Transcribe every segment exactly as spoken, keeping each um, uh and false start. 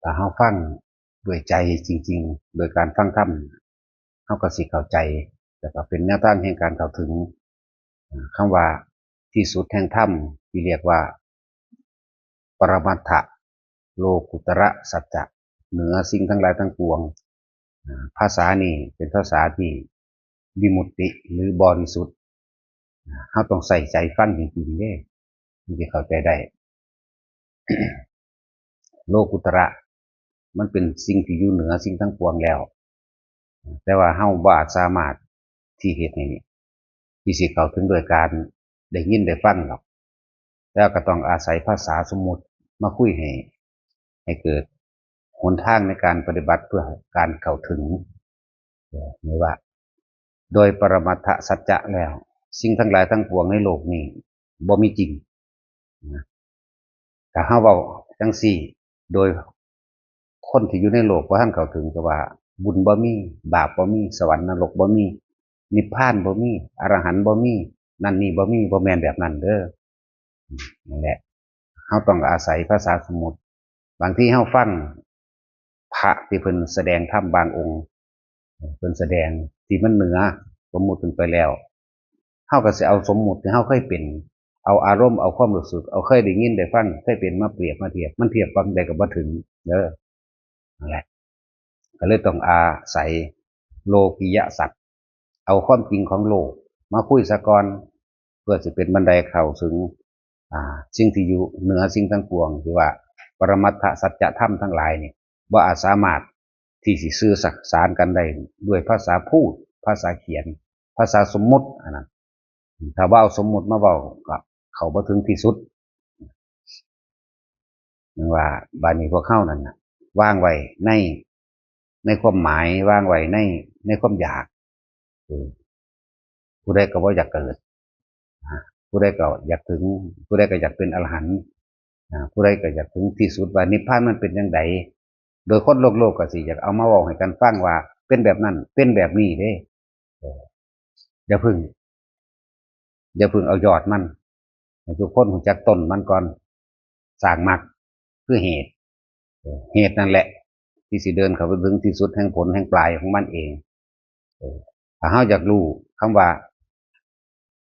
ถ้าเฮาฟังด้วยใจจริงๆ โดยการฟังธรรม เฮาก็สิเข้าใจ แล้วก็เป็นแนวทางแห่งการเข้าถึง อ่า คำว่าที่สุดแห่งธรรม ที่เรียกว่า ปรมัตถะ โลกุตระสัจจะ เหนือสิ่งทั้งหลายทั้งปวง อ่า ภาษานี่เป็นภาษาที่วิมุตติหรือบริสุทธิ์ อ่า เฮาต้องใส่ใจฟังจริงๆ เด้ มันจะเข้าใจได้ โลกุตระ มันเป็นสิ่งที่อยู่เหนือสิ่งทั้งปวงแล้ว แต่ว่าเฮาบ่อาจสามารถที่เฮ็ดให้ ที่สิเข้าถึงโดยการได้ยินได้ฟังหรอก แล้วก็ต้องอาศัยภาษาสมมุติมาคุยให้ ให้เกิดหนทางในการปฏิบัติเพื่อการเข้าถึง เอ่อ นี่ว่า โดยปรมัตถสัจจะแล้ว สิ่งทั้งหลายทั้งปวงในโลกนี้บ่มีจริง นะ ถ้าเฮาเว้าจั่งซี้ โดยคนที่อยู่ในโลกบ่ทันเข้าถึงก็ว่า บุญบ่มี บาปบ่มี สวรรค์นรกบ่มี นิพพานบ่มี อรหันต์บ่มี นั่นนี่บ่มี บ่แม่นแบบนั้นเด้อ นั่นแหละ เฮาต้องอาศัยภาษาสมมุติ บางทีเฮาฟังพระที่เพิ่นแสดงธรรมบางองค์ เพิ่นแสดงที่มันเหนือสมมุติขึ้นไปแล้ว เฮาก็สิเอาสมมุติที่เฮาเคยเป็น เอาอารมณ์ เอาความรู้สึก เอาเคยได้ยินได้ฟัง เคยเป็นมาเปรียบมาเทียบ มันเทียบกับใดก็บ่ถึงเด้อ นั่นแหละ ก็เลยต้องอาศัยโลกิยสัจ เอาความจริงของโลกมาคุยซะก่อน เพื่อสิเป็นบันไดเข้าถึง อ่า สิ่งที่อยู่เหนือสิ่งทั้งปวง ที่ว่าปรมัตถสัจธรรมทั้งหลายนี่ บ่อาจสามารถที่สิสื่อสารกันได้ด้วยภาษาพูด ภาษาเขียน ภาษาสมมุติ อันนั้น ถ้าว่าเอาสมมุติมาเว้าก็เข้าบ่ถึงที่สุด นั่นว่า บาดนี้พวกเฮานั่นน่ะ วางไว้ใน ในความหมาย วางไว้ใน ในความอยาก เออ ผู้ใดก็บ่อยากเกิด อ่า ผู้ใดก็อยากถึง ผู้ใดก็อยากเป็นอรหันต์ อ่า ผู้ใดก็อยากถึงที่สุดว่านิพพานมันเป็นจั่งใด โดยคนโลกๆ ก็สิอยากเอามาเว้าให้กันฟังว่าเป็นแบบนั้น เป็นแบบนี้เด้ เออ อย่าเพิ่ง อย่าเพิ่งเอายอดมัน ให้ทุกคนรู้จักต้นมันก่อน สร้างมรรคคือเหตุ เออ เหตุนั่นแหละ ที่สิเดินเข้าไปถึงที่สุดแห่งผลแห่งปลายของมันเอง เออ ถ้าเฮาอยากรู้คำว่า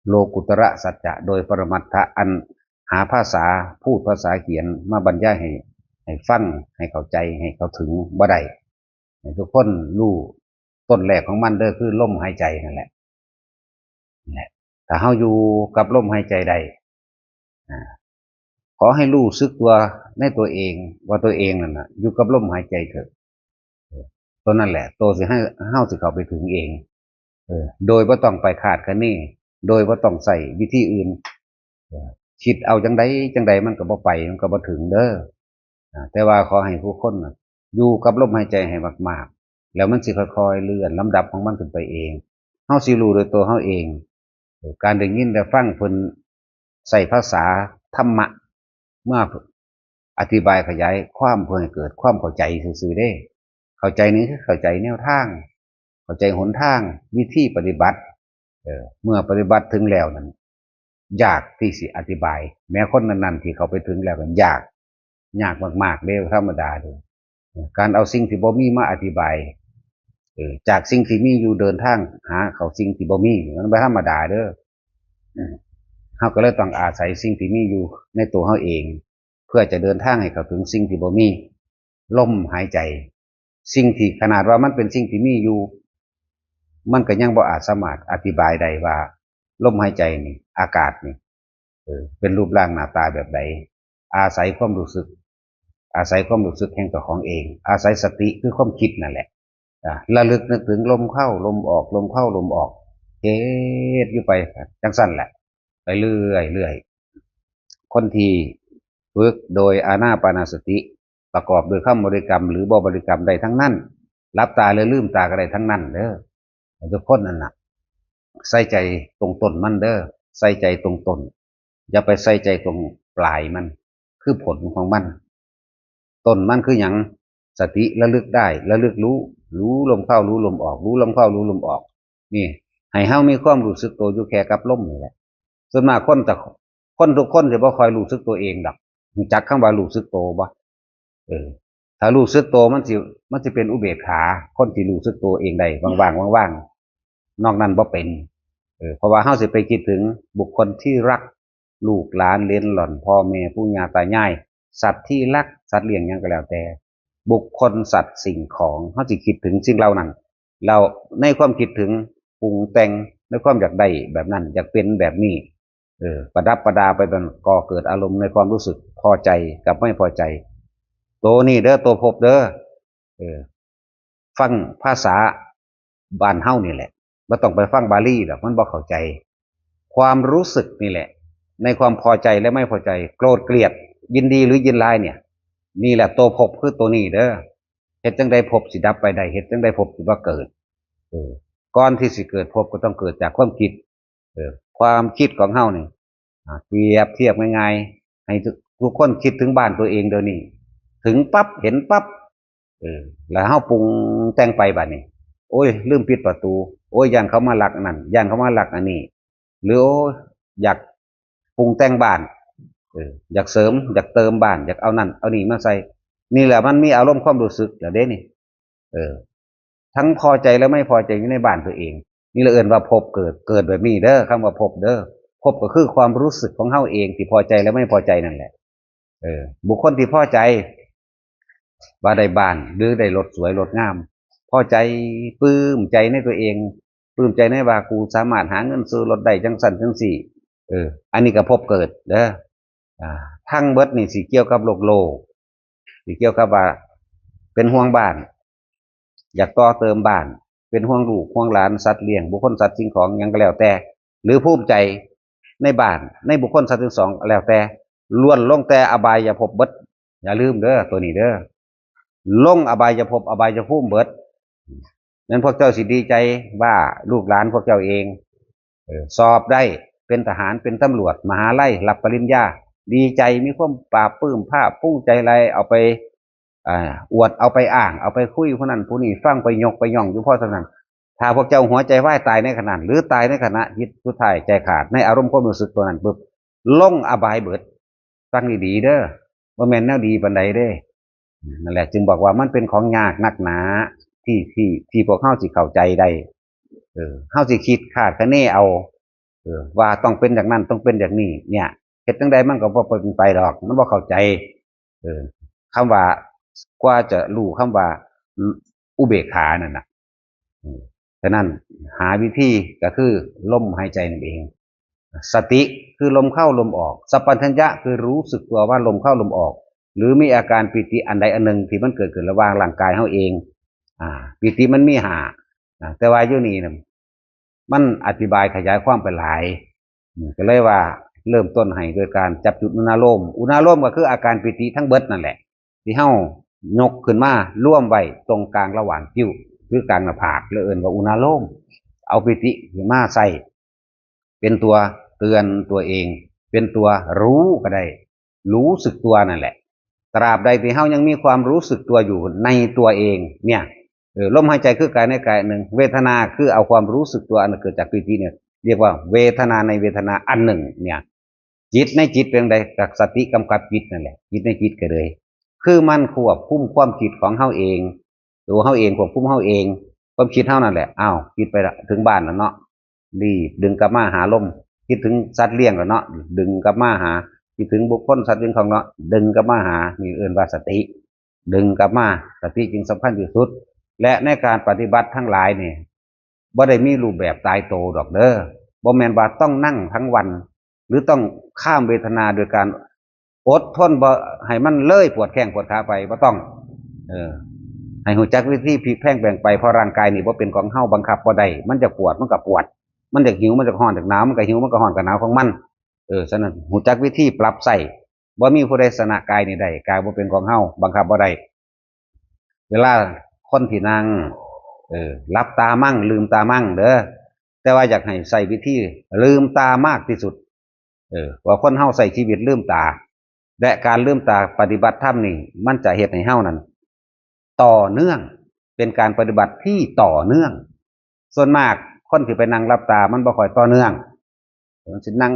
โลกุตระสัจจะโดยปรมัตถะ อันหาภาษาพูดภาษาเขียนมาบรรยายให้ ให้ฟัง ให้เข้าใจ ให้เข้าถึงบ่ได้ ให้ทุกคนรู้ต้นแรกของมันเด้อ คือลมหายใจนั่นแหละ นั่นแหละ ถ้าเฮาอยู่กับลมหายใจได้ อ่า ขอให้รู้สึกตัวในตัวเอง ว่าตัวเองนั่นน่ะ อยู่กับลมหายใจเถอะ เออ ตัวนั่นแหละ ตัวสิให้เฮาสิเข้าไปถึงเอง เออ โดยบ่ต้องไปคาดคะเน โดยบ่ต้องใช้วิธีอื่น เออ คิดเอาจั่งใดจั่งใดมันก็บ่ไป มันก็บ่ถึงเด้อ อ่า แต่ว่าขอให้ทุกคนน่ะ อยู่กับลมหายใจให้มากๆ แล้วมันสิค่อยๆ เลื่อนลำดับของมันขึ้นไปเอง เฮาสิรู้โดยตัวเฮาเอง เออ การได้ยินได้ฟังเพิ่นใช้ภาษาธรรมะ มาอธิบายขยายความเพื่อให้เกิดความเข้าใจซื่อๆ เด้ เข้าใจนี่คือเข้าใจแนวทาง เข้าใจหนทาง วิธีปฏิบัติ เออ เมื่อปฏิบัติถึงแล้วนั้น ยากที่สิอธิบาย แม้คนนั้นๆ ที่เขาไปถึงแล้วนั้นยาก ยากมากๆ เด้ ธรรมดาเด้ การเอาสิ่งที่บ่มีมาอธิบาย เออ จากสิ่งที่มีอยู่เดินทางหาเข้าสิ่งที่บ่มี มันบ่ธรรมดาเด้อ อืม เฮาก็เลยต้องอาศัยสิ่งที่มีอยู่ในตัวเฮาเอง เพื่อจะเดินทางให้เข้าถึงสิ่งที่บ่มี ลมหายใจ สิ่งที่ขนาดว่ามันเป็นสิ่งที่มีอยู่ มันก็ยังบ่อาจสามารถอธิบายได้ว่า ลมหายใจนี่ อากาศนี่ เออ เป็นรูปร่างหน้าตาแบบใด อาศัยความรู้สึก อาศัยความรู้สึกแห่งเจ้าของเอง อาศัยสติคือความคิดนั่นแหละ อ่า ระลึกนึกถึงลมเข้า ลมออก ลมเข้า ลมออก เฮ็ดอยู่ไปจั่งซั่นแหละ ไปเรื่อยๆ คนที่ฝึกโดยอานาปานสติ ประกอบด้วยคำบริกรรมหรือบ่บริกรรมได้ทั้งนั้น หลับตาหรือลืมตาก็ได้ทั้งนั้นเด้อ ทุกคนนั่นน่ะ ใส่ใจตรงต้นมันเด้อ ใส่ใจตรงต้น อย่าไปใส่ใจตรงปลายมัน คือผลของมัน ต้นมันคือหยัง สติระลึกได้ ระลึกรู้ รู้ลมเข้า รู้ลมออก รู้ลมเข้า รู้ลมออก นี่ ให้เฮามีความรู้สึกตัวอยู่แค่กับลมนี่แหละ ส่วนมากคนจะ คนทุกคนจะบ่ค่อยรู้สึกตัวเองดอก รู้จักคำว่ารู้สึกตัวบ่ เออ ถ้ารู้สึกตัวมันสิมันสิเป็นอุเบกขา คนที่รู้สึกตัวเองได้ว่างๆว่างๆนอกนั้นบ่เป็น เออ เพราะว่าเฮาสิไปคิดถึงบุคคลที่รัก ลูกหลานเหลนหล่อน พ่อแม่ปู่ย่าตายาย สัตว์ที่รัก สัตว์เลี้ยงหยังก็แล้วแต่ บุคคลสัตว์สิ่งของ เฮาสิคิดถึงสิ่งเหล่านั้น แล้วในความคิดถึงปรุงแต่งในความอยากได้แบบนั้น อยากเป็นแบบนี้ เออ ประดับประดาไปมันก็เกิดอารมณ์ในความรู้สึกพอใจกับไม่พอใจ ตัวนี้เด้อ ตัวภพเด้อ เออ ฟังภาษาบ้านเฮานี่แหละ บ่ต้องไปฟังบาลีดอก มันบ่เข้าใจ ความรู้สึกนี่แหละ ในความพอใจและไม่พอใจ โกรธเกลียด ยินดีหรือยินร้ายเนี่ย นี่แหละตัวภพคือตัวนี้เด้อ เฮ็ดจั่งใดภพสิดับไปได้ เฮ็ดจั่งใดภพสิบ่เกิด เออ ก่อนที่สิเกิดภพก็ต้องเกิดจากความคิด เออ ความคิดของเฮานี่ อ่า เปรียบเทียบง่ายๆ ให้ทุก ทุกคนคิดถึงบ้านตัวเองเดี๋ยวนี้ ถึงปั๊บเห็นปั๊บ เออ แล้วเฮาปรุงแต่งไปบัดนี้ โอ้ย ลืมปิดประตู โอ้ย ย่านเขามาลักอันนั้น ย่านเขามาลักอันนี้ หรือ โอ้ย อยากปรุงแต่งบ้าน เออ อยากเสริม อยากเติมบ้าน อยากเอานั่นเอานี่มาใส่ นี่แหละมันมีอารมณ์ความรู้สึกแล้วเด้นี่ เออ ทั้งพอใจและไม่พอใจอยู่ในบ้านตัวเอง นี่เราเอิ้นว่าภพเกิด เกิดแบบนี้เด้อ คำว่าภพเด้อ ภพก็คือความรู้สึกของเฮาเองที่พอใจและไม่พอใจนั่นแหละ เออ บุคคลที่พอใจ ว่าได้บ้านหรือได้รถสวยรถงาม พอใจ ปลื้มใจในตัวเอง ปลื้มใจในว่ากูสามารถหาเงินซื้อรถได้จังซั่นจังซี่ เออ อันนี้ก็ภพเกิดเด้อ อ่า ทั้งเบิดนี่สิเกี่ยวกับโลกโลก สิเกี่ยวกับว่า เป็นห่วงบ้าน อยากต่อเติมบ้าน เป็นห่วงลูกห่วงหลาน สัตว์เลี้ยง บุคคลสัตว์สิ่งของหยังก็แล้วแต่ หรือภูมิใจในบ้าน ในบุคคลสัตว์สิ่งของแล้วแต่ ล้วนลงแต่อบายภพเบิด อย่าลืมเด้อ ตัวนี้เด้อ ลงอบายภพอบายภูมิเบิด นั้นพวกเจ้าสิดีใจว่าลูกหลานพวกเจ้าเอง เออ สอบได้เป็นทหาร เป็นตำรวจ มหาลัย รับปริญญา ดีใจ มีความปลาบปลื้มภาคภูมิใจหลาย เอาไป อ่า อวด เอาไปอ้าง เอาไปคุยผู้นั้นผู้นี้ฟัง ไปยกไปย่องอยู่พอเท่านั้น ถ้าพวกเจ้าหัวใจวายตายในขณะนั้น หรือตายในขณะจิตสุดท้ายใจขาด ในอารมณ์ความรู้สึกตัวนั้นปุ๊บ ลงอบายเบิด ฟังดีๆเด้อ บ่แม่นแนวดีปานใดเด้ นั่นแหละ จึงบอกว่ามันเป็นของยากนักหนา ที่ ที่ ที่พวกเฮาสิเข้าใจได้ เออ เฮาสิคิดคาดคะเนเอา เออ ว่าต้องเป็นอย่างนั้น ต้องเป็นอย่างนี้ เนี่ย เฮ็ดจั่งใดมันก็บ่เป็นไปดอก มันบ่เข้าใจ เออ คำว่ากว่าจะรู้คำว่าอุเบกขานั่นน่ะ อืม ฉะนั้นหาวิธีก็คือลมหายใจนั่นเอง สติคือลมเข้าลมออก สัพพัญญะคือรู้สึกตัวว่าลมเข้าลมออก หรือมีอาการปีติอันใดอันหนึ่งที่มันเกิดขึ้นระหว่างร่างกายเฮาเอง อ่า ปีติมันมีห้า อ่า แต่ว่าอยู่นี่น่ะ มันอธิบายขยายความไปหลาย อืม ก็เลยว่าเริ่มต้นให้โดยการจับจุดอุณาโลม อุณาโลมก็คืออาการปีติทั้งเบิดนั่นแหละ ที่เฮายกขึ้นมารวมไว้ตรงกลางระหว่างคิ้ว หรือกลางหน้าผาก แล้วเอิ้นว่าอุณาโลม เอาปีติมาใส่ เป็นตัวเตือนตัวเอง เป็นตัวรู้ก็ได้ รู้สึกตัวนั่นแหละ ตราบใดที่เฮายังมีความรู้สึกตัวอยู่ในตัวเอง เนี่ย เออ ลมหายใจคือกายในกายหนึ่ง เวทนาคือเอาความรู้สึกตัวอันเกิดจากปีติเนี่ย เรียกว่าเวทนาในเวทนาอันหนึ่ง เนี่ย จิตในจิตเป็นจั่งใด กับสติกำกับจิตนั่นแหละ จิตในจิตก็เลย คือมันควบคุมความคิดของเฮาเอง ตัวเฮาเองควบคุมเฮาเอง ความคิดเฮานั่นแหละ อ้าว คิดไปละ ถึงบ้านแล้วเนาะ รีบดึงกลับมาหาลม คิดถึงสัตว์เลี้ยงแล้วเนาะ ดึงกลับมาหา คิดถึงบุคคลสัตว์สิ่งของเนาะ ดึงกลับมาหา นี่เอิ้นว่าสติ ดึงกลับมา สติจึงสำคัญที่สุด และในการปฏิบัติทั้งหลายนี่ บ่ได้มีรูปแบบตายตัวดอกเด้อ บ่แม่นว่าต้องนั่งทั้งวัน หรือต้องข้ามเวทนาโดยการอดทนบ่ให้มันเลยปวดแข้งปวดขาไป บ่ต้อง เออ ให้รู้จักวิธีพลิกแพลงแปลงไป เพราะร่างกายนี่บ่เป็นของเฮา บังคับบ่ได้ มันจะปวดมันก็ปวด มันอยากหิวมันจะร้อนอยากหนาวมันก็หิวมันก็ร้อนก็หนาวของมัน เออ ฉะนั้นรู้จักวิธีปรับใช้ บ่มีผู้ใดชนะกายนี่ได้ กายบ่เป็นของเฮา บังคับบ่ได้ เวลาคนที่นั่ง เออ หลับตามั่ง ลืมตามั่งเด้อ แต่ว่าอยากให้ใช้วิธีลืมตามากที่สุด เออ ว่าคนเฮาใช้ชีวิตลืมตา และการลืมตาปฏิบัติธรรมนี่ มันจะเฮ็ดให้เฮานั้น ต่อเนื่อง เป็นการปฏิบัติที่ต่อเนื่อง ส่วนมากคนที่ไปนั่งหลับตามันบ่ค่อยต่อเนื่อง มันสินั่ง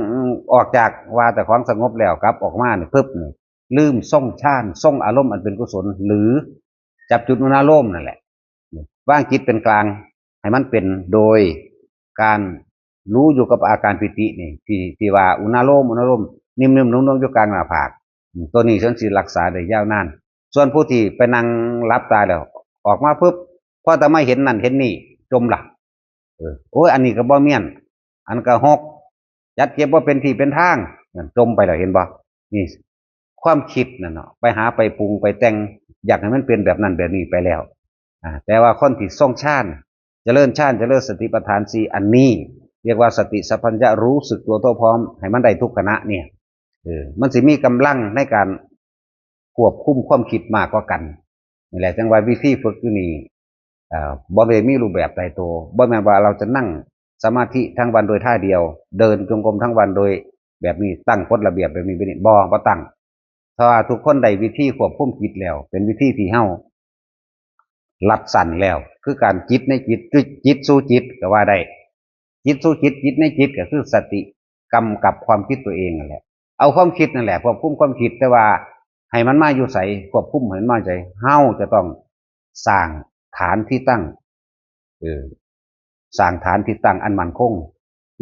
ออกจากว่าแต่ของสงบแล้วกลับออกมานี่ปึ๊บนี่ ลืมทรงฌาน ทรงอารมณ์อันเป็นกุศล หรือจับจุดอุณาโลมนั่นแหละ วางจิตเป็นกลาง ให้มันเป็นโดยการรู้อยู่กับอาการปีตินี่ ที่ที่ว่าอุณาโลม อุณาโลม นิ่มๆนุ่มๆอยู่กลางหน้าผาก อืม ตัวนี้ฉันสิรักษาได้ยาวนาน ส่วนผู้ที่ไปนั่งหลับตาแล้ว ออกมาปุ๊บ พอแต่มาเห็นนั่นเห็นนี่ จมละ เออ โอ้ย อันนี้ก็บ่เมียน อันก็หก จัดเก็บบ่เป็นที่เป็นทาง นั่นจมไปแล้ว เห็นบ่ นี่ ความคิดนั่นเนาะ ไปหาไปปรุงไปแต่ง อยากให้มันเป็นแบบนั้นแบบนี้ไปแล้ว อ่า แต่ว่าคนที่ทรงฌาน เจริญฌาน เจริญสติปัฏฐานสี่อันนี้ เรียกว่าสติสัพพัญญะ รู้สึกตัวทั่วพร้อม ให้มันได้ทุกขณะเนี่ย เออ มันสิมีกำลังในการควบคุมความคิดมากกว่ากัน นี่แหละ จังว่าวิธีฝึกอยู่นี่ เอ่อ บ่ได้มีรูปแบบตายตัว บ่แม่นว่าเราจะนั่งสมาธิทั้งวันโดยท่าเดียว เดินจงกรมทั้งวันโดยแบบนี้ ตั้งกฎระเบียบแบบนี้ แบบนี้ บ่ บ่ตั้ง เพราะว่าทุกคนได้วิธีควบคุมจิตแล้ว เป็นวิธีที่เฮารัดสั้นแล้ว คือการจิตในจิต จิตสู่จิตก็ว่าได้ จิตสู่จิต จิตในจิตก็คือสติกำกับความคิดตัวเองนั่นแหละ เอาความคิดนั่นแหละควบคุมความคิด แต่ว่าให้มันมาอยู่ไส ควบคุมให้มันมาไส เฮาจะต้องสร้างฐานที่ตั้ง เออ สร้างฐานที่ตั้งอันมั่นคง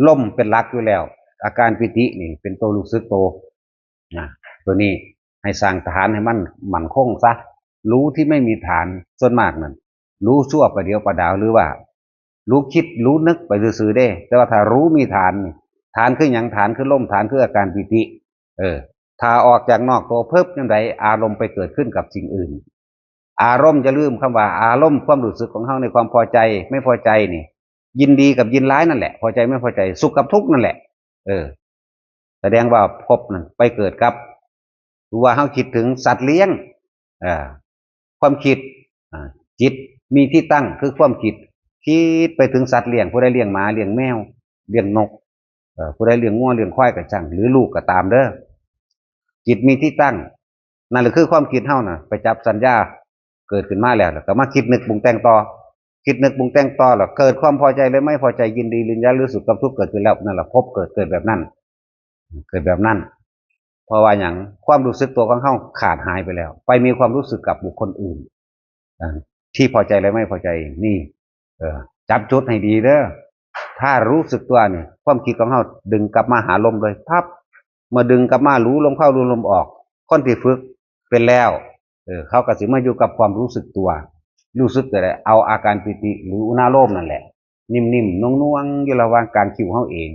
ลมเป็นหลักอยู่แล้ว อาการปีตินี่เป็นตัวรู้สึกตัว นะ ตัวนี้ให้สร้างฐานให้มันมั่นคงซะ รู้ที่ไม่มีฐานส่วนมากนั่น รู้ชั่วประเดี๋ยวประดาว หรือว่า รู้คิดรู้นึกไปซื่อๆเด้ แต่ว่าถ้ารู้มีฐานนี่ ฐานคือหยัง ฐานคือลม ฐานคืออาการปีติ เออ ถ้าออกจากนอกตัวเพิบยังได อารมณ์ไปเกิดขึ้นกับสิ่งอื่น อารมณ์ อย่าลืมคำว่าอารมณ์ ความรู้สึกของเฮาในความพอใจไม่พอใจนี่ ยินดีกับยินร้ายนั่นแหละ พอใจไม่พอใจ สุขกับทุกข์นั่นแหละ เออ แสดงว่าภพนั่นไปเกิดกับ รู้ว่าเฮาคิดถึงสัตว์เลี้ยง เอ่อ ความคิด อ่า จิตมีที่ตั้งคือความคิด คิดไปถึงสัตว์เลี้ยง ผู้ใดเลี้ยงหมา เลี้ยงแมว เลี้ยงนก เอ่อ ผู้ใดเลี้ยงงัวเลี้ยงควายก็ช่าง หรือลูกก็ตามเด้อ จิตมีที่ตั้ง นั่นแหละคือความคิดเฮาน่ะ ไปจับสัญญาเกิดขึ้นมาแล้ว แล้วก็มาคิดนึกปรุงแต่งต่อ คิดนึกปรุงแต่งต่อ แล้วเกิดความพอใจหรือไม่พอใจ ยินดีหรือยินร้าย หรือสุขกับทุกข์เกิดขึ้นแล้ว นั่นแหละภพเกิด เกิดแบบนั้น เกิดแบบนั้น เพราะว่าหยัง ความรู้สึกตัวของเฮาขาดหายไปแล้ว ไปมีความรู้สึกกับบุคคลอื่น อ่า ที่พอใจและไม่พอใจ นี่ เออ จับจุดให้ดีเด้อ ถ้ารู้สึกตัวนี่ ความคิดของเฮาดึงกลับมาหาลมเลย พับ เมื่อดึงกลับมา รู้ลมเข้า รู้ลมออก คนที่ฝึกเป็นแล้ว เออ เขาก็สิมาอยู่กับความรู้สึกตัว รู้สึกตัวใด เอาอาการปีติ หรืออุณาโลมนั่นแหละ นิ่มๆน่วงๆอยู่ระหว่างกลางคิ้วเฮาเอง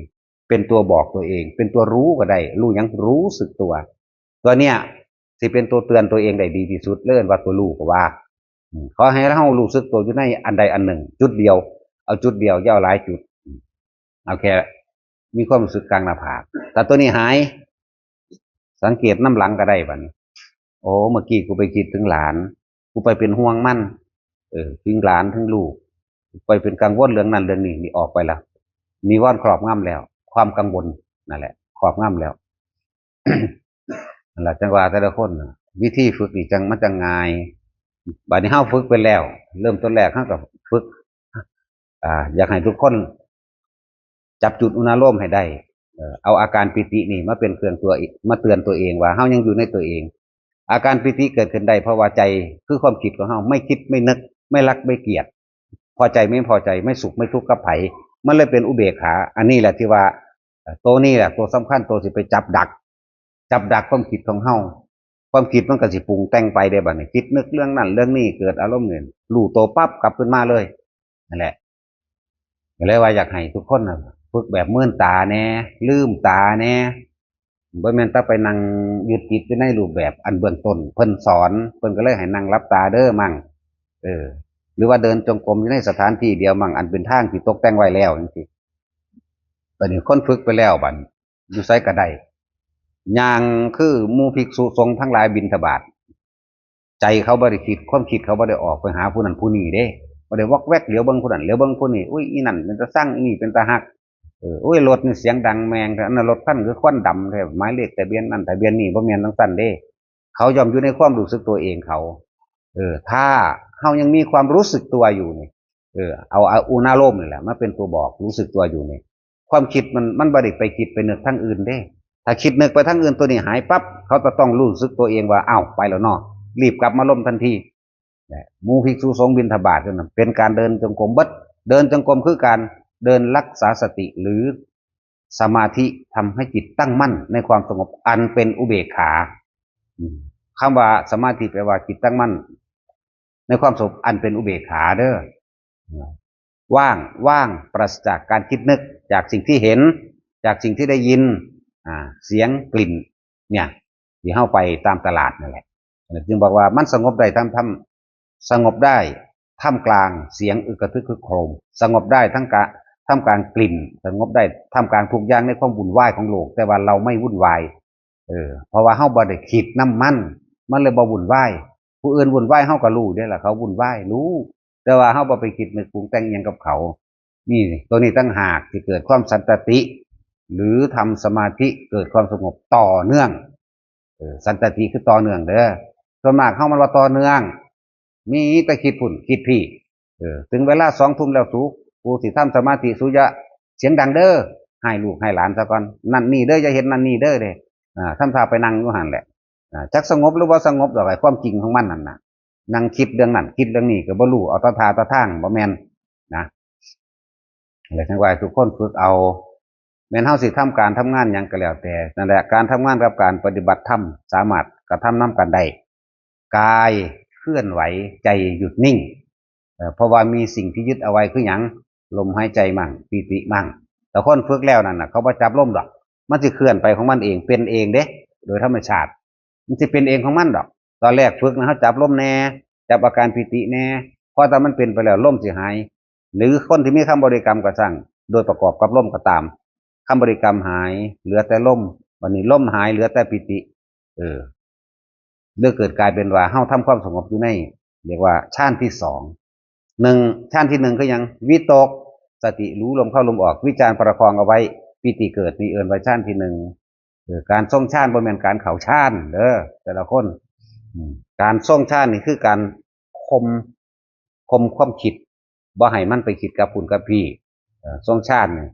เป็นตัวบอกตัวเอง เป็นตัวรู้ก็ได้ รู้หยัง รู้สึกตัว ตัวเนี้ยสิเป็นตัวเตือนตัวเองได้ดีที่สุด เรียกว่าตัวรู้ก็ว่า อืม ขอให้เฮารู้สึกตัวอยู่ในอันใดอันหนึ่ง จุดเดียว เอาจุดเดียว อย่าเอาหลายจุด อืม เอาแค่มีความรู้สึกกลางหน้าผาก แต่ตัวนี้หาย สังเกตนำหลังก็ได้บัดนี้ โอ้ เมื่อกี้กูไปคิดถึงหลาน กูไปเป็นห่วงมัน เออ ถึงหลานถึงลูก ไปเป็นกังวลเรื่องนั้นเรื่องนี้ นี่ออกไปแล้ว นิวรณ์ครอบงำแล้ว ความกังวลนั่นแหละ ครอบงำแล้ว นั่นแหละ จังว่าแต่ละคนน่ะ วิธีฝึกนี่จัง มันจังง่าย บัดนี้เฮาฝึกไปแล้ว เริ่มต้นแรกเฮาก็ฝึก อ่า อยากให้ทุกคน จับจุดอุณาโลมให้ได้ เอ่อ เอาอาการปีตินี่มาเป็นเครื่องตัวเอง มาเตือนตัวเองว่าเฮายังอยู่ในตัวเอง อาการปีติเกิดขึ้นได้เพราะว่าใจคือความคิดของเฮา ไม่คิดไม่นึก ไม่รักไม่เกลียด พอใจไม่พอใจ ไม่สุขไม่ทุกข์กับไผ มันเลยเป็นอุเบกขา อันนี้แหละที่ว่า เอ่อ ตัวนี้แหละตัวสำคัญ ตัวสิไปจับดัก จับดักความคิดของเฮา ความคิดมันก็สิปรุงแต่งไปได้บัดนี้ คิดนึกเรื่องนั้นเรื่องนี้ เกิดอารมณ์เนี่ย รู้ตัวปั๊บกลับขึ้นมาเลย นั่นแหละ ก็เลยว่าอยากให้ทุกคนน่ะ ฝึกแบบมื่นตาแน่ ลืมตาแน่ บ่แม่นแต่ไปนั่งยึดติดอยู่ในรูปแบบอันเบื้องต้นเพิ่นสอน เพิ่นก็เลยให้นั่งหลับตาเด้อมั่ง เออ หรือว่าเดินจงกรมอยู่ในสถานที่เดียวมั่ง อันเป็นทางที่ตกแต่งไว้แล้วจังซี้ บัดนี้คนฝึกไปแล้วบัดนี้ อยู่ไสก็ได้ ย่างคือหมู่ภิกษุสงฆ์ทั้งหลายบิณฑบาต ใจเขาบ่ได้คิด ความคิดเขาบ่ได้ออกไปหาผู้นั้นผู้นี้เด้ บ่ได้วอกแวกเหลียวเบิ่งผู้นั้นเหลียวเบิ่งผู้นี้ อุ้ย อีนั่นเป็นตาซัง อีนี่เป็นตาฮัก เออ อุ้ย รถนี่เสียงดังแมงแท้ อันนั้นรถคันคือควันดำแท้ หมายเลขทะเบียนนั่นทะเบียนนี่ บ่แม่นจั่งซั้นเด้ เขาย่อมอยู่ในความรู้สึกตัวเองเขา เออ ถ้าเฮายังมีความรู้สึกตัวอยู่นี่ เออ เอา เอาอุณาโลมนี่แหละมาเป็นตัวบอก รู้สึกตัวอยู่นี่ ความคิดมัน มันบ่ได้ไปคิดไปนึกทางอื่นเด้ ถ้าคิดนึกไปทางอื่น ตัวนี้หายปั๊บ เขาจะต้องรู้สึกตัวเองว่า อ้าว ไปแล้วเนาะ รีบกลับมาลมทันที และหมู่ภิกษุสงฆ์บิณฑบาตนั่นนะ เป็นการเดินจงกรมเบิด เดินจงกรมคือการเดินรักษาสติ หรือสมาธิ ทำให้จิตตั้งมั่นในความสงบอันเป็นอุเบกขา อืม คำว่าสมาธิแปลว่าจิตตั้งมั่นในความสงบอันเป็นอุเบกขาเด้อ ว่าง ว่างปราศจากการคิดนึก จากสิ่งที่เห็น จากสิ่งที่ได้ยิน อ่า เสียง กลิ่น เนี่ย ที่เฮาไปตามตลาดนั่นแหละ จึงบอกว่ามันสงบได้ท่าม ท่าม สงบได้ท่ามกลางเสียงอึกกระทึกครึกโครม สงบได้ทั้งกะ ท่ามกลางกลิ่น สงบได้ท่ามกลางทุกอย่างในความวุ่นวายของโลก แต่ว่าเราไม่วุ่นวาย เออ เพราะว่าเฮาบ่ได้คิดนำมัน มันเลยบ่วุ่นวาย ผู้อื่นวุ่นวายเฮาก็รู้เด้ล่ะ เขาวุ่นวาย รู้ แต่ว่าเฮาบ่ไปคิดนึกปรุงแต่งอิหยังกับเขา นี่ ตัวนี้ต่างหากที่เกิดความสันตติ หรือทำสมาธิเกิดความสงบต่อเนื่อง เออ สันตติคือต่อเนื่องเด้อ ส่วนมากเฮามันว่าต่อเนื่อง มีแต่คิดพุ่นคิดพี้ เออ ถึงเวลาสองทุ่มแล้ว สู กูสิทำสมาธิ สูอย่าเสียงดังเด้อ ให้ลูกให้หลานซะก่อน นั่นนี่เด้อ อย่าเฮ็ดนั่นนี่เด้อเด้ อ่า ทำท่าไปนั่งอยู่หั่นแหละ อ่า จักสงบหรือบ่สงบดอก ไอ้ความจริงของมันนั่นน่ะ นั่งคิดเรื่องนั้น คิดเรื่องนี้ก็บ่รู้ เอาแต่ท่าแต่ทาง บ่แม่นนะ และจั่งว่าให้ทุกคนฝึกเอา แม่นเฮาสิทำการทำงานหยังก็แล้วแต่ นั่นแหละ การทำงานกับการปฏิบัติธรรมสามารถกระทำนำกันได้ กายเคลื่อนไหว ใจหยุดนิ่ง เอ่อ เพราะว่ามีสิ่งที่ยึดเอาไว้คือหยัง ลมหายใจมั่ง ปีติมั่ง แต่คนฝึกแล้วนั่นน่ะ เขาบ่จับลมดอก มันสิเคลื่อนไปของมันเอง เป็นเองเด้ โดยธรรมชาติ มันสิเป็นเองของมันดอก ตอนแรกฝึกนะ เฮาจับลมแน่ จับอาการปีติแน่ พอแต่มันเป็นไปแล้ว ลมสิหาย หรือคนที่มีคำบริกรรมก็ช่าง โดยประกอบกับลมก็ตาม คำบริกรรมหาย เหลือแต่ลม บัดนี้ลมหาย เหลือแต่ปีติ เออ เรื่องเกิดกลายเป็นว่าเฮาทำความสงบอยู่ใน เรียกว่าฌานที่สอง หนึ่ง ฌานที่หนึ่งคือหยัง วิตก สติรู้ลมเข้าลมออก วิจารประคองเอาไว้ ปีติเกิด นี่เอิ้นว่าฌานที่หนึ่ง เออ การทรงฌานบ่แม่นการเข้าฌานเด้อ แต่ละคน อืม การทรงฌานนี่คือการข่ม ข่มความคิด บ่ให้มันไปคิดกับพุ่นกับพี้ เอ่อ ทรงฌานนี่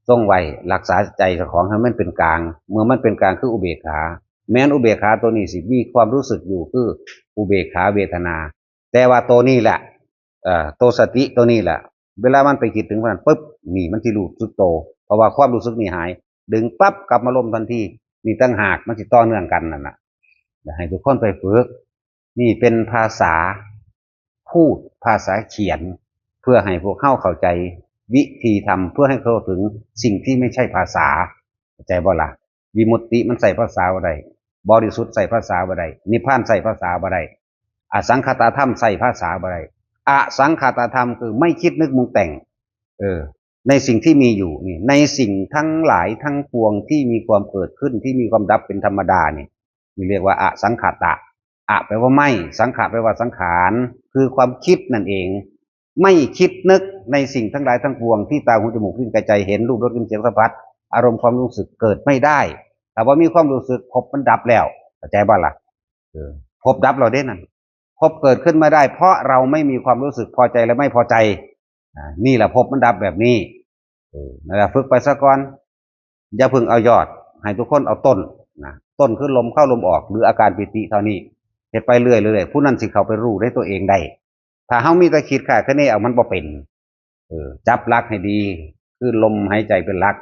ทรงไว้ รักษาใจเจ้าของให้มันเป็นกลาง เมื่อมันเป็นกลางคืออุเบกขา แม้นอุเบกขาตัวนี้สิมีความรู้สึกอยู่คืออุเบกขาเวทนา แต่ว่าตัวนี้แหละ เอ่อ ตัวสติตัวนี้แหละ เวลามันไปคิดถึงมันปุ๊บ นี่มันสิรู้สึกโต เพราะว่าความรู้สึกนี่หาย ดึงปั๊บกลับมาลมทันที นี่ต่างหากมันสิต่อเนื่องกันนั่นน่ะ อยากให้ทุกคนไปฝึก นี่เป็นภาษาพูด ภาษาเขียน เพื่อให้พวกเฮาเข้าใจวิธีทำ เพื่อให้เข้าถึงสิ่งที่ไม่ใช่ภาษา เข้าใจบ่ล่ะ วิมุตติมันใช้ภาษาบ่ได้ บริสุทธิ์ใช้ภาษาบ่ได้ นิพพานใช้ภาษาบ่ได้ อสังขตธรรมใช้ภาษาบ่ได้ อสังขตธรรมคือไม่คิดนึกปรุงแต่ง เออ ในสิ่งที่มีอยู่นี่ ในสิ่งทั้งหลายทั้งปวงที่มีความเกิดขึ้น ที่มีความดับเป็นธรรมดานี่ นี่เรียกว่าอสังขตะ อะแปลว่าไม่ สังขะแปลว่าสังขาร คือความคิดนั่นเอง ไม่คิดนึกในสิ่งทั้งหลายทั้งปวงที่ตาหูจมูกลิ้นกายใจเห็น รูปรสกลิ่นเสียงสัมผัส อารมณ์ความรู้สึกเกิดไม่ได้ ถ้าบ่มีความรู้สึก ภพมันดับแล้ว เข้าใจบ่ล่ะ เออ ภพดับแล้วเด้นั่น ภพเกิดขึ้นไม่ได้ เพราะเราไม่มีความรู้สึกพอใจและไม่พอใจ อ่า นี่แหละภพมันดับแบบนี้ เออ นั่นแหละ ฝึกไปซะก่อน อย่าเพิ่งเอายอด ให้ทุกคนเอาต้นนะ ต้นคือลมเข้าลมออก หรืออาการปีติเท่านี้ เฮ็ดไปเรื่อยๆ ผู้นั้นสิเข้าไปรู้ในตัวเองได้ ถ้าเฮามีแต่คิดคาดคะเนเอา มันบ่เป็น เออ จับหลักให้ดี คือลมหายใจเป็นหลัก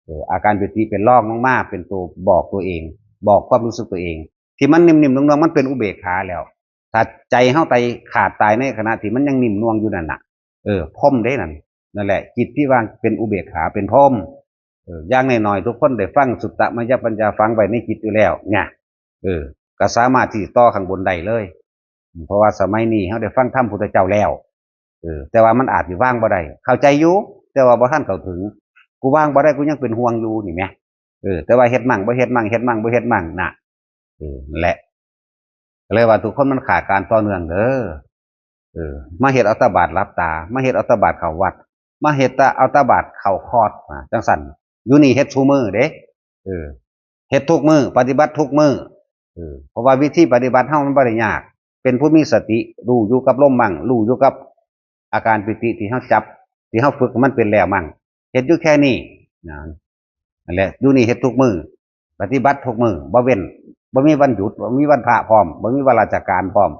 เออ อาการปีติเป็นรองลงมา เป็นตัวบอกตัวเอง บอกความรู้สึกตัวเอง ที่มันนิ่มๆ นวลๆ มันเป็นอุเบกขาแล้ว ถ้าใจเฮาไปขาดตายในขณะที่มันยังนิ่มนวลอยู่นั่นน่ะ เออ พรหมเด้นั่น นั่นแหละ จิตที่ว่างเป็นอุเบกขา เป็นพรหม เออ อย่างน้อยๆ ทุกคนได้ฟังสุตตมยปัญญา ฝังไว้ในจิตอยู่แล้วเนี่ย เออ ก็สามารถที่ต่อข้างบนได้เลย เพราะว่าสมัยนี้เฮาได้ฟังธรรมพุทธเจ้าแล้ว เออ แต่ว่ามันอาจสิวางบ่ได้ เข้าใจอยู่ แต่ว่าบ่ทันเข้าถึง กูวางบ่ได้ กูยังเป็นห่วงอยู่นี่แหม เออ แต่ว่าเฮ็ดมั่งบ่เฮ็ดมั่ง เฮ็ดมั่งบ่เฮ็ดมั่งน่ะ เออ นั่นแหละ ก็เลยว่าทุกคนมันขาดการต่อเนื่องเด้อ เออ มาเฮ็ดเอาแต่บาดหลับตา มาเฮ็ดเอาแต่บาดเข้าวัด มาเฮ็ดแต่เอาแต่บาดเข้าคอร์ส อ่า จังซั่น อยู่นี่เฮ็ดซุมื้อเด้ เออ เฮ็ดทุกมื้อ ปฏิบัติทุกมื้อ เออ เพราะว่าวิธีปฏิบัติเฮามันบ่ได้ยาก เป็นผู้มีสติ รู้อยู่กับลมมั่ง รู้อยู่กับอาการปีติที่เฮาจับ ที่เฮาฝึกมันเป็นแล้วมั่ง เฮ็ดอยู่แค่นี้นะ นั่นแหละ อยู่นี่เฮ็ดทุกมื้อ ปฏิบัติทุกมื้อ บ่เว้น บ่มีวันหยุด บ่มีวันพระพร้อม บ่มีวันราชการพร้อม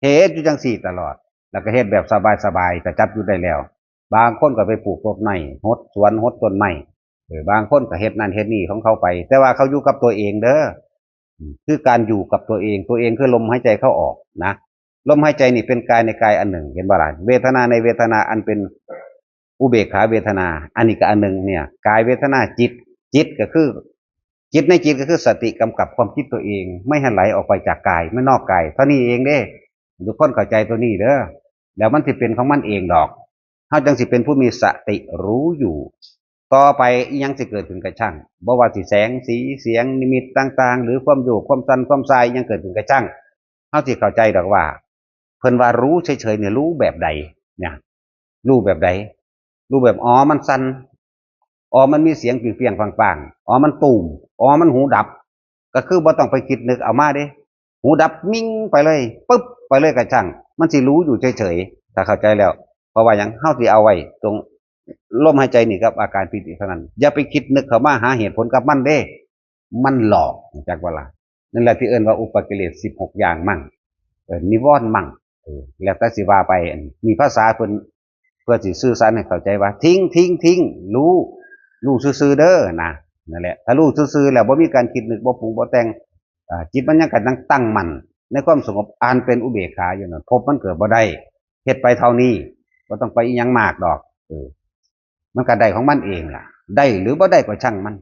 เฮ็ดอยู่จังซี่ตลอด แล้วก็เฮ็ดแบบสบายๆ ก็จับอยู่ได้แล้ว บางคนก็ไปปลูกต้นไม้ หดสวน หดต้นไม้ เออ บางคนก็เฮ็ดนั่นเฮ็ดนี่ของเขาไป แต่ว่าเขาอยู่กับตัวเองเด้อ อืม คือการอยู่กับตัวเอง ตัวเองคือลมหายใจเข้าออกนะ ลมหายใจนี่เป็นกายในกายอันหนึ่ง เห็นบ่ล่ะ เวทนาในเวทนาอันเป็นอุเบกขาเวทนา อันนี้ก็อันหนึ่งเนี่ย กายเวทนา จิต จิตก็คือ จิตในจิตก็คือสติกำกับความคิดตัวเอง ไม่ให้ไหลออกไปจากกาย ไม่นอกกาย เท่านี้เองเด้ ทุกคนเข้าใจตัวนี้เด้อ แล้วมันสิเป็นของมันเองดอก เฮาจังสิเป็นผู้มีสติรู้อยู่ ต่อไปอิหยังสิเกิดขึ้นกะช่าง บ่ว่าสิแสง สี เสียง นิมิตต่างๆ หรือความโยก ความสั่น ความส่าย อิหยังเกิดขึ้นกะช่าง เฮาสิเข้าใจดอกว่า เพิ่นว่ารู้เฉยๆ เนี่ย รู้แบบใด เนี่ย รู้แบบใด รู้แบบ อ๋อ มันสั่น อ๋อ มันมีเสียงเปรี้ยงๆ ปังๆ อ๋อ มันตูม อ๋อ มันหูดับ ก็คือบ่ต้องไปคิดนึกเอามาเด้ หูดับมิ่งไปเลย ปึ๊บ ไปเลยกะช่าง มันสิรู้อยู่เฉยๆ ถ้าเข้าใจแล้ว เพราะว่าหยัง เฮาสิเอาไว้ตรงลมหายใจนี่กับอาการปีติเท่านั้น อย่าไปคิดนึกเข้ามาหาเหตุผลกับมันเด้ มันหลอก รู้จักบ่ล่ะ นั่นแหละที่เอิ้นว่าอุปกิเลสสิบหกอย่างมั่ง เออ นิวรณ์มั่ง เออ แล้วแต่สิว่าไป อันนี้ภาษาเพิ่น เพื่อสิสื่อสารให้เข้าใจว่า ทิ้ง ทิ้ง ทิ้ง รู้ รู้ซื่อๆ เด้อนะ นั่นแหละ ถ้ารู้ซื่อๆ แล้วบ่มีการคิดนึก บ่ปรุง บ่แต่ง อ่า จิตมันยังกำลังตั้งมั่น ในความสงบอันเป็นอุเบกขาอยู่นั่น ภพมันเกิดบ่ได้ เฮ็ดไปเท่านี้ บ่ต้องไปอิหยังมากดอก เออ มันก็ได้ของมันเองล่ะ ได้หรือบ่ได้ก็ช่างมัน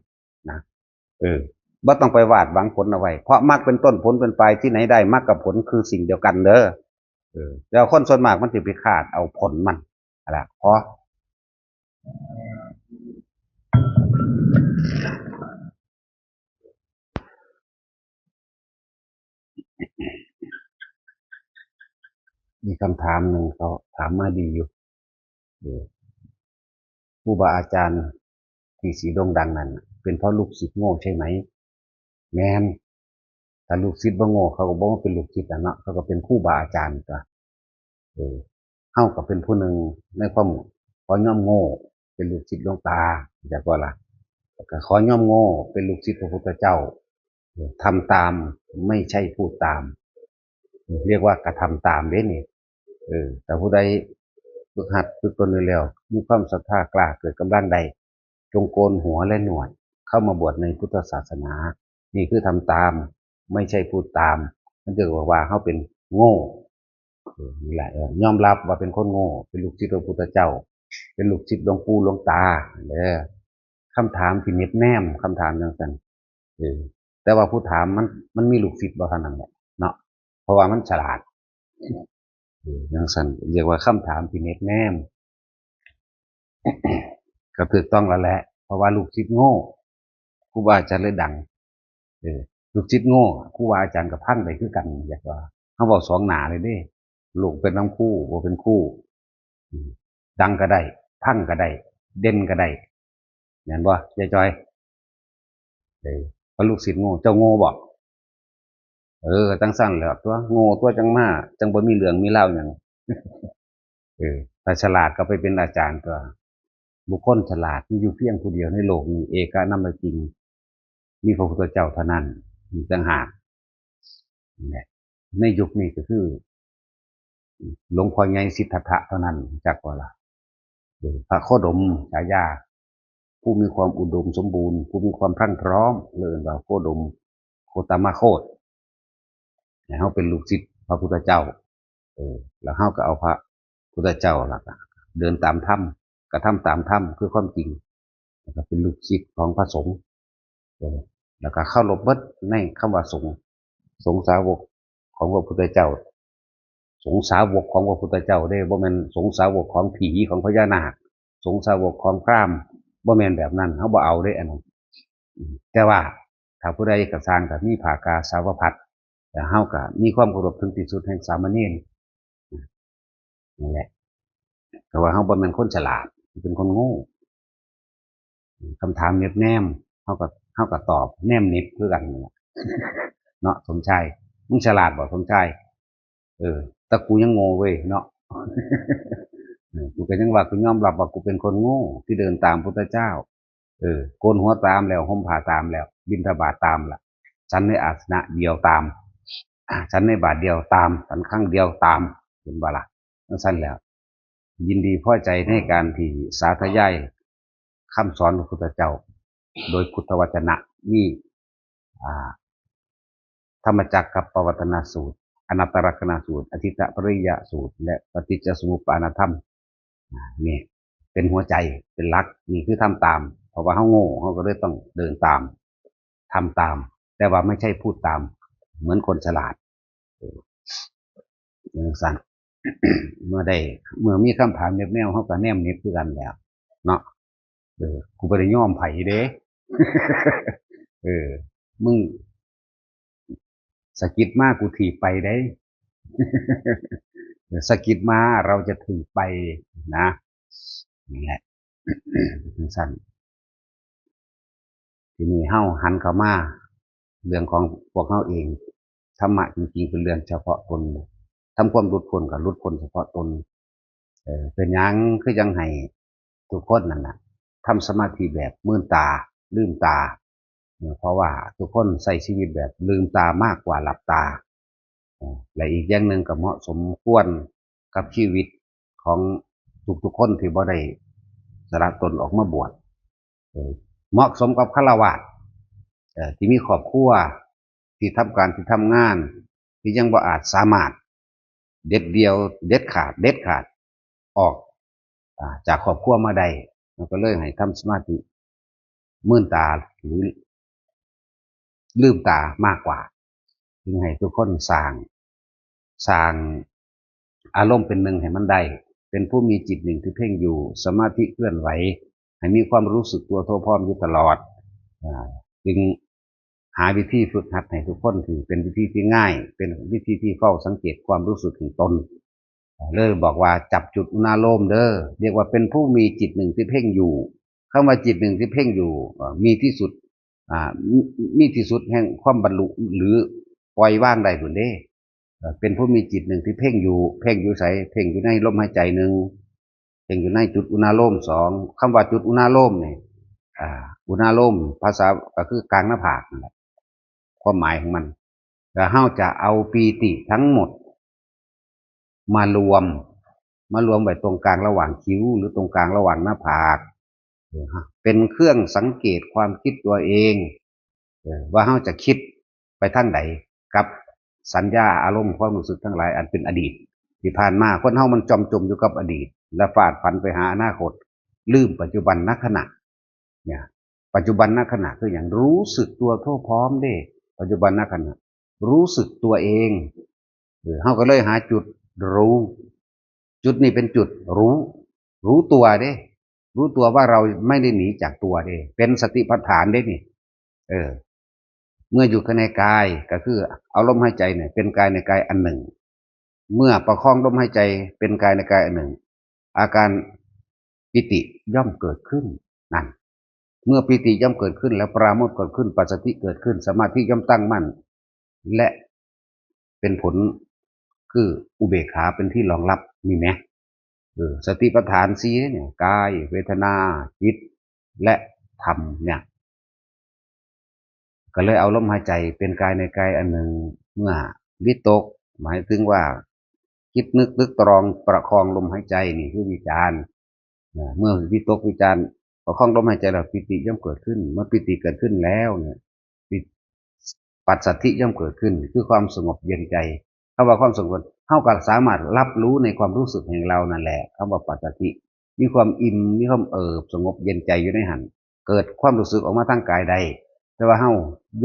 นะ เออ บ่ต้องไปวาดหวังผลเอาไว้ เพราะมรรคเป็นต้น ผลเป็นปลาย ที่ไหนได้ มรรคกับผลคือสิ่งเดียวกันเด้อ เออ แต่คนส่วนมากมันสิไปคาดเอาผลมัน เอาล่ะ ขอ มีคำถามหนึ่งเขาถามมาดีอยู่ เออ ครูบาอาจารย์ที่สิโด่งดังนั่นน่ะ เป็นเพราะลูกศิษย์โง่ใช่ไหม แม่น ถ้าลูกศิษย์บ่โง่ เขาก็บ่มาเป็นลูกศิษย์อะเนาะ เขาก็เป็นครูบาอาจารย์ตั๊ว เออ เฮาก็เป็นผู้หนึ่งในความขอยอมโง่ เป็นลูกศิษย์หลวงตา จักว่าล่ะ แล้วก็ขอยอมโง่ เป็นลูกศิษย์พระพุทธเจ้า เออ ทำตาม ไม่ใช่พูดตาม เรียกว่ากระทำตามเด้นี่ เออ แต่ผู้ใดฝึกหัดฝึกตนอยู่แล้ว มีความศรัทธากล้าเกิดกำลังได้ จงโกนหัวและหนวด เข้ามาบวชในพุทธศาสนา นี่คือทำตาม ไม่ใช่พูดตาม มันจะบอกว่าเขาเป็นโง่ เออ นี่แหละ เออ ยอมรับว่าเป็นคนโง่ เป็นลูกศิษย์พระพุทธเจ้า เป็นลูกศิษย์หลวงปู่หลวงตาเด้อ คำถามที่เหน็บแนม คำถามจังซั่น เออ แต่ว่าผู้ถามมัน มันมีลูกศิษย์บ่เท่านั้นแหละเนาะ เพราะว่ามันฉลาด เออ จังซั่น เรียกว่าคำถามที่เหน็บแนม ก็ถูกต้องแล้วแหละ เพราะว่าลูกศิษย์โง่ ครูบาอาจารย์เลยดัง เออ ลูกศิษย์โง่ ครูบาอาจารย์ก็พังไปคือกัน อยากว่า เฮาเว้าสองหน้าเลยเด้ ลูกเป็นนำครู บ่เป็นครู อืม ดังก็ได้ พังก็ได้ เด่นก็ได้ แม่นบ่ ยายจอย เออ เพราะลูกศิษย์โง่ เจ้าโง่บ่ เออ จังซั่นแหละตั๊ว โง่ตั๊วจังมา จังบ่มีเรื่องมีราวหยัง เออ ถ้าฉลาดก็ไปเป็นอาจารย์ตั๊ว บุคคลฉลาดมีอยู่เพียงผู้เดียวในโลกนี้ เอกนัมมะกิง มีพระพุทธเจ้าเท่านั้น อีกต่างหาก นั่นแหละ ในยุคนี้ก็คือ หลวงพ่อใหญ่สิทธัตถะเท่านั้น จักว่าล่ะ เออ พระโคดมฉายา ผู้มีความอุดมสมบูรณ์ ผู้มีความพรั่งพร้อม เรียกว่าโคดม โคตมโคต ให้เฮาเป็นลูกศิษย์พระพุทธเจ้า เออ แล้วเฮาก็เอาพระพุทธเจ้าล่ะ เดินตามธรรม กระทำตามธรรม คือความจริง แล้วก็เป็นลูกศิษย์ของพระสงฆ์ เออ แล้วก็เคารพเบิดในคำว่าสงฆ์ สงฆ์สาวกของพระพุทธเจ้า สงฆ์สาวกของพระพุทธเจ้าเด้ บ่แม่นสงฆ์สาวกของผีของพญานาค สงฆ์สาวกของพราหมณ์ บ่แม่นแบบนั้น เฮาบ่เอาเด้อันนั้น อืม แต่ว่าถ้าผู้ใดก็ซ่างก็มีผ้ากาสาวพัสตร์ แต่เฮาก็มีความเคารพถึงที่สุดแห่งสามเณร นั่นแหละ แต่ว่าเฮาบ่แม่นคนฉลาด เป็นคนโง่ คำถามเหน็บแนม เฮาก็ เฮาก็ตอบแนมเหน็บคือกันนั่นแหละ เนาะ สมชาย มึงฉลาดบ่ สมชาย เออ แต่กูยังโง่เว้ยเนาะ เออ กูก็ยังว่า กูยอมรับว่ากูเป็นคนโง่ที่เดินตามพุทธเจ้า เออ โกนหัวตามแล้ว ห่มผ้าตามแล้ว บิณฑบาตตามละ ฉันในอาสนะเดียวตาม อ่า ฉันในบาตรเดียวตาม ฉันครั้งเดียวตาม เห็นบ่ล่ะ จั่งซั้นแล้ว ยินดีพอใจในการที่สาธยายคำสอนของพระพุทธเจ้า โดยพุทธวจนะ มี อ่า ธรรมจักรกัปปวัตนสูตร อนัตตลักษณสูตร อธิตตปริยสูตร และปฏิจจสมุปปานธรรม อ่า นี่เป็นหัวใจ เป็นหลัก นี่คือทำตาม เพราะว่าเฮาโง่ เฮาก็เลยต้องเดินตาม ทำตาม แต่ว่าไม่ใช่พูดตาม เหมือนคนฉลาด เออ จั่งซั้น เมื่อได้ เมื่อมีคำถามแนบแนว เฮาก็แนมเน็บคือกันแหล้ว เนาะ เออ กูบ่ได้ยอมไผเด้ เออ มึงสะกิดมา กูถีบไปเด้ เออ สะกิดมา เราจะถีบไปนะ นี่แหละ จั่งซั้น ทีนี้เฮาหันเข้ามา เรื่องของพวกเฮาเอง ธรรมะจริงๆเป็นเรื่องเฉพาะตน ทำความหลุดพ้นก็หลุดพ้นเฉพาะตน เออ เป็นหยังคือจั่งให้ทุกคนนั่นน่ะ ทำสมาธิแบบมืนตา ลืมตา เออ เพราะว่าทุกคนใช้ชีวิตแบบลืมตามากกว่าหลับตา เออ และอีกอย่างหนึ่งก็เหมาะสมควรกับชีวิตของทุกๆคนที่บ่ได้สละตนออกมาบวช เออ เหมาะสมกับฆราวาส เออ ที่มีครอบครัว ที่ทำการ ที่ทำงาน ที่ยังบ่อาจสามารถเด็ดเดี่ยว เด็ดขาด เด็ดขาด ออก อ่า จากครอบครัวมาได้ มันก็เลยให้ทำสมาธิ มืนตา หรือ ลืมตามากกว่า จึงให้ทุกคนสร้าง สร้างอารมณ์เป็นหนึ่งให้มันได้ เป็นผู้มีจิตหนึ่งที่เพ่งอยู่ สมาธิเคลื่อนไหว ให้มีความรู้สึกตัวทั่วพร้อมอยู่ตลอด อ่า จึงหาวิธีฝึกหัดให้ทุกคนที่เป็นวิธีที่ง่าย เป็นวิธีที่เฝ้าสังเกตความรู้สึกของตน เลยบอกว่าจับจุดอุณาโลมเด้อ เรียกว่าเป็นผู้มีจิตหนึ่งที่เพ่งอยู่ คำว่าจิตหนึ่งที่เพ่งอยู่ เอ่อ มีที่สุด อ่า มี มีที่สุดแห่งความบรรลุหรือปล่อยวางได้พุ้นเด้ เอ่อ เป็นผู้มีจิตหนึ่งที่เพ่งอยู่ เพ่งอยู่ไส เพ่งอยู่ในลมหายใจหนึ่ง เพ่งอยู่ในจุดอุณาโลมสอง คำว่าจุดอุณาโลมนี่ อ่า อุณาโลมภาษาก็คือกลางหน้าผากนั่นแหละ ความหมายของมัน แล้วเฮาจะเอาปีติทั้งหมด มารวม มารวมไว้ตรงกลางระหว่างคิ้ว หรือตรงกลางระหว่างหน้าผาก เออ เป็นเครื่องสังเกตความคิดตัวเอง เออ ว่าเฮาจะคิดไปทางใด กับสัญญาอารมณ์ความรู้สึกทั้งหลายอันเป็นอดีต ที่ผ่านมา คนเฮามันจมจมอยู่กับอดีต และฟาดฝันไปหาอนาคต ลืมปัจจุบันนขณะ เนี่ย ปัจจุบันนขณะคือหยัง รู้สึกตัวทั่วพร้อมเด้ ปัจจุบันนขณะ รู้สึกตัวเอง เออ เฮาก็เลยหาจุดรู้ จุดนี้เป็นจุดรู้ รู้ตัวเด้ รู้ตัวว่าเราไม่ได้หนีจากตัวเด้ เป็นสติปัฏฐานเด้นี่ เออ เมื่ออยู่ในกายก็คือเอาลมหายใจเนี่ยเป็นกายในกายอันหนึ่ง เมื่อประคองลมหายใจเป็นกายในกายอันหนึ่ง อาการปีติย่อมเกิดขึ้น นั่น เมื่อปีติย่อมเกิดขึ้น แล้วปราโมทย์เกิดขึ้น ปัสสัทธิเกิดขึ้น สมาธิย่อมตั้งมั่น และเป็นผลคืออุเบกขาเป็นที่รองรับ นี่แหม เออ สติปัฏฐานสี่เนี่ย กาย เวทนา จิต และธรรมเนี่ย ก็เลยเอาลมหายใจเป็นกายในกายอันหนึ่ง เมื่อวิตก หมายถึงว่าคิดนึกตึกตรองประคองลมหายใจ นี่คือวิจารณ์ เอ่อ เมื่อวิตกวิจารณ์ประคองลมหายใจแล้ว ปีติย่อมเกิดขึ้น เมื่อปีติเกิดขึ้นแล้วเนี่ย ปัสสัทธิย่อมเกิดขึ้น คือความสงบเย็นใจ คำว่าความสงบ เฮาก็สามารถรับรู้ในความรู้สึกแห่งเรานั่นแหละ คำว่าปัสสัทธิ มีความอิ่ม มีความเอิบสงบเย็นใจอยู่ในหั้น เกิดความรู้สึกออกมาทางกายได้ แต่ว่าเฮา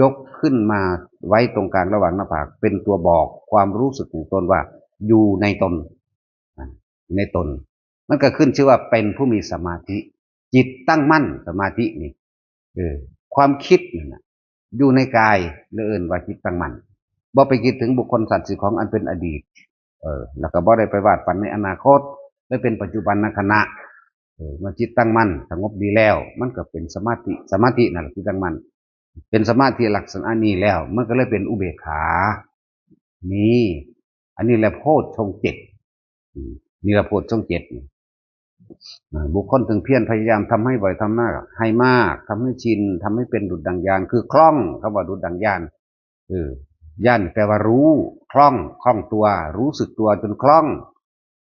ยกขึ้นมาไว้ตรงกลางระหว่างหน้าผาก เป็นตัวบอกความรู้สึกของตนว่าอยู่ในตน อ่ะ ในตน มันก็ขึ้นชื่อว่าเป็นผู้มีสมาธิ จิตตั้งมั่น สมาธินี่ เออ ความคิดนั่นน่ะ อยู่ในกาย เลยเอิ้นว่าจิตตั้งมั่น บ่ไปคิดถึงบุคคลสัตว์สิ่งของอันเป็นอดีต เออ แล้วก็บ่ได้ไปวาดฝันในอนาคต เลยเป็นปัจจุบันนขณะ เออ เมื่อจิตตั้งมั่น สงบดีแล้ว มันก็เป็นสมาธิ สมาธินั่นแหละที่ตั้งมั่น เป็นสมาธิลักษณะนี้แล้ว มันก็เลยเป็นอุเบกขา นี่ อันนี้แหละโพชฌงค์เจ็ด อืม นี่แหละโพชฌงค์เจ็ดนี่ อ่า บุคคลถึงเพียรพยายามทำให้บ่อย ทำมาก ให้มาก ทำให้ชิน ทำให้เป็นดุจดั่งญาณ คือคล่อง คำว่าดุจดั่งญาณ เออ ญาณแปลว่ารู้ คล่อง คล่องตัว รู้สึกตัวจนคล่อง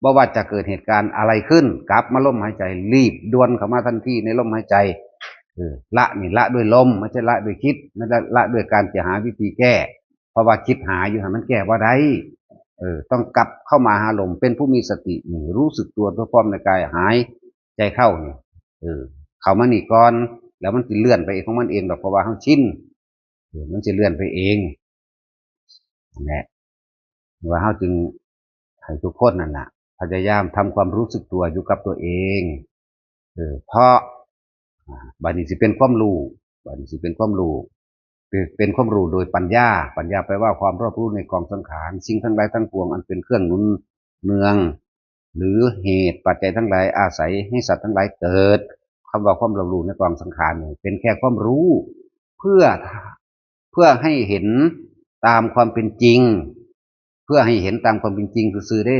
บ่ว่าจะเกิดเหตุการณ์อะไรขึ้น กลับมาลมหายใจ รีบด่วนเข้ามาทันทีในลมหายใจ เออ ละนี่ละด้วยลม ไม่ใช่ละด้วยคิด ไม่ได้ละด้วยการจะหาวิธีแก้ เพราะว่าคิดหาอยู่ หามันแก้บ่ได้ เออ ต้องกลับเข้ามาหาลม เป็นผู้มีสตินี่ รู้สึกตัวทั่วพร้อมในกาย หายใจเข้านี่ เออ เข้ามานี่ก่อน แล้วมันสิเลื่อนไปเองของมันเองดอก เพราะว่าเฮาชิน เออ มันสิเลื่อนไปเอง นั่นแหละ ว่าเฮาจึงให้ทุกคนนั่นน่ะ พยายามทำความรู้สึกตัวอยู่กับตัวเอง เออ เพราะ อ่า บัดนี้สิเป็นความรู้ บัดนี้สิเป็นความรู้ เป็น เป็นความรู้โดยปัญญา ปัญญาแปลว่าความรอบรู้ในกองสังขาร สิ่งทั้งหลายทั้งปวงอันเป็นเครื่องหนุนเนือง หรือเหตุปัจจัยทั้งหลายอาศัยให้สัตว์ทั้งหลายเกิด คำว่าความรอบรู้ในกองสังขารนี่เป็นแค่ความรู้ เพื่อ เพื่อให้เห็นตามความเป็นจริง เพื่อให้เห็นตามความเป็นจริงซื่อๆเด้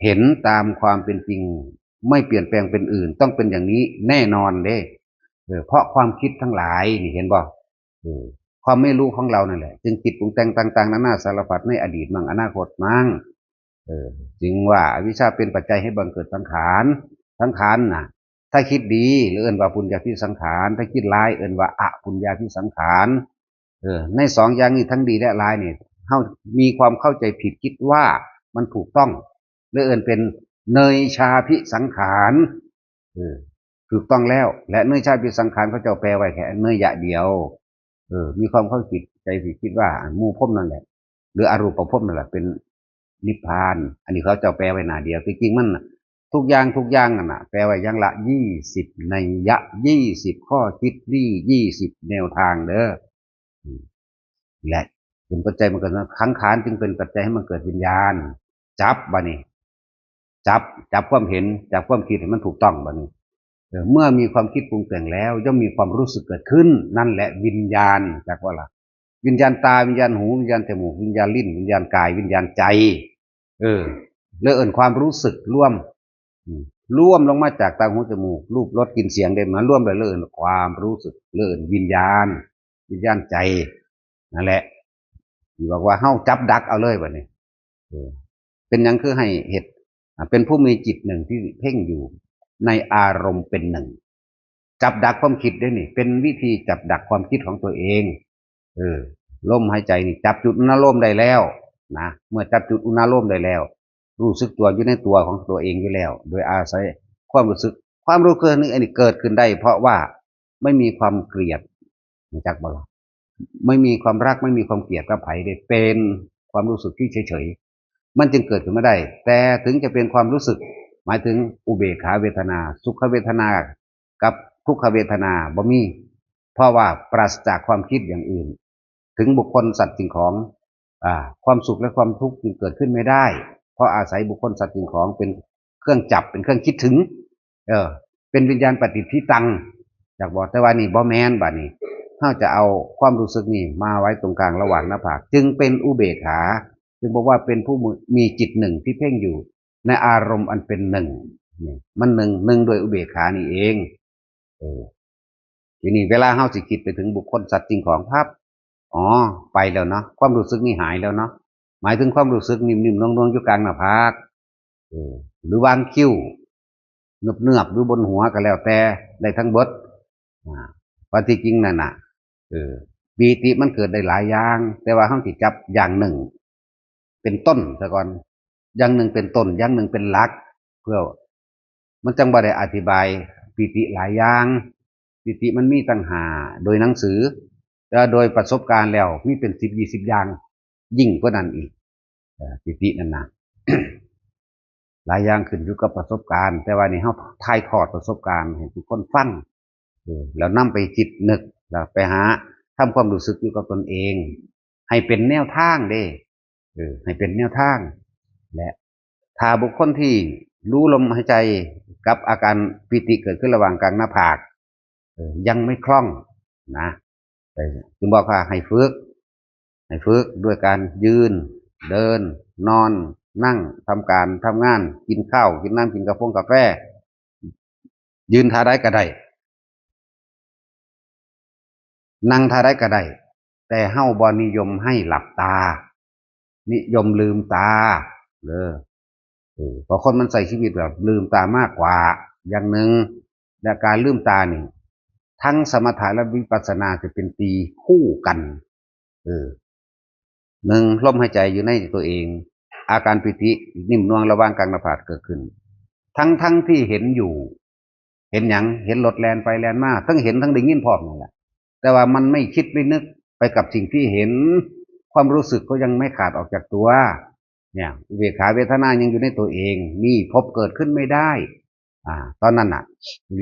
เห็นตามความเป็นจริง ไม่เปลี่ยนแปลงเป็นอื่น ต้องเป็นอย่างนี้แน่นอนเด้ เออ เพราะความคิดทั้งหลายนี่ เห็นบ่ เออ ความไม่รู้ของเรานั่นแหละ จึงคิดปรุงแต่งต่างๆนานาสารพัดในอดีตมั่งอนาคตมั่ง เออ จึงว่าอวิชชาเป็นปัจจัยให้บังเกิดสังขาร สังขารน่ะ ถ้าคิดดีเอิ้นว่าปุญญาภิสังขาร ถ้าคิดร้ายเอิ้นว่าอปุญญาภิสังขาร เออ ในสองอย่างนี้ทั้งดีและร้ายนี่ เฮามีความเข้าใจผิดคิดว่ามันถูกต้อง เลยเอิ้นเป็นเนยชาภิสังขาร เออ ถูกต้องแล้ว และเนยชาภิสังขารเขาเจ้าแปลไว้แค่เนยยะเดียว เออ มีความเข้าใจผิดคิดว่าหมู่พรหมนั่นแหละ หรืออรูปภพนั่นแหละเป็นนิพพาน อันนี้เขาเจ้าแปลไว้หน้าเดียว ที่จริงมันน่ะ ทุกอย่าง ทุกอย่างนั่นน่ะ แปลไว้อย่างละยี่สิบนัยยะ ยี่สิบข้อคิด ยี่ ยี่สิบแนวทางเด้อ อืม และเป็นปัจจัยมันเกิดสังขาร จึงเป็นปัจจัยให้มันเกิดวิญญาณ จับบัดนี้ จับ จับความเห็น จับความคิดให้มันถูกต้องบัดนี้ เออ เมื่อมีความคิดปรุงแต่งแล้ว ย่อมมีความรู้สึกเกิดขึ้น นั่นแหละวิญญาณ จักว่าล่ะ วิญญาณตา วิญญาณหู วิญญาณจมูก วิญญาณลิ้น วิญญาณกาย วิญญาณใจ เออ เลยเอิ้นความรู้สึกรวม อืม รวมลงมาจากตาหูจมูก รูปรสกลิ่นเสียงได้มารวมเลย เลยเอิ้นความรู้สึก เลยเอิ้นวิญญาณ วิญญาณใจ นั่นแหละ ที่บอกว่าเฮาจับดักเอาเลยบัดนี้ เออ เป็นหยังคือให้เฮ็ด อ่า เป็นผู้มีจิตหนึ่งที่เพ่งอยู่ในอารมณ์เป็นหนึ่ง จับดักความคิดได้นี่ เป็นวิธีจับดักความคิดของตัวเอง เออ ลมหายใจนี่จับจุดอุณาโลมได้แล้วนะ เมื่อจับจุดอุณาโลมได้แล้ว รู้สึกตัวอยู่ในตัวของตัวเองอยู่แล้ว โดยอาศัยความรู้สึก ความรู้สึกนี้ อันนี้เกิดขึ้นได้ เพราะว่าไม่มีความเกลียด รู้จักบ่ล่ะ ไม่มีความรัก ไม่มีความเกลียดกับไผเด้ เป็นความรู้สึกที่เฉยๆ มันจึงเกิดขึ้นมาได้ แต่ถึงจะเป็นความรู้สึก หมายถึงอุเบกขาเวทนา สุขเวทนากับทุกขเวทนาบ่มี เพราะว่าปราศจากความคิดอย่างอื่น ถึงบุคคลสัตว์สิ่งของ อ่า ความสุขและความทุกข์จึงเกิดขึ้นไม่ได้ เพราะอาศัยบุคคลสัตว์สิ่งของเป็นเครื่องจับ เป็นเครื่องคิดถึง เออ เป็นวิญญาณปฏิฏฐิตัง อยากบอก แต่ว่านี่บ่แม่นบัดนี้ เฮาจะเอาความรู้สึกนี่มาไว้ตรงกลางระหว่างหน้าผาก จึงเป็นอุเบกขา จึงบอกว่าเป็นผู้มีจิตหนึ่งที่เพ่งอยู่ในอารมณ์อันเป็นหนึ่ง นี่ มันหนึ่ง หนึ่งด้วยอุเบกขานี่เอง เออ ทีนี้เวลาเฮาสิคิดไปถึงบุคคลสัตว์สิ่งของปั๊บ อ๋อ ไปแล้วเนาะ ความรู้สึกนี่หายแล้วเนาะ หมายถึงความรู้สึกนิ่มๆนวลๆอยู่กลางหน้าผาก เออ หรือวางคิ้ว เนือบๆอยู่บนหัวก็แล้วแต่ ได้ทั้งเบิด อ่า ว่าที่จริงนั่นน่ะ เออ ปีติมันเกิดได้หลายอย่าง แต่ว่าเฮาสิจับอย่างหนึ่ง เป็นต้นซะก่อน อย่างหนึ่งเป็นต้น อย่างหนึ่งเป็นหลัก เพื่อ มันจังบ่ได้อธิบายปีติหลายอย่าง ปีติมันมีตั้งห้าโดยหนังสือ แต่โดยประสบการณ์แล้วมีเป็นสิบยี่สิบอย่าง ยิ่งกว่านั้นอีก เอ่อ ปีตินั่นนะ หลายอย่างขึ้นอยู่กับประสบการณ์ แต่ว่านี่เฮาถ่ายทอดประสบการณ์ให้ทุกคนฟัง เออ แล้วนำไปคิดนึก แล้วไปหาทำความรู้สึกอยู่กับตนเอง ให้เป็นแนวทางเด้ เออ ให้เป็นแนวทาง และถ้าบุคคลที่รู้ลมหายใจกับอาการปีติเกิดขึ้นระหว่างกลางหน้าผาก เออ ยังไม่คล่องนะ เออ จึงบอกว่าให้ฝึก ให้ฝึกด้วยการยืน เดิน นอน นั่ง ทำการ ทำงาน กินข้าว กินน้ำ กินกาแฟ กาแฟ ยืนท่าใดก็ได้ นั่งท่าใดก็ได้ แต่เฮาบ่นิยมให้หลับตา นิยมลืมตา เด้อ เออ เพราะคนมันใช้ชีวิตแบบลืมตามากกว่า อย่างหนึ่ง และการลืมตานี่ ทั้งสมถะและวิปัสสนาจะเป็นตีคู่กัน เออ หนึ่ง ลมหายใจอยู่ในตัวเอง อาการปีตินิ่มนวลระหว่างกลางหน้าผากเกิดขึ้น ทั้งๆ ที่เห็นอยู่ เห็นหยัง เห็นรถแล่นไปแล่นมา ทั้งเห็นทั้งได้ยินพร้อมนั่นแหละ แต่ว่ามันไม่คิดไม่นึกไปกับสิ่งที่เห็น ความรู้สึกก็ยังไม่ขาดออกจากตัว เนี่ย อุเบกขาเวทนายังอยู่ในตัวเอง นี่ภพเกิดขึ้นไม่ได้ อ่า ตอนนั้นน่ะ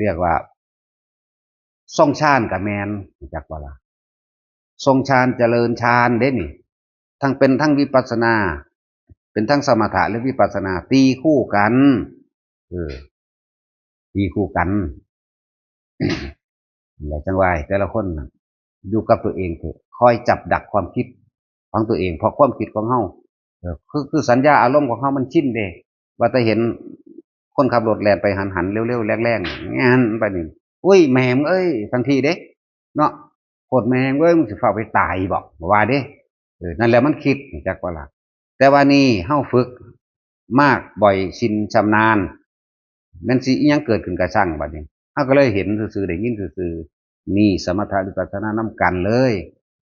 เรียกว่า ทรงฌานก็แม่น รู้จักบ่ล่ะ ทรงฌานเจริญฌานเด้นี่ ทั้งเป็นทั้งวิปัสสนา เป็นทั้งสมถะและวิปัสสนา ตีคู่กัน เออ ตีคู่กัน นั่นแหละจั่งว่าให้แต่ละคนน่ะ อยู่กับตัวเองเถอะ คอยจับดักความคิดของตัวเอง เพราะความคิดของเฮา เออ คือ คือสัญญาอารมณ์ของเฮามันชินเด้ ว่าแต่เห็นคนขับรถแล่นไปหันๆ เร็วๆ แรงๆ แง่นไปนี่ อุ้ย แม่มึงเอ้ย ทันทีเด้ เนาะ โคตรแม่มึงเอ้ย มึงสิฟ้าวไปตายบ่ ว่าเด้ เออ นั่นแหละมันคิด รู้จักบ่ล่ะ แต่ว่านี่เฮาฝึกมาก บ่อย ชิน ชำนาญ แม่นสิอิหยังเกิดขึ้นก็ช่างบัดนี้ เฮาก็เลยเห็นซื่อๆ ได้ยินซื่อๆ นี่สมถะวิปัสสนานำกันเลย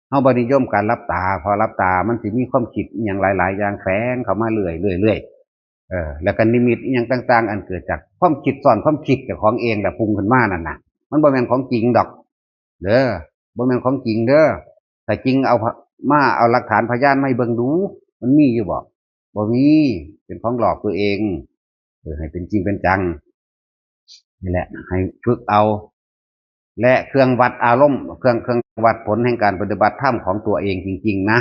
เฮาบ่นิยมการหลับตา พอหลับตามันสิมีความคิดอิหยังหลายๆ อย่างแฝงเข้ามาเรื่อยๆ เรื่อยๆ เออ แล้วก็นิมิตอิหยังต่างๆ อันเกิดจากความคิดซ้อนความคิดเจ้าของเองแหละปรุงขึ้นมานั่นน่ะ มันบ่แม่นของจริงดอก เด้อ บ่แม่นของจริงเด้อ ถ้าจริงเอาพะ มาเอาหลักฐานพยานมาให้เบิ่งดู มันมีอยู่บ่ บ่มี เป็นของหลอกตัวเอง เออ ให้เป็นจริงเป็นจัง นี่แหละ ให้ฝึกเอา และเครื่องวัดอารมณ์ เครื่อง เครื่องวัดผลแห่งการปฏิบัติธรรมของตัวเองจริงๆ นะ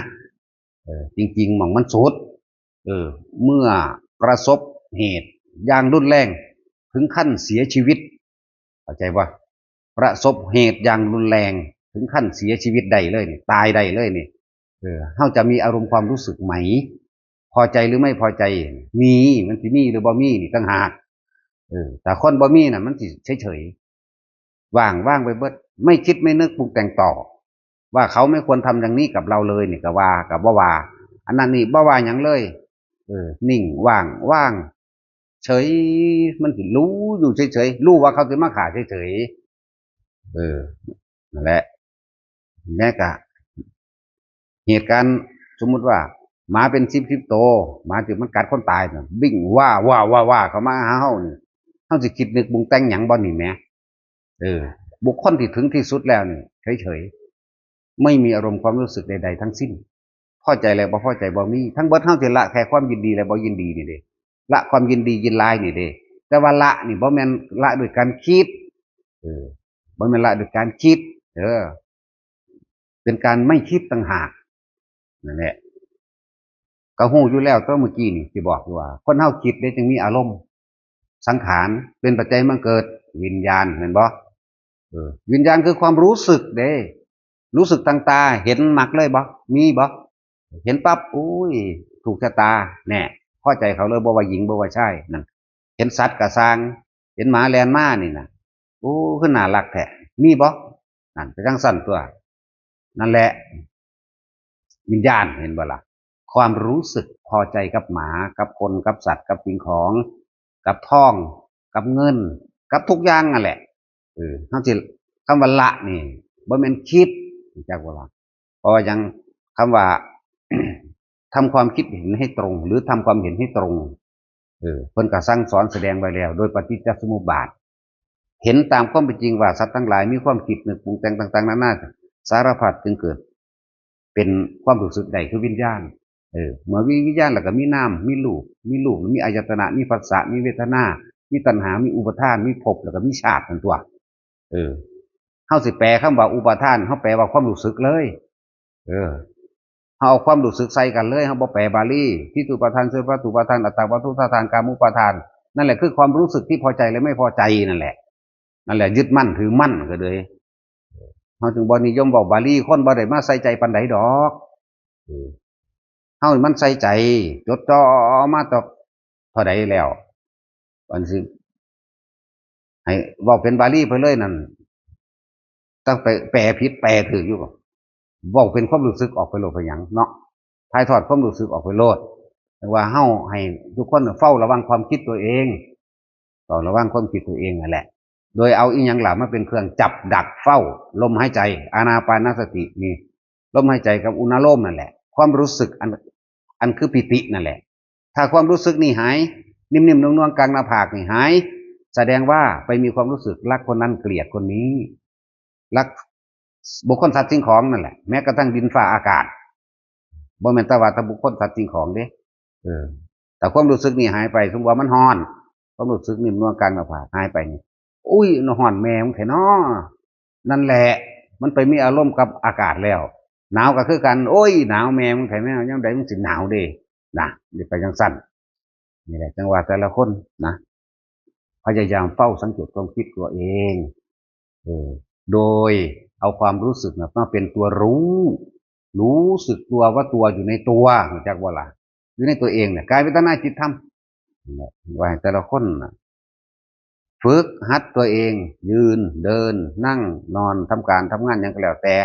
เออ จริงๆ หม่องมันสุด เออ เมื่อประสบเหตุอย่างรุนแรงถึงขั้นเสียชีวิต เข้าใจบ่ ประสบเหตุอย่างรุนแรงถึงขั้นเสียชีวิตได้เลยนี่ ตายได้เลยนี่ เออ เฮาจะมีอารมณ์ความรู้สึกไหม พอใจหรือไม่พอใจ มี มันสิมีหรือบ่มีนี่ต่างหาก เออ แต่คนบ่มีน่ะ มันสิเฉยๆ ว่าง ว่างไปเบิด ไม่คิดไม่นึกปรุงแต่งต่อ ว่าเขาไม่ควรทำอย่างนี้กับเราเลยนี่ก็ว่า ก็บ่ว่า อันนั้นนี่บ่ว่าหยังเลย เออ นิ่ง ว่าง ว่าง เฉย มันสิรู้อยู่เฉยๆ รู้ว่าเขาสิมาฆ่าเฉยๆ เออ นั่นแหละ แม้กะ เหตุการณ์ สมมุติว่า หมาเป็นสิบสิบโต หมาที่มันกัดคนตายน่ะ วิ่งว่า ว่า ว่า ว่า เข้ามาหาเฮานี่ เฮาสิคิดนึกปรุงแต่งหยังบ่นี่แหม เออ บุคคลที่ถึงที่สุดแล้วนี่ เฉยๆ ไม่มีอารมณ์ความรู้สึกใดๆ ทั้งสิ้น พอใจและบ่พอใจบ่มี ทั้งเบิดเฮาสิละแค่ความยินดีและบ่ยินดีนี่เด้ ละความยินดียินร้ายนี่เด้ แต่ว่าละนี่บ่แม่นละด้วยการคิด เออ บ่แม่นละด้วยการคิด เออ เป็นการไม่คิดต่างหาก นั่นแหละ ก็ฮู้อยู่แล้ว ตัวเมื่อกี้นี่ที่บอกอยู่ว่า คนเฮาคิดเด้จึงมีอารมณ์ สังขารเป็นปัจจัยมาเกิดวิญญาณ แม่นบ่ เออ วิญญาณคือความรู้สึกเด้ รู้สึกทางตา เห็นมักเลยบ่ มีบ่ เห็นปั๊บ อุ้ย ถูกชะตา แน่ พอใจเขาเลย บ่ว่าหญิง บ่ว่าชาย นั่น เห็นสัตว์กะซ่าง เห็นหมาแล่นมานี่น่ะ โอ้ คือน่ารักแท้ มีบ่ นั่น ไปจั่งซั่นตั๊ว นั่นแหละ วิญญาณ เห็นบ่ล่ะ ความรู้สึกพอใจกับหมา กับคน กับสัตว์ กับสิ่งของ กับทอง กับเงิน กับทุกอย่างนั่นแหละ เออ เฮาสิ คำว่าละนี่ บ่แม่นคิด รู้จักบ่ล่ะ เพราะว่าหยัง คำว่า ทำความคิดเห็นให้ตรง หรือทำความเห็นให้ตรง เออ เพิ่นก็สั่งสอนแสดงไว้แล้ว โดยปฏิจจสมุปบาท เห็นตามความเป็นจริงว่าสัตว์ทั้งหลายมีความคิดนึกปรุงแต่งต่างๆ นานา สารพัดจึงเกิดเป็นความรู้สึกได้คือวิญญาณ เออ เมื่อมีวิญญาณแล้วก็มีนาม มีรูป มีรูป มีอายตนะ มีผัสสะ มีเวทนา มีตัณหา มีอุปาทาน มีภพ แล้วก็มีชาตินั่นตั๊ว เออ เฮาสิแปลคำว่าอุปาทาน เฮาแปลว่าความรู้สึกเลย เออ เฮาเอาความรู้สึกใส่กันเลย เฮาบ่แปลบาลี ทิฏฐูปาทาน สัพพะทูปาทาน อัตตาปาทุปาทาน กามูปาทาน นั่นแหละคือความรู้สึกที่พอใจและไม่พอใจนั่นแหละ นั่นแหละยึดมั่นถือมั่นก็เลย เฮาจึงบ่นิยมเว้าบาลี คนบ่ได้มาใส่ใจปานใดดอก เออ เฮามันใส่ใจ จดจ่อมาตอกเท่าใดแล้ว อันสิ ให้เว้าเป็นบาลีไปเลยนั่น ตั้งแต่แปลผิดแปลถืกอยู่ก็เว้าเป็นความรู้สึกออกไปโลด เป็นหยังเนาะ ถ่ายทอดความรู้สึกออกไปโลด แต่ว่าเฮาให้ทุกคนเฝ้าระวังความคิดตัวเอง เฝ้าระวังความคิดตัวเองนั่นแหละ โดยเอาอีหยังล่ะมาเป็นเครื่องจับดักเฝ้า ลมหายใจ อานาปานสตินี่ ลมหายใจกับอุณาโลมนั่นแหละ ความรู้สึกอัน อันคือปีตินั่นแหละ ถ้าความรู้สึกนี่หาย นิ่มๆนวลๆกลางหน้าผากนี่หาย แสดงว่าไปมีความรู้สึกรักคนนั้นเกลียดคนนี้ รักบุคคลสัตว์สิ่งของนั่นแหละ แม้กระทั่งดินฟ้าอากาศ บ่แม่นแต่ว่าแต่บุคคลสัตว์สิ่งของเด้ เออ แต่ความรู้สึกนี่หายไป สมมติว่ามันฮ้อน ความรู้สึกนิ่มนวลกลางหน้าผากหายไปนี่ อุ้ย ฮ้อนแม่มึงแท้น้อ นั่นแหละ มันไปมีอารมณ์กับอากาศแล้ว หนาวก็คือกัน โอ้ย หนาวแม่มึงแท้แม่ ยามใดมึงสิหนาวเด้ นะ นี่ไปจังซั่น นี่แหละ จังว่าแต่ละคนนะ พยายามเฝ้าสังเกตความคิดตัวเอง เออ โดยเอาความรู้สึกนะมาเป็นตัวรู้ รู้สึกตัวว่าตัวอยู่ในตัว รู้จักบ่ล่ะ อยู่ในตัวเองเนี่ย กายเวทนาจิตธรรม นั่นแหละ ว่าให้แต่ละคนนะ ฝึกหัดตัวเอง ยืน เดิน นั่ง นอน ทำการ ทำงานหยังก็แล้วแต่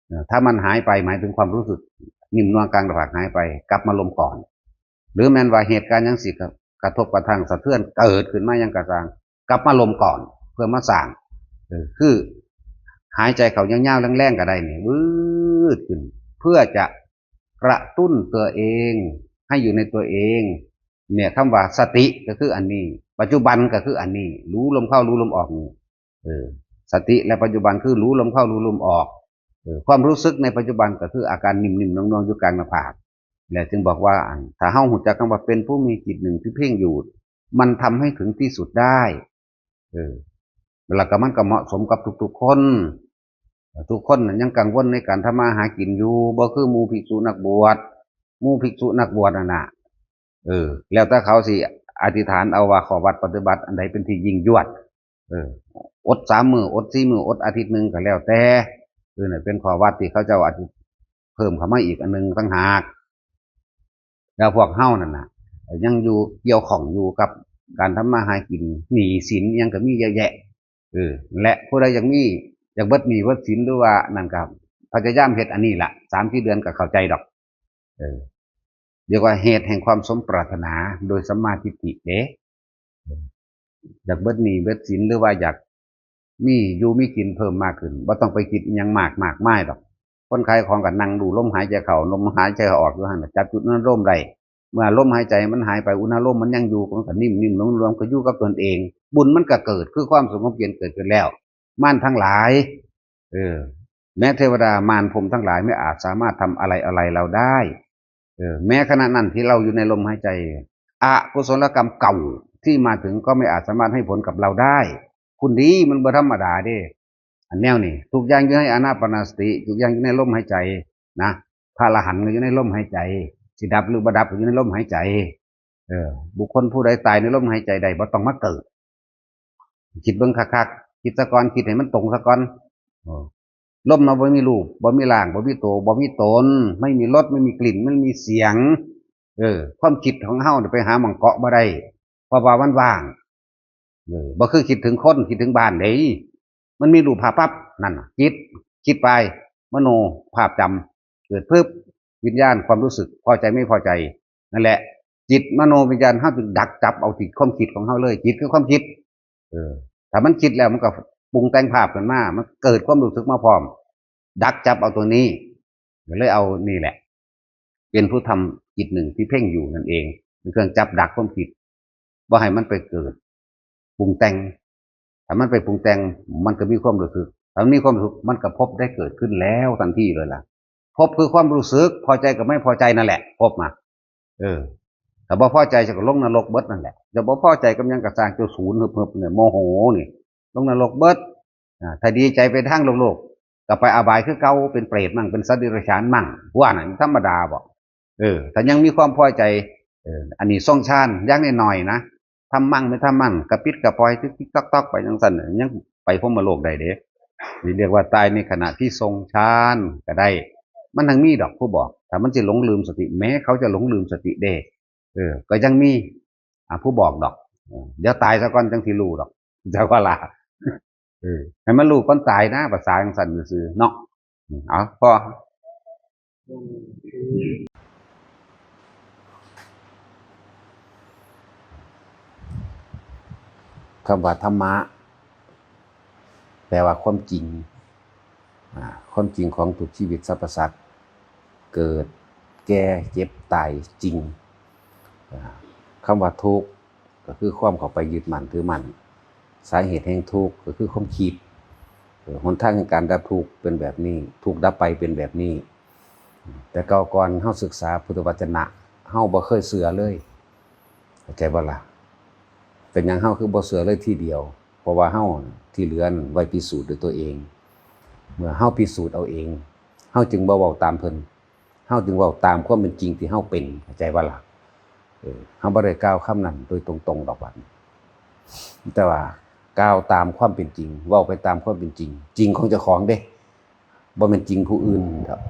เอ่อ ถ้ามันหายไป หมายถึงความรู้สึกนิ่มนวลกลางหน้าผากหายไป กลับมาลมก่อน หรือแม่นว่าเหตุการณ์หยังสิกระ กระทบกระทั่งสะเทือนเกิดขึ้นมาหยังกะซ่าง กลับมาลมก่อน เพื่อมาสร้าง เออ คือ หายใจเข้ายาวๆแรงๆก็ได้นี่ วืดขึ้น เพื่อจะกระตุ้นตัวเอง ให้อยู่ในตัวเอง เนี่ย คำว่าสติก็คืออันนี้ ปัจจุบันก็คืออันนี้ รู้ลมเข้ารู้ลมออกนี่ เออ สติและปัจจุบันคือรู้ลมเข้ารู้ลมออก เออ ความรู้สึกในปัจจุบันก็คืออาการนิ่มๆนวลๆอยู่กลางหน้าผาก และจึงบอกว่า อัน ถ้าเฮารู้จักคำว่าเป็นผู้มีจิตหนึ่งที่เพ่งอยู่ มันทำให้ถึงที่สุดได้ เออ แล้วก็มันก็เหมาะสมกับทุกๆคน ทุกคนน่ะยังกังวลในการทำมาหากินอยู่ บ่คือหมู่ภิกษุนักบวช หมู่ภิกษุนักบวชนั่นน่ะ เออ แล้วแต่เขาสิอธิษฐานเอาว่าข้อวัดปฏิบัติอันใดเป็นที่ยิ่งยวด เออ อดสามมื้อ อดสี่มื้อ อดอาทิตย์หนึ่งก็แล้วแต่ เออ นั่นเป็นข้อวัดที่เขาเจ้าอาจจะเพิ่มเข้ามาอีกอันหนึ่งต่างหาก แล้วพวกเฮานั่นน่ะ ยังอยู่เกี่ยวข้องอยู่กับการทำมาหากิน หนี้สินยังก็มีเยอะแยะ เออ และผู้ใดอยากมี อยากเบิดหนี้เบิดสินหรือว่านั่นก็พยายามเฮ็ดอันนี้ล่ะ สามสี่เดือนก็เข้าใจดอก เออ เรียกว่าเหตุแห่งความสมปรารถนาโดยสัมมาทิฏฐิเด้ อยากเบิดหนี้เบิดสินหรือว่าอยากมีอยู่มีกินเพิ่มมากขึ้น บ่ต้องไปคิดอิหยังมากมากมายดอก คนขายของก็นั่งดูลมหายใจเข้า ลมหายใจออกอยู่หั่นน่ะ จับจุดนั้นลมได้ เมื่อลมหายใจมันหายไป อุณาโลมมันยังอยู่ มันก็นิ่มๆหลวมๆก็อยู่กับตนเอง บุญมันก็เกิด คือความสงบเย็นเกิดขึ้นแล้ว มารทั้งหลาย เออ แม้เทวดามารพรหมทั้งหลายไม่อาจสามารถทำอะไรอะไรเราได้ เออ แม้ขณะนั้นที่เราอยู่ในลมหายใจ อกุศลกรรมเก่าที่มาถึงก็ไม่อาจสามารถให้ผลกับเราได้ คุณดีมันบ่ธรรมดาเด้ อันแนวนี้ ทุกอย่างอยู่ในอานาปานสติ ทุกอย่างอยู่ในลมหายใจนะ พระอรหันต์ก็อยู่ในลมหายใจ สิดับหรือบ่ดับก็อยู่ในลมหายใจ เออ บุคคลผู้ใดตายในลมหายใจได้ บ่ต้องมาเกิด คิดเบิ่งคักๆ คิดซะก่อน คิดให้มันตรงซะก่อน เออ ลมเนาะ บ่มีรูป บ่มีร่าง บ่มีตัว บ่มีตน ไม่มีรส ไม่มีกลิ่น ไม่มีเสียง เออ ความคิดของเฮาเนี่ยไปหาหม่องเกาะบ่ได้ เพราะว่ามันว่าง เออ บ่คือคิดถึงคน คิดถึงบ้านเด้ มันมีรูปภาพปั๊บ นั่นน่ะ จิต คิดไป มโนภาพจำ เกิดปึ๊บ วิญญาณ ความรู้สึก พอใจไม่พอใจ นั่นแหละ จิตมโนวิญญาณเฮาจึงดักจับเอาที่ความคิดของเฮาเลย จิตคือความคิด เออ ถ้ามันคิดแล้วมันก็ปรุงแต่งภาพขึ้นมา มันเกิดความรู้สึกมาพร้อม ดักจับเอาตัวนี้ ก็เลยเอานี่แหละ เป็นผู้ทำจิตหนึ่งที่เพ่งอยู่นั่นเอง เป็นเครื่องจับดักความคิด บ่ให้มันไปเกิดปรุงแต่ง ถ้ามันไปปรุงแต่ง มันก็มีความรู้สึก ถ้ามันมีความรู้สึก มันก็พบได้เกิดขึ้นแล้วทันทีเลยล่ะ พบคือความรู้สึก พอใจกับไม่พอใจนั่นแหละ พบมา เออ ถ้าบ่พอใจเจ้าก็ลงนรกเบิดนั่นแหละ เจ้าบ่พอใจกับหยังก็ซ่าง เจ้าสูนหึบๆเนี่ย โมโหนี่ ลงนรกเบิด อ่า ถ้าดีใจไปทางโลกๆ ก็ไปอบายคือเก่า เป็นเปรตมั่ง เป็นสัตว์เดรัจฉานมั่ง ว่านั่นธรรมดาบ่ เออ ถ้ายังมีความพอใจ เออ อันนี้ทรงฌาน อย่างน้อยๆนะ ทำมั่งไม่ทำมั่ง กระปิดกระปอย ติ๊กๆต๊อกๆไปจังซั่นน่ะ ยังไปพรหมโลกได้เด้ นี่เรียกว่าตายในขณะที่ทรงฌานก็ได้ มันทั้งมีดอกผู้บอก ถ้ามันสิหลงลืมสติ แม้เขาจะหลงลืมสติเด้ เออ ก็ยังมี อ่า ผู้บอกดอก เออ เดี๋ยวตายซะก่อนจังสิรู้ดอก จักว่าล่ะ เออ ให้มันรู้ก่อนตายนะ ภาษาจั่งซั่นซื่อๆเนาะ อืม เอา พอ คำว่าธรรมะ แปลว่าความจริง อ่า ความจริงของทุกชีวิตสรรพสัตว์ เกิด แก่ เจ็บ ตาย จริง อ่า คำว่าทุกข์ ก็คือความเข้าไปยึดมั่นถือมั่น สาเหตุแห่งทุกข์ก็คือความคิด เออ หนทางแห่งการดับทุกข์เป็นแบบนี้ ทุกข์ดับไปเป็นแบบนี้ แต่เก่าก่อนเฮาศึกษาพุทธวจนะ เฮาบ่เคยเชื่อเลย เข้าใจบ่ล่ะ? เป็นหยังเฮาคือบ่เชื่อเลยทีเดียว? เพราะว่าเฮาที่เหลือนั้นไว้พิสูจน์ด้วยตัวเอง เมื่อเฮาพิสูจน์เอาเอง เฮาจึงบ่เว้าตามเพิ่น เฮาจึงเว้าตามความเป็นจริงที่เฮาเป็น เข้าใจบ่ล่ะ? เออ เฮาบ่ได้กล่าวคำนั้นโดยตรงๆดอกบัดนี้ แต่ว่ากล่าวตามความเป็นจริง เว้าไปตามความเป็นจริง จริงของเจ้าของเด้ บ่แม่นจริงผู้อื่นดอก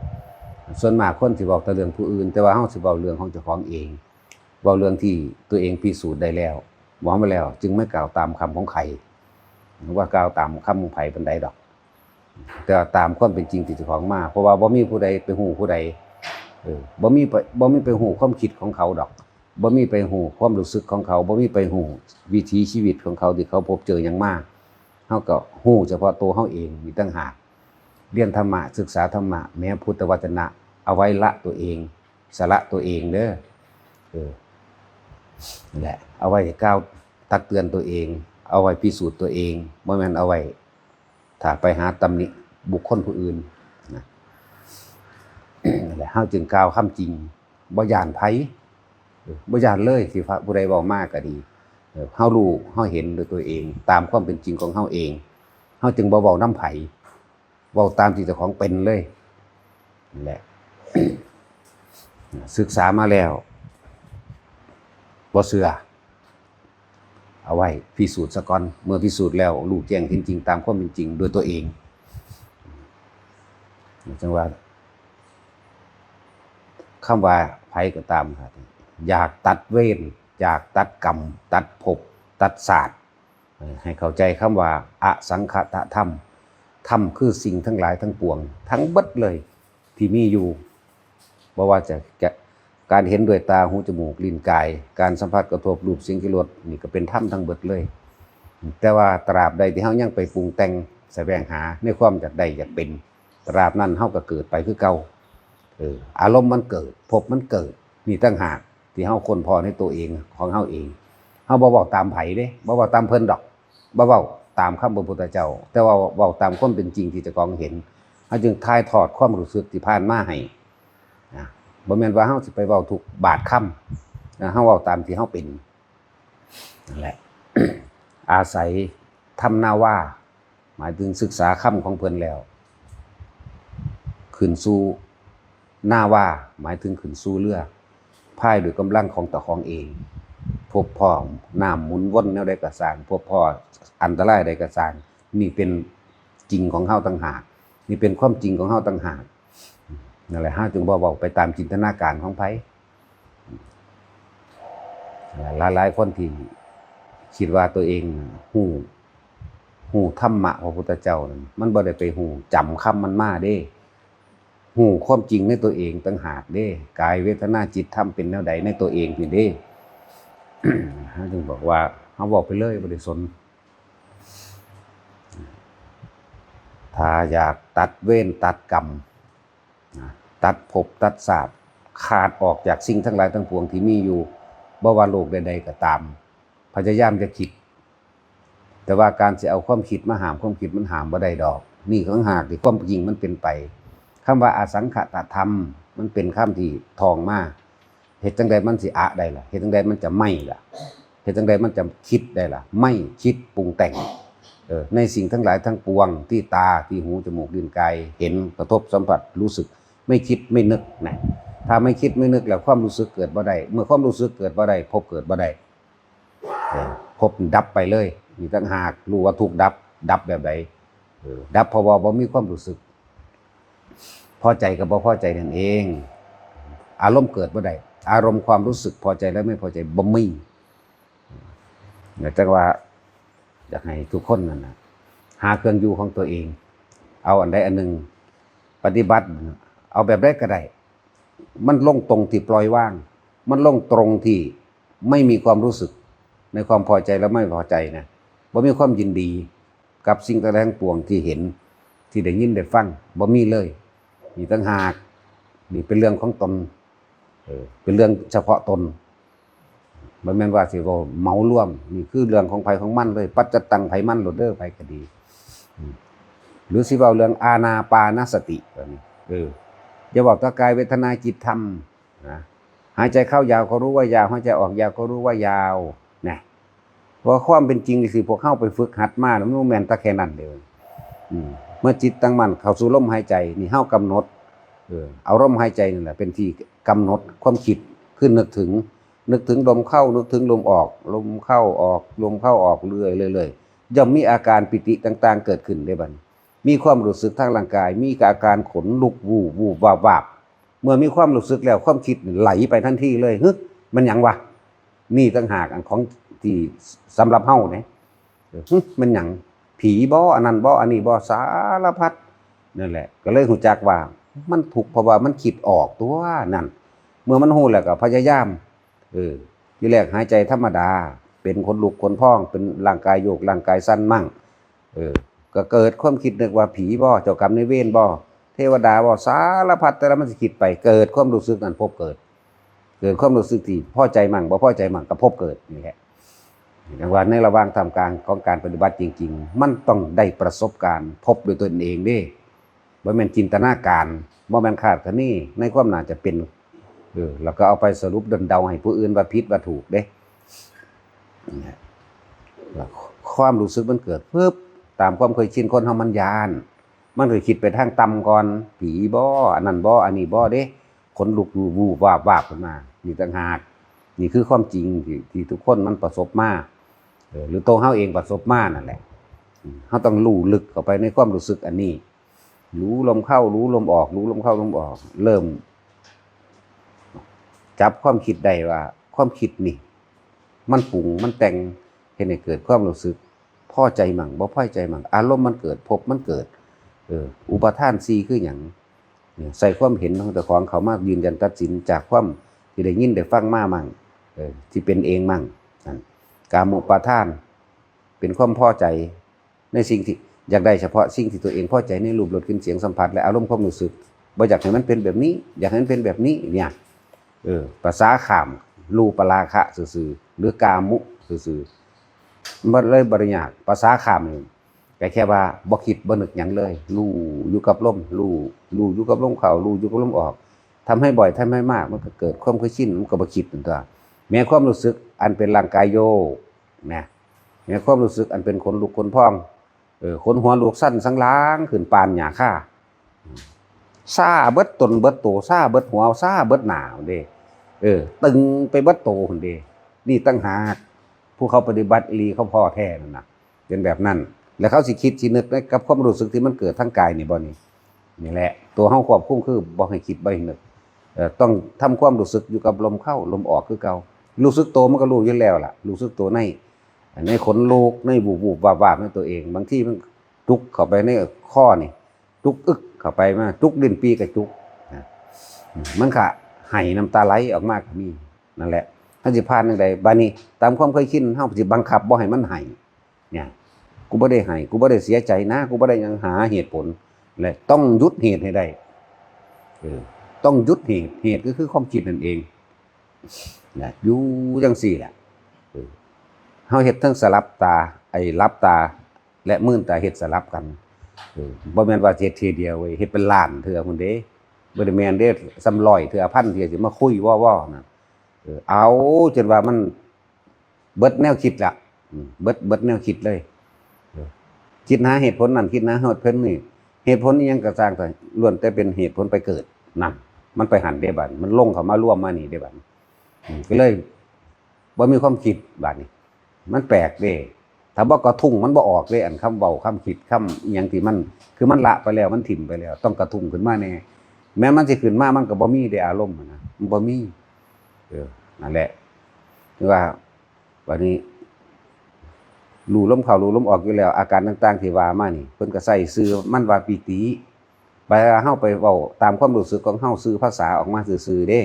ส่วนมากคนสิเว้าแต่เรื่องผู้อื่น แต่ว่าเฮาสิเว้าเรื่องของเจ้าของเอง เว้าเรื่องที่ตัวเองพิสูจน์ได้แล้ว เว้ามาแล้ว จึงไม่กล่าวตามคำของใคร ว่ากล่าวตามคำของไผปานใดดอก แต่ว่าตามความเป็นจริงที่เจ้าของมา เพราะว่าบ่มีผู้ใดไปฮู้ผู้ใด เออ บ่มีไป บ่มีไปฮู้ความคิดของเขาดอก บ่มีไปฮู้ความรู้สึกของเขา บ่มีไปฮู้วิถีชีวิตของเขาที่เขาพบเจอหยังมา เฮาก็ฮู้เฉพาะตัวเฮาเองนี่ต่างหาก เรียนธรรมะ ศึกษาธรรมะ แม้พุทธวจนะ เอาไว้ละตัวเอง สละตัวเองเด้อ เออ นั่นแหละ เอาไว้กล่าวตักเตือนตัวเอง เอาไว้พิสูจน์ตัวเอง บ่แม่นเอาไว้ ถ้าไปหาตำหนิบุคคลผู้อื่นนะ นั่นแหละ เฮาจึงกล่าวคำจริง บ่ย้านไผ เออ บ่ย้านเลย ที่พระผู้ใดเว้ามาก็ดี เออ เฮารู้ เฮาเห็นด้วยตัวเอง ตามความเป็นจริงของเฮาเอง เฮาจึงบ่เว้านำไผ เว้าตามที่เจ้าของเป็นเลย นั่นแหละ ศึกษามาแล้ว บ่เชื่อ เอาไว้พิสูจน์ซะก่อน เมื่อพิสูจน์แล้วรู้แจ้งเห็นจริงตามความเป็นจริงด้วยตัวเอง จั่งว่า คำว่าไผก็ตามครับ อยากตัดเวร อยากตัดกรรม ตัดภพ ตัดชาติ เอ่อ ให้เข้าใจคำว่าอสังขตธรรม ธรรมคือสิ่งทั้งหลายทั้งปวง ทั้งเบิดเลย ที่มีอยู่ บ่ว่าจะ จะ การเห็นด้วยตา หู จมูก ลิ้น กาย การสัมผัสกระทบ รูป เสียง กลิ่น รส นี่ก็เป็นธรรมทั้งเบิดเลย แต่ว่าตราบใดที่เฮายังไปปรุงแต่งแสวงหาในความอยากได้อยากเป็น ตราบนั้นเฮาก็เกิดไปคือเก่า เออ อารมณ์มันเกิด ภพมันเกิด นี่ต่างหากที่เฮาค้นพบในตัวเองของเฮาเอง เฮาบ่เว้าตามไผเด้ บ่เว้าตามเพิ่นดอก บ่เว้าตามคำพระพุทธเจ้า แต่ว่าเว้าตามความเป็นจริงที่เจ้าของเห็น เฮาจึงถ่ายทอดความรู้สึกที่ผ่านมาให้ นะ บ่แม่นว่าเฮาสิไปเว้าทุกบาทคำ นะ เฮาเว้าตามที่เฮาเป็น นั่นแหละ อาศัยธรรมนาวา หมายถึงศึกษาคำของเพิ่นแล้ว ขึ้นสู่นาวา หมายถึงขึ้นสู่เรือ พายด้วยกำลังของเจ้าของเอง พบพ้อน้ำหมุนวนแนวใดก็ซ่าง พบพ้ออันตรายใดก็ซ่าง นี่เป็นจริงของเฮาต่างหาก นี่เป็นความจริงของเฮาต่างหาก นั่นแหละ เฮาจึงบ่เว้าไปตามจินตนาการของไผ หลายๆคนที่คิดว่าตัวเองฮู้ ฮู้ธรรมะพระพุทธเจ้านั่น มันบ่ได้ไปฮู้จำคำมันมาเด้ ฮู้ความจริงในตัวเองต่างหากเด้ กายเวทนาจิตธรรมเป็นแนวใดในตัวเองนี่เด้ เฮาจึงบอกว่าเฮาเว้าไปเลย บ่ได้สน ถ้าอยากตัดเวรตัดกรรม นะ ตัดภพตัดชาติ ขาดออกจากสิ่งทั้งหลายทั้งปวงที่มีอยู่ บ่ว่าโลกใดๆก็ตาม พยายามจะคิด แต่ว่าการสิเอาความคิดมาห้าม ความคิดมันห้ามบ่ได้ดอก นี่ต่างหากที่ความจริงมันเป็นไป คำว่าอสังขตธรรม มันเป็นคำที่ท่องมา เฮ็ดจั่งใดมันสิอะได้ล่ะ เฮ็ดจั่งใดมันจะไม่ล่ะ เฮ็ดจั่งใดมันจะคิดได้ล่ะ ไม่คิดปรุงแต่ง เออ ในสิ่งทั้งหลายทั้งปวงที่ตา ที่หู จมูก ลิ้น กาย เห็น กระทบ สัมผัส รู้สึก ไม่คิดไม่นึกนะ ถ้าไม่คิดไม่นึกแล้วความรู้สึกเกิดบ่ได้ เมื่อความรู้สึกเกิดบ่ได้ ภพเกิดบ่ได้ เออ ภพดับไปเลย นี่ต่างหาก รู้ว่าทุกข์ดับ ดับแบบใด เออ ดับเพราะว่าบ่มีความรู้สึก พอใจกับบ่พอใจนั่นเอง อารมณ์เกิดบ่ได้ อารมณ์ความรู้สึกพอใจและไม่พอใจบ่มี จั่งว่า อย อยากให้ทุกคนนั่นนะหาเครื่องอยู่ของตัวเอง เอาอันใดอันหนึ่งปฏิบัติ เอาแบบใดก็ได้ มันลงตรงที่ปล่อยวาง มันลงตรงที่ไม่มีความรู้สึกในความพอใจและไม่พอใจนะ บ่มีความยินดีกับสิ่งทั้งหลายทั้งปวงที่เห็น ที่ได้ยินได้ฟัง บ่มีเลย นี่ต่างหาก นี่เป็นเรื่องของตน เออ เป็นเรื่องเฉพาะตน บ่แม่นว่าสิเว้าเหมารวม นี่คือเรื่องของไผของมันเลย ปัจจตังไผมันโลดเด้อ ไผก็ดี อืม หรือสิเว้าเรื่องอานาปานสติ เออ อย่าเว้าแต่กายเวทนาจิตธรรมนะ หายใจเข้ายาวก็รู้ว่ายาว หายใจออกยาวก็รู้ว่ายาว นะ เพราะความเป็นจริงนี่สิพวกเฮาไปฝึกหัดมาแล้วมันบ่แม่นแต่แค่นั้นเด้อ อืม เมื่อจิตตั้งมั่นเข้าสู่ลมหายใจ นี่เฮากำหนด เออ เอาลมหายใจนั่นแหละเป็นที่กำหนดความคิด คือนึกถึง นึกถึงลมเข้า นึกถึงลมออก ลมเข้าออก ลมเข้าออกเรื่อยๆ เรื่อยๆ ย่อมมีอาการปีติต่างๆ เกิดขึ้นได้บัดนี้ มีความรู้สึกทางร่างกาย มีอาการขนลุก วูบ ๆ วาบๆ เมื่อมีความรู้สึกแล้ว ความคิดไหลไปทันทีเลย "หึ มันหยังวะ?" นี่ต่างหากอันของที่สำหรับเฮาเนี่ย "หึ มันหยัง ผีบ่ อันนั้นบ่ อันนี้บ่" สารพัด นั่นแหละ ก็เลยรู้จักว่ามันทุกข์ เพราะว่ามันคิดออกตัวนั่น เมื่อมันรู้แล้วก็พยายาม เออ ทีแรกหายใจธรรมดา เป็นขนลุกขนพอง เป็นร่างกายโยก ร่างกายสั่นมั่ง เออ ก็เกิดความคิดนึกว่าผีบ่ เจ้ากรรมนายเวรบ่ เทวดาบ่ สารพัดแต่ละมันสิคิดไป เกิดความรู้สึกนั้นพบเกิด เกิดความรู้สึกที่พอใจมั่ง บ่พอใจมั่ง ก็พบเกิดนี่แหละ จั่งว่าในระหว่างท่ามกลางของการปฏิบัติจริงๆ มันต้องได้ประสบการณ์ พบด้วยตนเองเด้ บ่แม่นจินตนาการ บ่แม่นคาดคะเนในความน่าจะเป็น เออ แล้วก็เอาไปสรุปดลเดาให้ผู้อื่นว่าผิดว่าถูกเด้ ความรู้สึกมันเกิดปึ๊บ ตามความเคยชินคนเฮามันย้าน มันก็คิดไปทางต่ำก่อน ผีบ่ อันนั้นบ่ อันนี้บ่เด้ ขนลุก วูบ ๆ วาบๆ ขึ้นมา นี่ต่างหาก นี่คือความจริงที่ ที่ทุกคนมันประสบมา เออ หรือตัวเฮาเองประสบมานั่นแหละ อืม เฮาต้องรู้ลึกเข้าไปในความรู้สึกอันนี้ รู้ลมเข้า รู้ลมออก รู้ลมเข้า ลมออก เริ่ม จับความคิดได้ว่า ความคิดนี่ มันปรุง มันแต่ง เฮ็ดให้เกิดความรู้สึก พอใจมั่ง บ่พอใจมั่ง อารมณ์มันเกิด ภพมันเกิด เออ อุปาทานสี่คือหยัง เนี่ย ใส่ความเห็นของเจ้าของเข้ามายืนยันตัดสินจากความที่ได้ยินได้ฟังมามั่ง เออ ที่เป็นเองมั่ง นั่น กามุปาทาน เป็นความพอใจในสิ่งที่อยากได้เฉพาะสิ่งที่ตัวเองพอใจในรูปรสกลิ่นเสียงสัมผัสและอารมณ์ความรู้สึก บ่อยากให้มันเป็นแบบนี้ อยากให้มันเป็นแบบนี้ เนี่ย เออ ภาษาข้าม รูปราคะซื่อๆ หรือกามุซื่อๆ มันเลยบ่ได้ยาก ภาษาข้ามนี่ ก็แค่ว่าบ่คิดบ่นึกหยังเลย รู้อยู่กับลม รู้ รู้อยู่กับลมเข้า รู้อยู่กับลมออก ทำให้บ่อย ทำให้มาก มันก็เกิดความเคยชิน มันก็บ่คิดนั่นตั๊ว แม้ความรู้สึกอันเป็นร่างกายโยก นะ แม้ความรู้สึกอันเป็นขนลุกขนพอง เออ ขนหัวลุกสั่นสันหลังขึ้นปานหญ้าคา ชาเบิดตนเบิดโต ชาเบิดหัว ชาเบิดหน้าพุ้นเด้ เออ ตึงไปเบิดโตพุ้นเด้ นี่ต่างหาก ผู้เขาปฏิบัติอีหลีเขาพ้อแท้นั่นน่ะ เป็นแบบนั้น แล้วเขาสิคิดสินึกกับความรู้สึกที่มันเกิดทางกายนี่บ่นี่ นี่แหละ ตัวเฮาควบคุมคือบ่ให้คิดบ่ให้นึก เอ่อ ต้องทำความรู้สึกอยู่กับลมเข้าลมออกคือเก่า รู้สึกโตมันก็รู้อยู่แล้วล่ะ รู้สึกโตใน ในขนลุก ในวูบๆ วาบๆ ในตัวเอง บางทีมันจุกเข้าไปในคอนี่ จุกอึกเข้าไปมา จุกลิ้นปี่ก็จุก นะ มันก็ไห้น้ำตาไหลออกมาก็มี นั่นแหละ เฮาสิผ่านจั่งใด บัดนี้ตามความเคยชิน เฮาสิบังคับบ่ให้มันไห้ เนี่ย "กูบ่ได้ไห้ กูบ่ได้เสียใจนะ กูบ่ได้หยัง" หาเหตุผล และต้องหยุดเหตุให้ได้ เออ ต้องหยุดเหตุ เหตุก็คือความคิดนั่นเอง นะ อยู่จั่งซี้แหละ เออ เฮาเฮ็ดทั้งสลับตา ไอ้หลับตา และมื่นตา เฮ็ดสลับกัน เออ บ่แม่นว่าเฮ็ดเทื่อเดียวเว้ย เฮ็ดเป็นล้านเทื่อพุ้นเด้ บ่ได้แม่นเด้ ส่ำร้อยเทื่อ พันเทื่อ สิมาคุยวอๆ นั่น เออ เอาจนว่ามันเบิดแนวคิดละ อืม เบิด เบิดแนวคิดเลย เออ คิดหาเหตุผลนั่น คิดหาเหตุผลนี่ เหตุผลอิหยังก็ซ่างเถาะ ล้วนแต่เป็นเหตุผลไปเกิด นั่น มันไปหั้นเด้บัด มันลงเข้ามารวมมานี่เด้บัด อืม ก็เลยบ่มีความคิดบัดนี้ มันแปลกเด้ ถ้าบ่กระทุ้งมันบ่ออกเด้ อันคำเว้า คำคิด คำอิหยังที่มัน คือมันละไปแล้ว มันถิ่มไปแล้ว ต้องกระทุ้งขึ้นมาแน่ แม้มันสิขึ้นมา มันก็บ่มีเด้ อารมณ์หั้นนะ มันบ่มี เออ นั่นแหละ คือว่า บัดนี้ รู้ลมเข้ารู้ลมออกอยู่แล้ว อาการต่างๆที่ว่ามานี่ เพิ่นก็ใส่ชื่อมันว่าปีติ ไปเฮาไปเว้าตามความรู้สึกของเฮา ชื่อภาษาออกมาซื่อๆเด้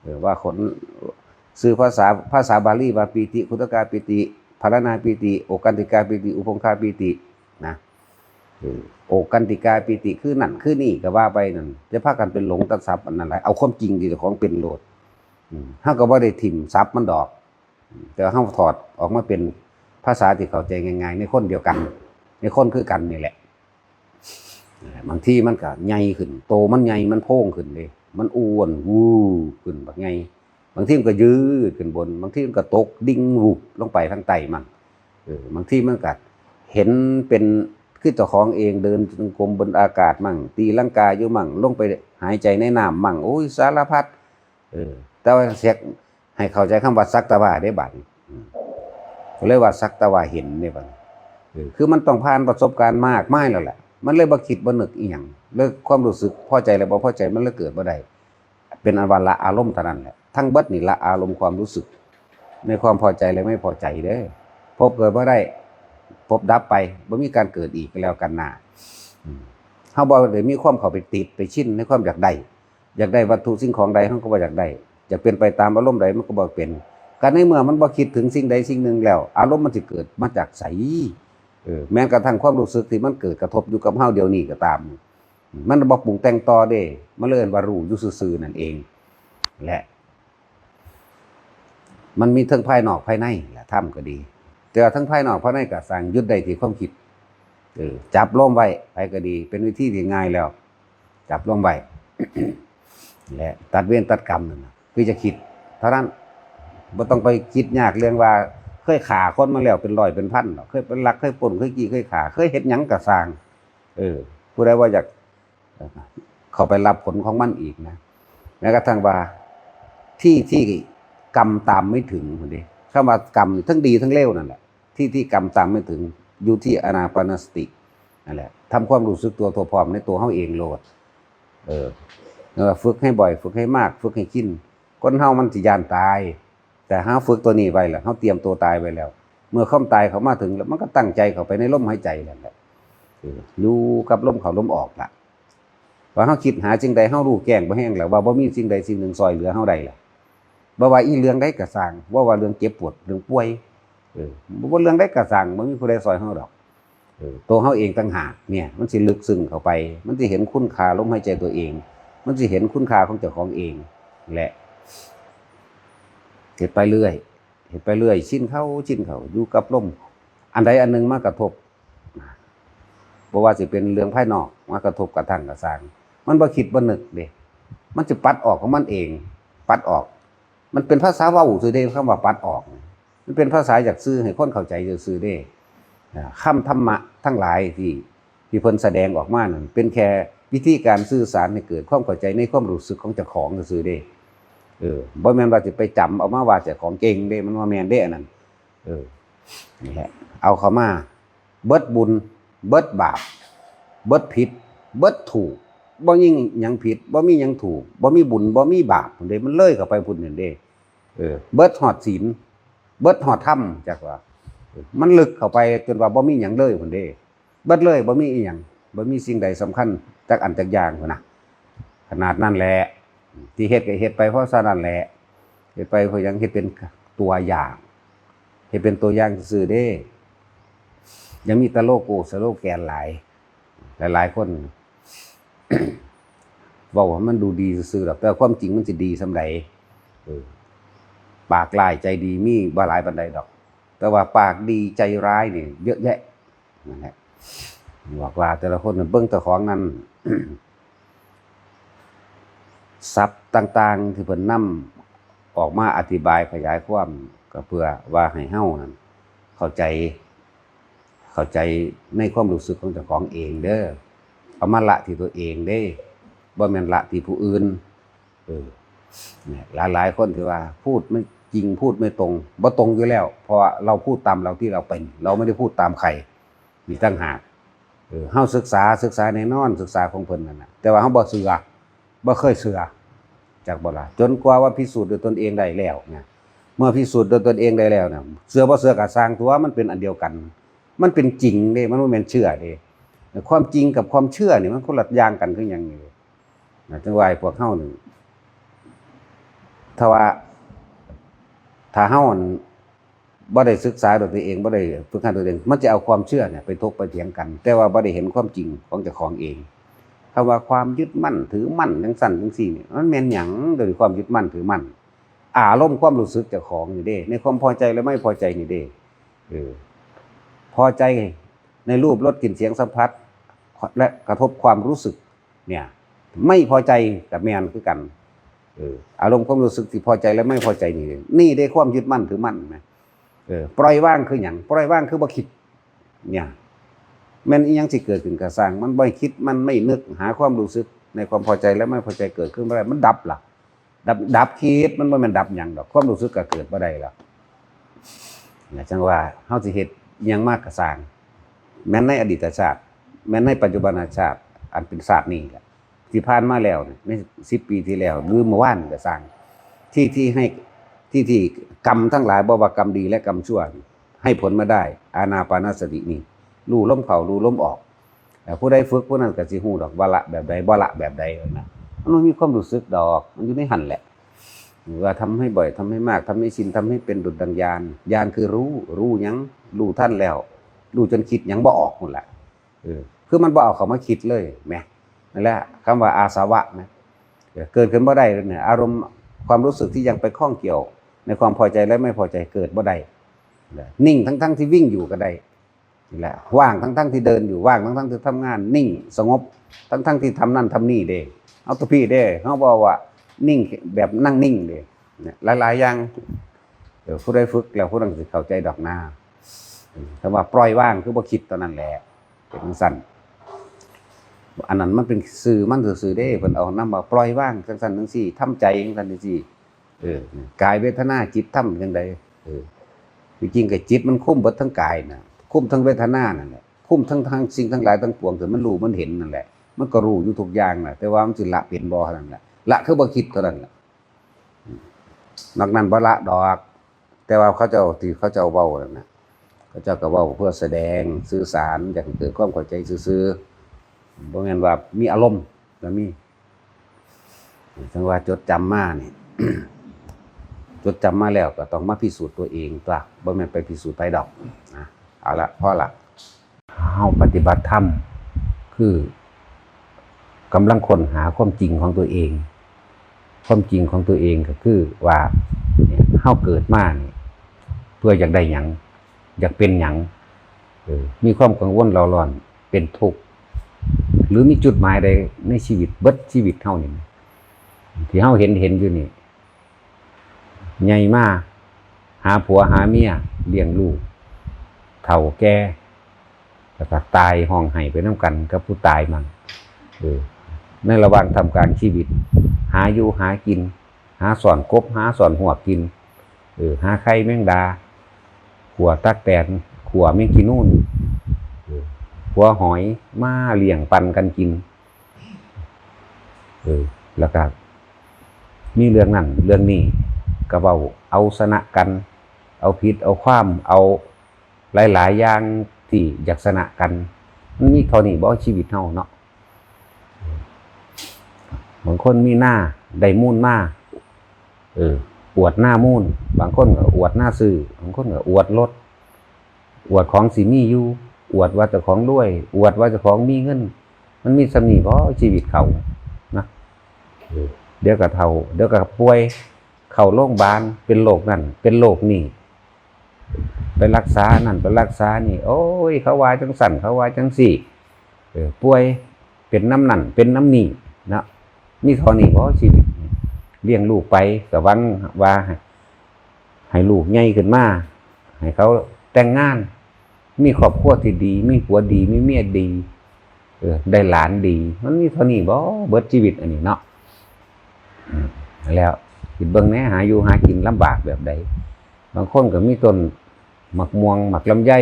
เออ ว่าคน ชื่อภาษา ภาษาบาลีว่าปีติ ขุทกาปีติ พาราณาปีติ โอกันติกาปีติ อุพงคาปีติ นะ เออ โอกันติกาปีติ คือนั่นคือนี่ก็ว่าไปนั่น จะพากันเป็นหลงตัดศัพท์อันนั้นหลาย เอาความจริงที่เจ้าของเป็นโลด อืม เฮาก็บ่ได้ถิ่มศัพท์มันดอก แต่เฮาถอดออกมาเป็นภาษาที่เข้าใจง่ายๆ ในคนเดียวกัน ในคนคือกันนี่แหละ บางทีมันก็ใหญ่ขึ้น โตมันใหญ่ มันโพงขึ้นเด้ มันอ้วน วืบขึ้นบักใหญ่ บางทีมันก็ยืดขึ้นบน บางทีมันก็ตกดิ่ง วุบลงไปทางใต้มั่ง เออ บางทีมันก็เห็นเป็น คือเจ้าของเอง เดินจงกรมบนอากาศมั่ง ตีลังกาอยู่มั่ง ลงไปหายใจในน้ำมั่ง โอ้ย สารพัด เออ แต่ว่าเสียก ให้เข้าใจคำว่าสักแต่ว่าเด้บัดนี้ อืม ก็เลยว่าสักแต่ว่าเห็นเด้บัดนี้ เออ คือมันต้องผ่านประสบการณ์มากมายแล้วแหละ มันเลยบ่คิดบ่นึกอีหยัง เลยความรู้สึกพอใจและบ่พอใจมันเลยเกิดบ่ได้ เป็นอันว่าละอารมณ์เท่านั้นแหละ ทั้งเบิดนี่ละอารมณ์ความรู้สึก ในความพอใจและไม่พอใจเด้อ พบเกิดบ่ได้ พบดับไป บ่มีการเกิดอีกก็แล้วกันนะ อืม เฮาบ่ได้มีความเข้าไปติดไปชินในความอยากได้ อยากได้วัตถุสิ่งของใด เฮาก็บ่อยากได้ อยากเป็นไปตามอารมณ์ใด มันก็บ่เป็น ก็ในเมื่อมันบ่คิดถึงสิ่งใดสิ่งหนึ่งแล้ว อารมณ์มันสิเกิดมาจากไส เออ แม้กระทั่งความรู้สึกที่มันเกิดกระทบอยู่กับเฮาเดี๋ยวนี้ก็ตาม มันบ่ปรุงแต่งต่อเด้ มันเลยเอิ้นว่ารู้อยู่ซื่อๆนั่นเอง และ มันมีทั้งภายนอกภายในแหละ ธรรมก็ดี แต่ว่าทั้งภายนอกภายในก็สร้าง ยึดได้ที่ความคิด เออ จับลมไว้ ไผก็ดี เป็นวิธีที่ง่ายแล้ว จับลมไว้ และตัดเวรตัดกรรมนั่นน่ะ คือจะคิดเท่านั้น บ่ต้องไปคิดยากเรื่องว่าเคยฆ่าคนมาแล้วเป็นร้อยเป็นพันดอก เคยไปลัก เคยปล้น เคยจี้ เคยฆ่า เคยเฮ็ดหยังก็ซ่าง เออ ผู้ใดว่าอยากเข้าไปรับผลของมันอีกนะ แม้กระทั่งว่าที่ที่กรรมตามไม่ถึง พู้นเด้ คำว่ากรรมนี่ทั้งดีทั้งเลวนั่นแหละ ที่ที่กรรมตามไม่ถึง อยู่ที่อานาปานสตินั่นแหละ ทำความรู้สึกตัวทั่วพร้อมในตัวเฮาเองโลด เออ เออ ฝึกให้บ่อย ฝึกให้มาก ฝึกให้ชิน คนเฮามันสิย้านตาย แต่เฮาฝึกตัวนี้ไว้แล้ว เฮาเตรียมตัวตายไว้แล้ว เมื่อความตายเข้ามาถึงแล้ว มันก็ตั้งใจเข้าไปในลมหายใจนั่นแหละ เออ อยู่กับลมเข้าลมออกล่ะ ว่าเฮาคิดหาสิ่งใด เฮารู้แจ้งบ่แห้งแล้ว ว่าบ่มีสิ่งใดสิ่งหนึ่งซ่อยเหลือเฮาได้ล่ะ บ่ว่าอีเรื่องใดก็ซ่าง บ่ว่าเรื่องเจ็บปวด เรื่องป่วย เออ บ่ว่าเรื่องใดก็ซ่าง บ่มีผู้ใดซ่อยเฮาดอก เออ ตัวเฮาเองต่างหากเนี่ย มันสิลึกซึ้งเข้าไป มันสิเห็นคุณค่าลมหายใจตัวเอง มันสิเห็นคุณค่าของเจ้าของเอง และ เฮ็ดไปเรื่อย เฮ็ดไปเรื่อย ชินเข้า ชินเข้า อยู่กับลม อันใดอันหนึ่งมากระทบ บ่ว่าสิเป็นเรื่องภายนอก มากระทบกระทั่งก็ซ่าง มันบ่คิดบ่นึกเด้ มันสิปัดออกของมันเอง ปัดออก มันเป็นภาษาเว้าซื่อเด้ คำว่าปัดออก มันเป็นภาษาอยากสื่อให้คนเข้าใจซื่อๆเด้ อ่า คำธรรมะทั้งหลายที่ ที่เพิ่นแสดงออกมานั่น เป็นแค่วิธีการสื่อสารให้เกิดความเข้าใจในความรู้สึกของเจ้าของซื่อๆเด้ เออ บ่แม่นว่าสิไปจ๋ำเอามาว่าเจ้าของเก่งเด้ มันบ่แม่นเด้อันนั้น เออ นี่แหละ เอาเข้ามา เบิดบุญ เบิดบาป เบิดผิด เบิดถูก บ่มีหยังผิด บ่มีหยังถูก บ่มีบุญ บ่มีบาป พู้นเด้ มันเลยเข้าไปพู้นนั่นเด้ เออ เบิดฮอดศีล เบิดฮอดธรรม จักว่า เออ มันลึกเข้าไปจนว่าบ่มีหยังเลยพู้นเด้ เบิดเลย บ่มีอีหยัง บ่มีสิ่งใดสำคัญจักอันจักอย่างพู้นนะ ขนาดนั้นแหละ ที่เฮ็ดก็เฮ็ดไปเพราะฉะนั้นแหละ เฮ็ดไปเพราะหยัง เฮ็ดเป็นตัวอย่าง เฮ็ดเป็นตัวอย่างซื่อๆเด้ ยังมีแต่โลโก้สโลแกนหลาย หลายๆคน เว้าให้มันดูดีซื่อๆดอก แต่ความจริงมันสิดีส่ำใด เออ ปากร้ายใจดีมีบ่หลายปานใดดอก แต่ว่าปากดีใจร้ายนี่เยอะแยะ นั่นแหละ บอกว่าแต่ละคนน่ะเบิ่งเจ้าของนั่น ศัพท์ต่างๆที่เพิ่นนำออกมาอธิบายขยายความ ก็เพื่อว่าให้เฮานั่นเข้าใจ เข้าใจในความรู้สึกของเจ้าของเองเด้อ เอามาละที่ตัวเองเด้ บ่แม่นละที่ผู้อื่น เออ เนี่ย หลายๆคนที่ว่าพูดไม่จริง พูดไม่ตรง บ่ตรงอยู่แล้ว เพราะว่าเราพูดตามเราที่เราเป็น เราไม่ได้พูดตามใคร อีกต่างหาก เออ เฮาศึกษา ศึกษาแน่นอน ศึกษาของเพิ่นนั่นน่ะ แต่ว่าเฮาบ่เชื่อ บ่เคยเชื่อ จักบ่ล่ะ จนกว่าว่าพิสูจน์ด้วยตนเองได้แล้วนะ เมื่อพิสูจน์ด้วยตนเองได้แล้วเนี่ย เชื่อบ่เชื่อก็ซ่างตัว มันเป็นอันเดียวกัน มันเป็นจริงเด้ มันบ่แม่นเชื่อเด้ ความจริงกับความเชื่อนี่มันคนละอย่างกันคือหยังนี่นะ จั่งว่าให้พวกเฮานี่ ถ้าว่า ถ้าเฮาอัน บ่ได้ศึกษาด้วยตัวเอง บ่ได้ฝึกหัดด้วยตัวเอง มันจะเอาความเชื่อเนี่ยไปถกไปเถียงกัน แต่ว่าบ่ได้เห็นความจริงของเจ้าของเอง คำว่าความยึดมั่นถือมั่นจั่งซั้นจั่งซี้เนี่ย มันแม่นหยัง โดยความยึดมั่นถือมั่น อารมณ์ความรู้สึกเจ้าของนี่เด้ ในความพอใจและไม่พอใจนี่เด้ เออ พอใจในรูปรสกลิ่นเสียงสัมผัส และกระทบความรู้สึก เนี่ย ไม่พอใจกับแม่นคือกัน เออ อารมณ์ความรู้สึกที่พอใจและไม่พอใจนี่ นี่ได้ความยึดมั่นถือมั่นนะ เออ ปล่อยวางคือหยัง ปล่อยวางคือบ่คิด เนี่ย แม่นอีหยังสิเกิดขึ้นก็ซ่าง มันบ่คิด มันไม่นึกหาความรู้สึกในความพอใจและไม่พอใจเกิดขึ้นบ่ได้ มันดับล่ะ ดับ ดับคิด มันบ่แม่นดับหยังดอก ความรู้สึกก็เกิดบ่ได้ล่ะ นะ จั่งว่าเฮาสิเฮ็ดอิหยังมาก็ซ่าง แม่นในอดีตชาติ แม่นในปัจจุบันชาติ อันเป็นชาตินี้แหละ ที่ผ่านมาแล้วเนี่ย ในสิบปีที่แล้ว หรือเมื่อวานก็ซ่าง ที่ ที่ให้ ที่ ที่กรรมทั้งหลาย บ่ว่ากรรมดีและกรรมชั่ว ให้ผลมาได้ อานาปานสตินี่ รู้ลมเข้า รู้ลมออก แต่ผู้ใดฝึกผู้นั้นก็สิฮู้ดอกว่าละแบบใด บ่ละแบบใดนะ มันบ่มีความรู้สึกดอก มันอยู่ในหั่นแหละ ว่าทำให้บ่อย ทำให้มาก ทำให้ชิน ทำให้เป็นดุจดังญาณ ญาณคือรู้ รู้หยัง รู้ทันแล้ว รู้จนคิดหยังบ่ออกนั่นแหละ เออ คือมันบ่เอาเข้ามาคิดเลยแหม นั่นแหละ คำว่าอาสวะนะ เออ เกิดขึ้นบ่ได้เลยเนี่ย อารมณ์ความรู้สึกที่ยังไปข้องเกี่ยวในความพอใจและไม่พอใจเกิดบ่ได้ นิ่งทั้งๆที่วิ่งอยู่ก็ได้ นี่แหละ ว่างทั้งๆที่เดินอยู่ ว่างทั้งๆที่ทำงาน นิ่งสงบ ทั้งๆที่ทำนั่นทำนี่เด้ เอาตัวพี่เด้ เฮาบอกว่านิ่งแบบนั่งนิ่งเด้ เนี่ย หลายๆอย่าง เออ ผู้ใดฝึกแล้วผู้นั้นสิเข้าใจดอกนา เออ คำว่าปล่อยวางคือบ่คิดเท่านั้นแหละ เป็นจั่งซั้น อันนั้นมันเป็นซื่อมันซื่อๆเด้ เพิ่นเอานำว่าปล่อยวางจั่งซั้นจั่งซี้ ทำใจจั่งซั้นจั่งซี้ เออ กายเวทนาจิตธรรมจั่งใด เออ ที่จริงก็จิตมันคุมเบิดทั้งกายน่ะ คุมทั้งเวทนานั่นแหละ คุมทั้ง ทั้งสิ่งทั้งหลายทั้งปวงที่มันรู้มันเห็นนั่นแหละ มันก็รู้อยู่ทุกอย่างน่ะ แต่ว่ามันสิละเป็นบ่เท่านั้นแหละ ละคือบ่คิดเท่านั้นแหละ นอกนั้นบ่ละดอก แต่ว่าเขาเจ้าที่เขาเจ้าเว้านั่นน่ะ เขาเจ้าก็เว้าเพื่อแสดง สื่อสาร อยากให้เกิดความเข้าใจซื่อๆ บ่แม่นว่ามีอารมณ์นะ มี จั่งว่าจดจำมานี่ จดจำมาแล้วก็ต้องมาพิสูจน์ตัวเองตั๊ว บ่แม่นไปพิสูจน์ไผดอกนะ เอาละ พอละ เฮาปฏิบัติธรรม คือกำลังค้นหาความจริงของตัวเอง ความจริงของตัวเองก็คือว่า เนี่ย เฮาเกิดมานี่ เพื่ออยากได้หยัง อยากเป็นหยัง เออ มีความกังวลเร่าร้อน เป็นทุกข์ หรือมีจุดหมายใดในชีวิต เบิดชีวิตเฮานี่ ที่เฮาเห็น เห็นอยู่นี่ ใหญ่มา หาผัวหาเมีย เลี้ยงลูก เฒ่าแก่ แล้วก็ตายฮ้องไห้ไปนำกันกับผู้ตายมั่ง เออ ในระหว่างท่ามกลางชีวิต หาอยู่หากิน หาซ่อนกบ หาซ่อนฮวกกิน เออ หาไข่แมงดา ขั่วตั๊กแตน ขั่วแมงจีนูน เออ ขั่วหอย มาเลี้ยงปันกันกิน เออ แล้วก็มีเรื่องนั้นเรื่องนี้ ก็เว้าเอาชนะกัน เอาผิดเอาความ เอาหลายๆอย่างที่อยากชนะกัน มันมีเท่านี้บ่ ชีวิตเฮาเนาะ บางคนมีนา ได้มูลมา เออ อวดนามูล บางคนก็อวดนาซื้อ บางคนก็อวดรถ อวดของสิมีอยู่ อวดว่าเจ้าของรวย อวดว่าเจ้าของมีเงิน มันมีส่ำนี้บ่ ชีวิตเขานะ เออ เดี๋ยวก็เฒ่า เดี๋ยวก็ป่วย เข้าโรงพยาบาล เป็นโรคนั่น เป็นโรคนี่ ไปรักษานั่น ไปรักษานี่ โอ้ย เขาว่าจั่งซั้น เขาว่าจั่งซี้ เออ ป่วย เป็นนำนั่น เป็นนำนี่เนาะ มีเท่านี้บ่ ชีวิต เลี้ยงลูกไป ก็หวังว่าให้ ให้ลูกใหญ่ขึ้นมา ให้เขาแต่งงาน มีครอบครัวที่ดี มีผัวดี มีเมียดี เออ ได้หลานดี มันมีเท่านี้บ่ เบิดชีวิตอันนี้เนาะ อืม แล้วคิดเบิ่งแหน่ หาอยู่หากินลำบากแบบใด บางคนก็มีต้นหมากม่วง หมากลำไย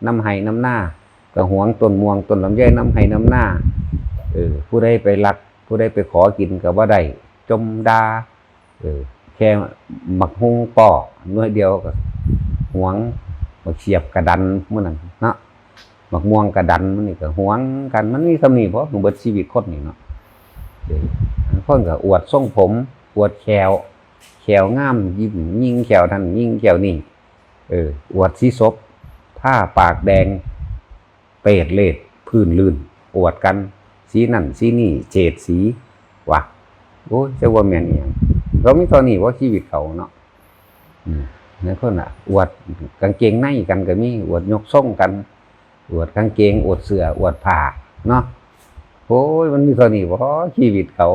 นำไฮ่นำนา ก็หวงต้นม่วงต้นลำไยนำไฮ่นำนา เออ ผู้ใดไปลัก ผู้ใดไปขอกินก็บ่ได้ จ่มด่า เออ แค่หมากฮุ่งปอหน่วยเดียวก็หวง หมากเสียบกะดันมื้อนั้นเนาะ หมากม่วงกะดันมื้อนี้ก็หวงกัน มันมีส่ำนี้บ่ เบิดชีวิตคนนี่เนาะ เออ บางคนก็อวดทรงผม อวดแข้ว แข้วงาม ยิ้มยิงแข้วนั่นยิงแข้วนี่ เออ อวดสีสบ ทาปากแดง เปรตเลด พื้นลื่น อวดกัน สีนั่นสีนี่ เฉดสี ว่ะ โอ้ย จะว่าแม่นอีหยัง เรามีเท่านี้บ่ ชีวิตเขาเนาะ อืม นั่นคนน่ะ อวดกางเกงในกันก็มี อวดยกทรงกัน อวดกางเกง อวดเสื้อ อวดผ้าเนาะ โอ้ย มันมีเท่านี้บ่ ชีวิตเขา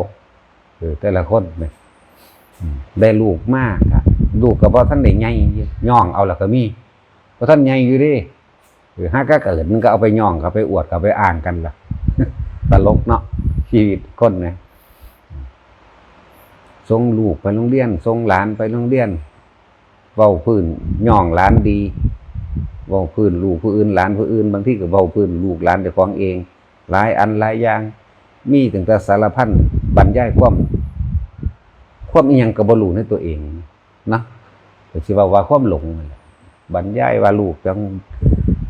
เออ แต่ละคนเนี่ย อืม ได้ลูกมากอะ ลูกก็บ่ทันได้ใหญ่ ย่องเอาแล้วก็มี บ่ทันใหญ่อยู่เด้ เออ หากะเกิดมันก็เอาไปย่อง เอาไปอวด เอาไปอ้างกันล่ะ ตลกเนาะ ชีวิตคนนะ ส่งลูกไปโรงเรียน ส่งหลานไปโรงเรียน เว้าพื้นย่องหลานดี เว้าพื้นลูกผู้อื่น หลานผู้อื่น บางทีก็เว้าพื้นลูกหลานเจ้าของเอง หลายอันหลายอย่าง มีตั้งแต่สารพัน บรรยายความ ความอีหยังก็บ่รู้ในตัวเองนะ ก็สิเว้าว่าความหลงนั่นแหละ บรรยายว่าลูกจั่ง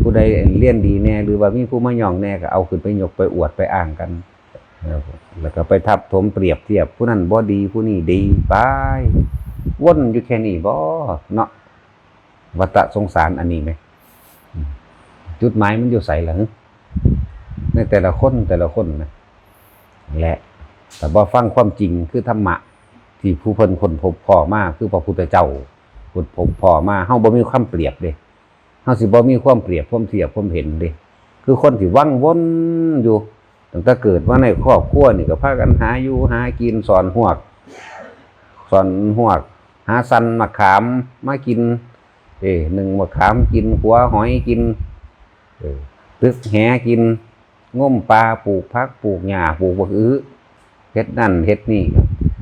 ผู้ใดเรียนดีแน่ หรือว่ามีผู้มาย่องแน่ ก็เอาขึ้นไปยกไปอวดไปอ้างกัน แล้ว แล้วก็ไปทับถมเปรียบเทียบ ผู้นั้นบ่ดี ผู้นี้ดี ไป วนอยู่แค่นี้บ่เนาะ วัฏสงสารอันนี้ไหม อืม จุดหมายมันอยู่ไสล่ะ ในแต่ละคนแต่ละคนนะ และ แต่บ่ฟังความจริงคือธรรมะ ที่ผู้เพิ่นค้นพบพ้อมา คือพระพุทธเจ้าค้นพบพ้อมา เฮาบ่มีความเปรียบเด้ เฮาสิบ่มีความเปรียบความเทียบความเห็นเด้ คือคนที่วังวนอยู่ ตั้งแต่เกิดมาในครอบครัวนี่ก็พากันหาอยู่หากิน สอนฮวก สอนฮวก หาสั่นมะขามมากิน เอ้ นึ่งมะขามกิน ขัวหอยกิน เอ้ ตึกแหกิน งมปลา ปลูกผัก ปลูกหญ้า ปลูกบักอื้อ เฮ็ดนั่นเฮ็ดนี่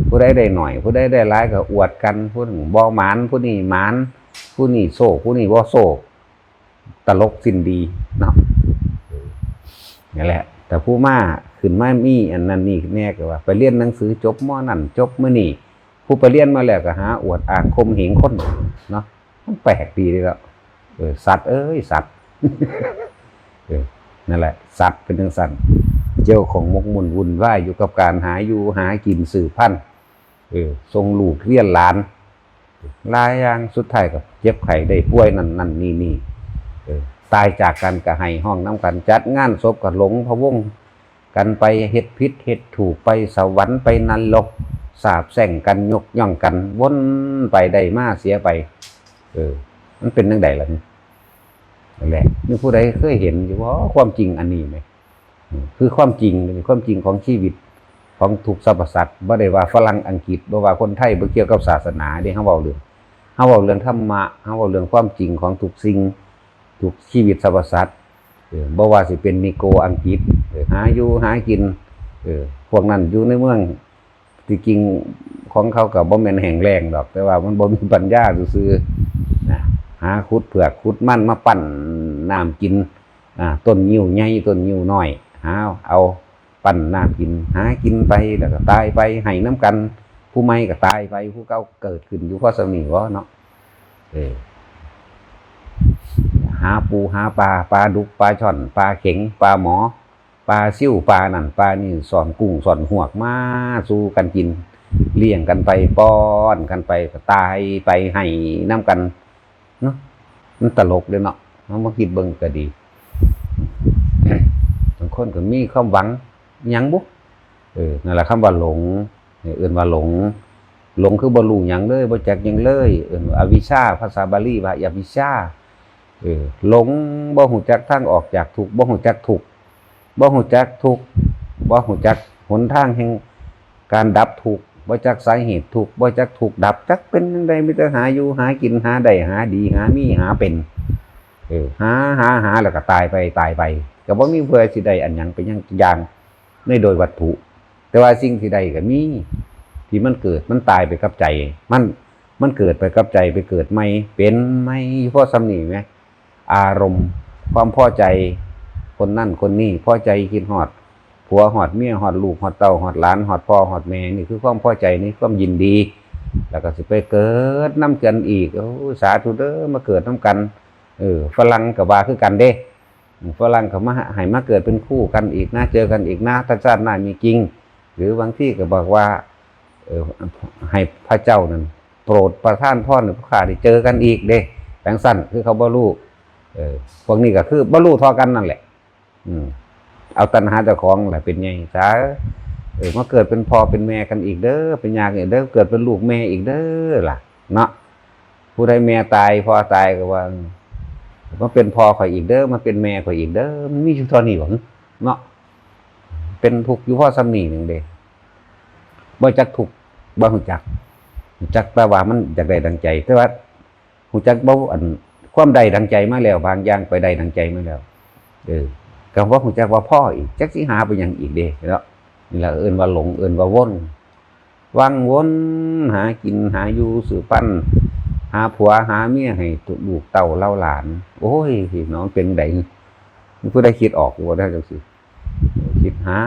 ผู้ใดได้หน่อย ผู้ใดได้หลายก็อวดกัน ผู้นั้นบ่หมาน ผู้นี้หมาน ผู้นี้โชค ผู้นี้บ่โชค ตลกสิ้นดีเนาะ นั่นแหละ แต่ผู้มาขึ้นมามีอันนั้นนี่แน่ก็ว่า ไปเรียนหนังสือจบ ม.นั่น จบ ม.นี่ ผู้ไปเรียนมาแล้วก็หาอวดอ้างข่มเหงคนเนาะ มันแปลกดีเลยเนาะ เออ สัตว์เอ้ย สัตว์ เออ นั่นแหละ สัตว์เป็นจั่งซั้น เจ้าของหมกมุ่นวุ่นวายอยู่กับการหาอยู่หากินสืบพันธุ์ เออ ส่งลูกเรียนหลาน หลายอย่าง สุดท้ายก็เจ็บไข้ได้ป่วยนั่นนั่นนี่นี่ เออ ตายจากกันก็ไห้ฮ้องนำกัน จัดงานศพก็หลงพะวงกันไป เฮ็ดผิดเฮ็ดถูก ไปสวรรค์ไปนรก สาปแช่งกัน ยกย่องกัน วนไปได้มาเสียไป เออ มันเป็นจั่งใดล่ะนี่ นั่นแหละ มีผู้ใดเคยเห็นอยู่บ่ ความจริงอันนี้ไหม อืม คือความจริง ความจริงของชีวิตของทุกสรรพสัตว์ บ่ได้ว่าฝรั่งอังกฤษ บ่ว่าคนไทย บ่เกี่ยวกับศาสนาเด้ เฮาเว้าเรื่อง เฮาเว้าเรื่องธรรมะ เฮาเว้าเรื่องความจริงของทุกสิ่ง ทุกชีวิตสรรพสัตว์ เออ บ่ว่าสิเป็นนิโกรอังกฤษ เออ หาอยู่หากิน เออ พวกนั้นอยู่ในเมือง ที่จริงของเขาก็บ่แม่นแห้งแล้งดอก แต่ว่ามันบ่มีปัญญาซื่อๆ นะ หาขุดเผือกขุดมันมาปั้นน้ำกิน อ่า ต้นงิ้วใหญ่ต้นงิ้วน้อย หาเอาปั้นน้ำกิน หากินไปแล้วก็ตายไป ไห้นำกัน ผู้ใหม่ก็ตายไป ผู้เก่าเกิดขึ้นอยู่พอส่ำนี้บ่เนาะ เออ หาปูหาปลา ปลาดุก ปลาช่อน ปลาเข็ง ปลาหมอ ปลาซิว ปลานั่น ปลานี่ ซ่อนกุ้ง ซ่อนฮวก มาสู่กันกิน เลี้ยงกันไป ป้อนกันไป ก็ตายไป ไห้นำกัน เนาะ มันตลกเด้เนาะ เฮามาคิดเบิ่งก็ดี บางคนก็มีความหวังหยังบุ เออ นั่นแหละคำว่าหลง เนี่ย เอิ้นว่าหลง หลงคือบ่รู้หยังเลย บ่จักหยังเลย เอิ้นว่าอวิชชา ภาษาบาลีว่าอวิชชา เออ หลง บ่ฮู้จักทางออกจากทุกข์ บ่ฮู้จักทุกข์ บ่ฮู้จักทุกข์ บ่ฮู้จักหนทางแห่งการดับทุกข์ บ่จักสาเหตุทุกข์ บ่จักทุกข์ดับ จักเป็นจั่งใด มีแต่หาอยู่หากิน หาได้หาดี หามีหาเป็น เออ หา หา หา แล้วก็ตายไป ตายไป ก็บ่มีเพื่อสิได้อันหยังเป็นหยังอย่าง ในโดยวัตถุ แต่ว่าสิ่งที่ได้ก็มี ที่มันเกิด มันตายไปกับใจ มัน มันเกิดไปกับใจ ไปเกิดใหม่ เป็นใหม่อยู่พอส่ำนี้แหม อารมณ์ ความพอใจ คนนั่นคนนี้ พอใจคิดฮอดผัว ฮอดเมีย ฮอดลูก ฮอดเต้า ฮอดหลาน ฮอดพ่อ ฮอดแม่ นี่คือความพอใจ นี่ความยินดี แล้วก็สิไปเกิดนำกันอีก โอ้ย สาธุเด้อ มาเกิดนำกัน เออ ฝรั่งก็ว่าคือกันเด้ ฝรั่งเขามาให้มาเกิดเป็นคู่กันอีกนะ เจอกันอีกนะ ถ้าชาติหน้ามีจริง หรือบางที่ก็บอกว่า เออ ให้พระเจ้านั่นโปรดประทานพรให้พวกข้าได้เจอกันอีกเด้ จั่งซั่น คือเขาบ่ฮู้ เออ พวกนี้ก็คือบ่ฮู้เท่ากันนั่นแหละ อืม เอาตัณหาเจ้าของแหละเป็นใหญ่ซะ เออ มาเกิดเป็นพ่อเป็นแม่กันอีกเด้อ เป็นญากันอีกเด้อ เกิดเป็นลูกแม่อีกเด้อล่ะ เนาะ ผู้ใดแม่ตายพ่อตายก็ว่า มาเป็นพ่อข่อยอีกเด้อ มาเป็นแม่ข่อยอีกเด้อ มันมีอยู่เท่านี้บ่ เนาะ เป็นทุกข์อยู่พอส่ำนี้หนึ่งเด้ บ่จักทุกข์ บ่ฮู้จัก ฮู้จักแต่ว่ามันอยากได้ดังใจ แต่ว่าฮู้จักบ่ อัน ความได้ดังใจมาแล้ว บางอย่างไปได้ดังใจมาแล้ว เออ ก็บ่ฮู้จักว่าพออีก จักสิหาไปหยังอีกเด้ เนาะ นี่ล่ะเอิ้นว่าหลง เอิ้นว่าวน วังวน หากิน หาอยู่ สืบพันธุ์ หาผัว หาเมียให้ลูกเต้าเหล่าหลาน โอ้ย พี่น้อง เป็นได มันผู้ใดคิดออกบ่ได้จังซี่ คิดหา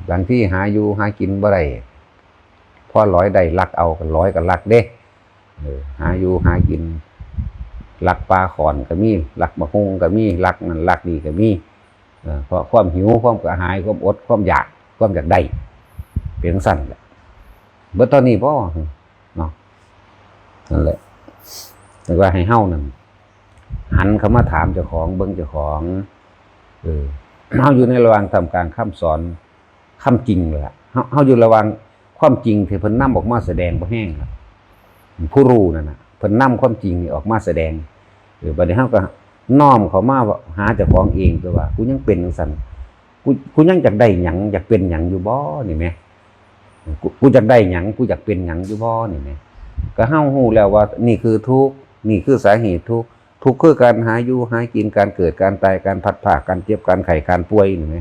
บางทีหาอยู่หากินบ่ได้ พอหลอยได้ลักเอา ก็หลอยก็ลักเด้ เออ หาอยู่หากิน ลักปลาข่อนก็มี ลักบักฮุ่งก็มี ลักนั่นลักนี่ก็มี เออ เพราะความหิว ความกระหาย ความอด ความอยาก ความอยากได้ เป็นจั่งซั่นแหละ เบิดเท่านี้บ่ เนาะ นั่นแหละ แต่ว่าให้เฮานั่น หันเข้ามาถามเจ้าของ เบิ่งเจ้าของ เออ เฮาอยู่ในระหว่างท่ามกลางคำสอน คำจริงเลยล่ะ เฮา เฮาอยู่ระหว่างความจริงที่เพิ่นนำออกมาแสดงบ่แห้งล่ะ ผู้รู้นั่นน่ะ เพิ่นนำความจริงนี่ออกมาแสดง เออ บัดนี้เฮาก็น้อมเข้ามาหาเจ้าของเอง ตัวว่า กูยังเป็นจั่งซั่น กู กูยังอยากได้หยัง อยากเป็นหยังอยู่บ่ นี่แหม กู กูอยากได้หยัง กูอยากเป็นหยังอยู่บ่ นี่แหม ก็เฮาฮู้แล้วว่านี่คือทุกข์ นี่คือสาเหตุทุกข์ ทุกข์คือการหาอยู่หากิน การเกิด การตาย การพลัดพราก การเจ็บ การไข้ การป่วย นี่แหม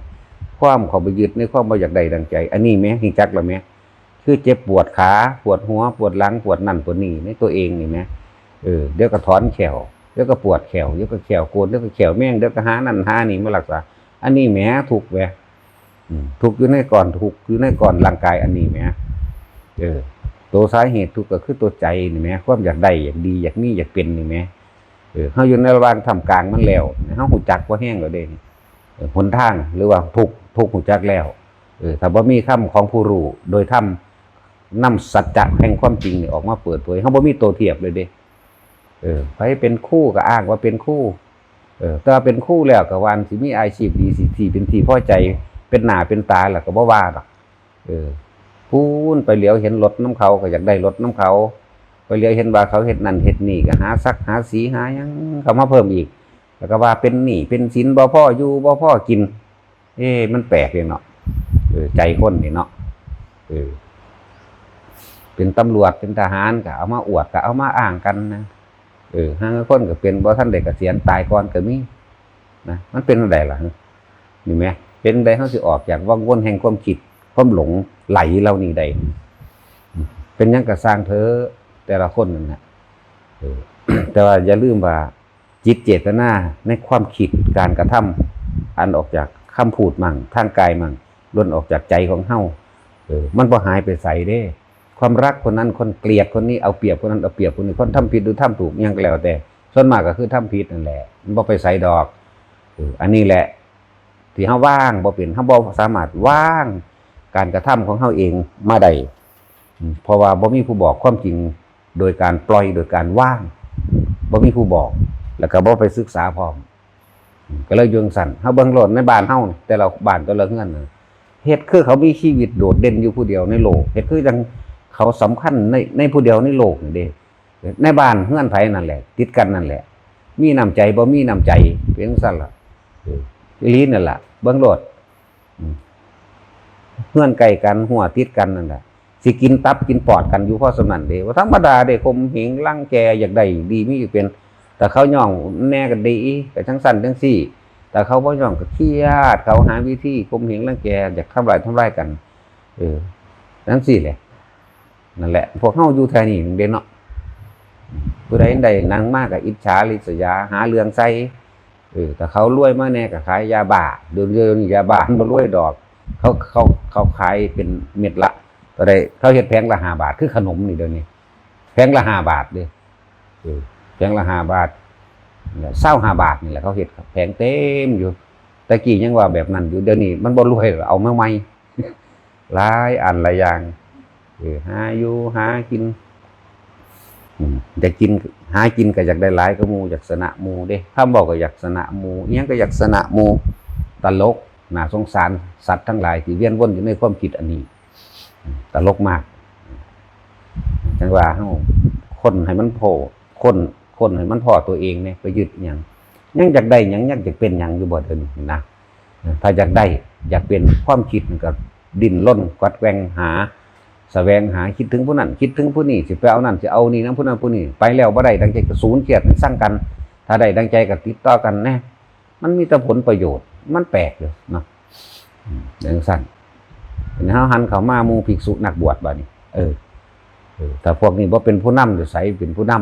ความเข้าไปยึดในความบ่อยากได้ดังใจ อันนี้แหม ฮู้จักแล้วแหม คือเจ็บปวดขา ปวดหัว ปวดหลัง ปวดนั่น ปวดนี่ในตัวเองนี่แหม เออ เดี๋ยวก็ถอนแข้ว เดี๋ยวก็ปวดแข้ว เดี๋ยวก็แข้วโกน เดี๋ยวก็แข้วแมง เดี๋ยวก็หานั่นหานี่มารักษา อันนี้แหม ทุกข์แหม อืม ทุกข์อยู่ในก้อน ทุกข์อยู่ในก้อนร่างกายอันนี้แหม เออ ตัวสาเหตุทุกข์ก็คือตัวใจนี่แหม ความอยากได้ อยากดี อยากมี อยากเป็นนี่แหม เออ เฮาอยู่ในระหว่างท่ามกลางมันแล้ว เฮาฮู้จักพอแห้งแล้วเด้ เออ หนทางหรือว่าทุกข์ ทุกข์ฮู้จักแล้ว เออ ถ้าบ่มีคำของผู้รู้โดยธรรม นำสัจจะแห่งความจริงนี่ออกมาเปิดเผย เฮาบ่มีตัวเทียบเลยเด้ เออ ไผเป็นครูก็อ้างว่าเป็นครู เออ แต่ว่าเป็นครูแล้วก็ว่าสิมีอาชีพดี สิ ที่เป็นที่พอใจ เป็นหน้าเป็นตาแล้วก็บ่ว่าดอก เออ พู้นไปเหลียวเห็นรถนำเขาก็อยากได้รถนำเขา ไปเหลียวเห็นว่าเขาเฮ็ดนั่นเฮ็ดนี่ก็หาสักหาสีหาหยังเข้ามาเพิ่มอีก แล้วก็ว่าเป็นหนี้เป็นสินบ่พออยู่บ่พอกิน เอ๊ะ มันแปลกเลยเนาะ เออ ใจคนนี่เนาะ เออ เป็นตำรวจเป็นทหารก็เอามาอวดก็เอามาอ้างกันนะ เออ ห่าลางคนก็เป็นบ่ทันได้เกษียณ ตายก่อนก็มี นะ มันเป็นจั่งใดล่ะ นี่แหม เป็นจั่งใดเฮาสิออกจากวังวนแห่งความคิด ความหลงไหลเหล่านี้ได้ เป็นหยังก็ซ่างเถอะ แต่ละคนนั่นน่ะ เออ แต่ว่าอย่าลืมว่า จิตเจตนาในความคิดการกระทำ อันออกจากคำพูดมั่ง ทางกายมั่ง ล้วนออกจากใจของเฮา เออ มันบ่หายไปไสเด้ ความรักคนนั้น คนเกลียดคนนี้ เอาเปรียบคนนั้น เอาเปรียบคนนี้ คนทำผิดหรือทำถูก หยังก็แล้วแต่ ส่วนมากก็คือทำผิดนั่นแหละ มันบ่ไปไสดอก เออ อันนี้แหละ ที่เฮาวางบ่เป็น เฮาบ่สามารถวางการกระทำของเฮาเองมาได้ อืม เพราะว่าบ่มีผู้บอกความจริง โดยการปล่อย โดยการวาง บ่มีผู้บอก แล้วก็บ่ไปศึกษาพร้อม อืม ก็เลยอยู่จั่งซั่น เฮาเบิ่งโลดในบ้านเฮา แต่ละบ้านแต่ละเฮือนน่ะ เฮ็ดคือเขามีชีวิตโดดเด่นอยู่ผู้เดียวในโลก เฮ็ดคือจั่งเขาสำคัญใน ในผู้เดียวในโลกนี่เด้ ในบ้านเฮือนไผนั่นแหละ ติดกันนั่นแหละ มีน้ำใจบ่มีน้ำใจ เป็นจั่งซั่นล่ะ เออ อีหลีนั่นล่ะ เบิ่งโลด อืม เฮือนใกล้กัน ฮั้วติดกันนั่นล่ะ สิกินตับกินปอดกันอยู่พอส่ำนั้นเด้ บ่ธรรมดาเด้ ข่มเหงรังแก อยากได้ดีมีอยากเป็น ถ้าเขาย้องแหน่ก็ดี ก็จั่งซั่นจั่งซี้ ถ้าเขาบ่ย้องก็เครียด เขาหาวิธีข่มเหงรังแก อยากทำร้ายทำลายกัน เออ จั่งซี้แหละ นั่นแหละ พวกเฮาอยู่แถวนี้เด้เนาะ ผู้ใดได้หยังมาก็อิจฉาริษยา หาเรื่องใส่ เออ ถ้าเขารวยมาแหน่ก็ขายยาบ้า เดี๋ยว เดี๋ยวนี้ยาบ้ามันบ่รวยดอก เขา เขา เขาขายเป็นเม็ดละ ก็ได้ เขาเฮ็ดแผงละห้าบาท คือขนมนี่เดี๋ยวนี้ แผงละห้าบาทเด้ เออ แผงละห้าบาท ซาวห้าบาทนี่แหละ เขาเฮ็ดแผงเต็มอยู่ แต่กี้ยังว่าแบบนั้นอยู่ เดี๋ยวนี้มันบ่รวยแล้ว เอามาใหม่ หลายอันหลายอย่าง เออ หาอยู่หากิน อืม ได้กิน หากินก็อยากได้หลายกว่าหมู่ อยากชนะหมู่เด้ คำเว้าก็อยากชนะหมู่ อิหยังก็อยากชนะหมู่ ตลก น่าสงสารสัตว์ทั้งหลายที่เวียนวนอยู่ในความคิดอันนี้ อืม ตลกมาก จั่งว่าเฮา คนให้มันพ้อ คน คนให้มันพ้อตัวเองเนี่ย ไปยึดหยัง ยังอยากได้หยัง ยังอยากเป็นหยังอยู่บ่เดี๋ยวนี้นะ ถ้าอยากได้ อยากเป็น ความคิดมันก็ดิ้นรนกวัดแกว่งหา แสวงหา คิดถึงผู้นั้น คิดถึงผู้นี้ สิไปเอานั่น สิเอานี่นำผู้นั้นผู้นี้ ไปแล้วบ่ได้ดังใจก็สูญเสียกัน ซังกัน ถ้าได้ดังใจก็ติดต่อกันแน่ มันมีแต่ผลประโยชน์ มันแปลกอยู่เนาะ อืม จั่งซั่น เฮาหันเข้ามาหมู่ภิกษุนักบวชบัดนี้ เออ เออ ถ้าพวกนี้บ่เป็นผู้นำ อยู่ไสเป็นผู้น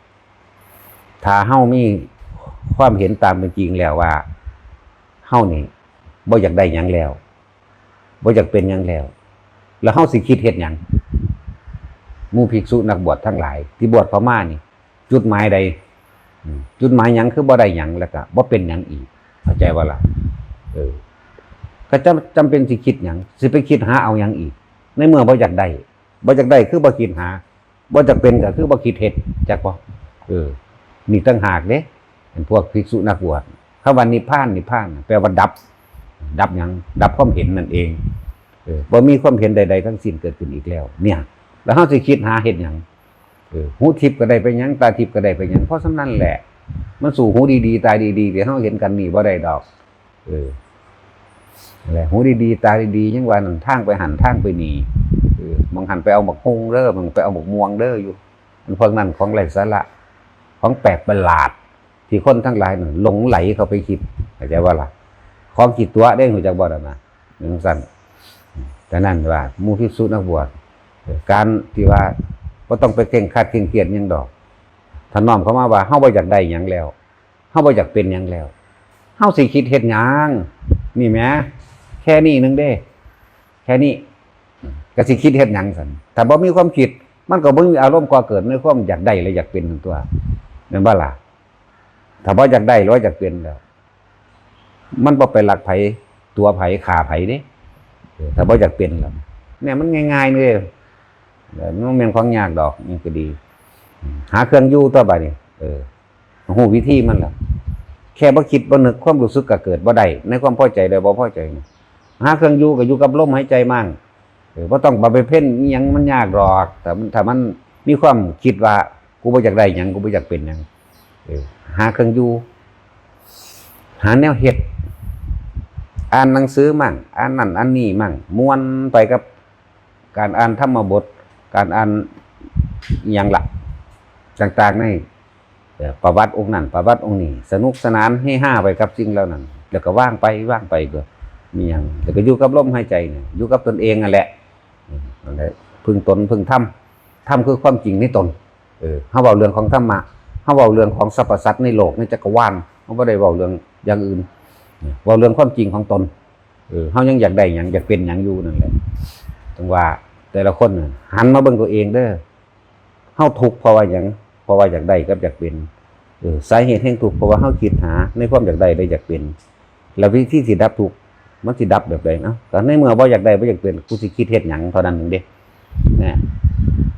ำ ถ้าเฮามีความเห็นตามเป็นจริงแล้วว่า เฮานี่บ่อยากได้หยังแล้ว บ่อยากเป็นหยังแล้ว แล้วเฮาสิคิดเฮ็ดหยัง หมู่ภิกษุนักบวชทั้งหลาย ที่บวชเข้ามานี่ จุดหมายใด อืม จุดหมายหยังคือบ่ได้หยัง แล้วก็บ่เป็นหยังอีก เข้าใจบ่ล่ะ เออ ก็จำ จำเป็นสิคิดหยัง สิไปคิดหาเอาหยังอีก ในเมื่อบ่อยากได้ บ่อยากได้คือบ่คิดหา บ่อยากเป็นก็คือบ่คิดเฮ็ด จักบ่ เออ นี่ต่างหากเด้ เป็นพวกภิกษุนักบวช คำว่านิพพาน นิพพานน่ะ แปลว่าดับ ดับหยัง ดับความเห็นนั่นเอง เออ บ่มีความเห็นใดๆทั้งสิ้นเกิดขึ้นอีกแล้ว เนี่ย แล้วเฮาสิคิดหาเฮ็ดหยัง เออ หูทิพย์ก็ได้ไปหยัง ตาทิพย์ก็ได้ไปหยัง เพราะฉะนั้นแหละ มันสู้หูดีๆ ตาดีๆ ที่เฮาเห็นกันนี่บ่ได้ดอก เออ นั่นแหละ หูดีๆ ตาดีๆ ยังว่านั่น ทางไปหั่น ทางไปนี่ เออ หม่องหั่นไปเอาบักฮุ่งเด้อ หม่องไปเอาบักม่วงเด้ออยู่ อันพวกนั้นของไร้สาระ ของแปลกประหลาด ที่คนทั้งหลายนั่นหลงไหลเข้าไปคิด เข้าใจบ่ล่ะ ของขี้ตั๋วเด้ ฮู้จักบ่ล่ะนะ จั่งซั่น แต่นั้นว่าหมู่ภิกษุนักบวช เออ การที่ว่าบ่ต้องไปเคร่งครัดเคร่งเครียดหยังดอก ถ้าน้อมเข้ามาว่าเฮาบ่อยากได้หยังแล้ว เฮาบ่อยากเป็นหยังแล้ว เฮาสิคิดเฮ็ดหยัง นี่แหม แค่นี้หนึ่งเด้ แค่นี้ ก็สิคิดเฮ็ดหยังซั่น ถ้าบ่มีความคิด มันก็บ่มีอารมณ์ก่อเกิดในความอยากได้และอยากเป็นนั่นตั๊ว แม่นบ่ล่ะ ถ้าบ่อยากได้หรือว่าอยากเป็นแล้ว มันบ่ไปลักไผ ตั๋วไผ ฆ่าไผเด้ เออ ถ้าบ่อยากเป็นแล้ว เนี่ยมันง่ายๆเด้ เออ มันบ่แม่นของยากดอก นี่ก็ดี หาเครื่องอยู่ตั๊วบัดนี้ เออ ฮู้วิธีมันล่ะ แค่บ่คิดบ่นึก ความรู้สึกก็เกิดบ่ได้ ในความพอใจและบ่พอใจนี่ หาเครื่องอยู่ก็อยู่กับลมหายใจมั่ง เออ บ่ต้องไปเพ่นอิหยังมันยากดอก ถ้ามัน ถ้ามันมีความคิดว่า กูบ่อยากได้หยัง กูบ่อยากเป็นหยัง เออ หาเครื่องอยู่ หาแนวเฮ็ด อ่านหนังสือมั่ง อ่านนั่นอ่านนี่มั่ง ม่วนไปกับการอ่านธรรมบท การอ่านอิหยังล่ะ ต่างๆใน เอ่อ ประวัติองค์นั้น ประวัติองค์นี้ สนุกสนานเฮฮาไปกับสิ่งเหล่านั้น แล้วก็ว่างไป ว่างไปก็มีหยัง แล้วก็อยู่กับลมหายใจเนี่ย อยู่กับตนเองนั่นแหละ อืม นั่นแหละ พึ่งตน พึ่งธรรม ธรรมคือความจริงในตน เออ เฮาเว้าเรื่องของธรรมะ เฮาเว้าเรื่องของสรรพสัตว์ในโลก ในจักรวาล เฮาบ่ได้เว้าเรื่องอย่างอื่น เว้าเรื่องความจริงของตน เออ เฮายังอยากได้หยัง อยากเป็นหยังอยู่นั่นแหละ จั่งว่าแต่ละคนน่ะ หันมาเบิ่งตัวเองเด้อ เฮาทุกข์เพราะว่าหยัง เพราะว่าอยากได้กับอยากเป็น เออ สาเหตุแห่งทุกข์เพราะว่าเฮาคิดหาในความอยากได้และอยากเป็น แล้ววิธีสิดับทุกข์ มันสิดับแบบใดเนาะ ก็ในเมื่อบ่อยากได้บ่อยากเป็น กูสิคิดเฮ็ดหยังเท่านั้นเองเด้ นะ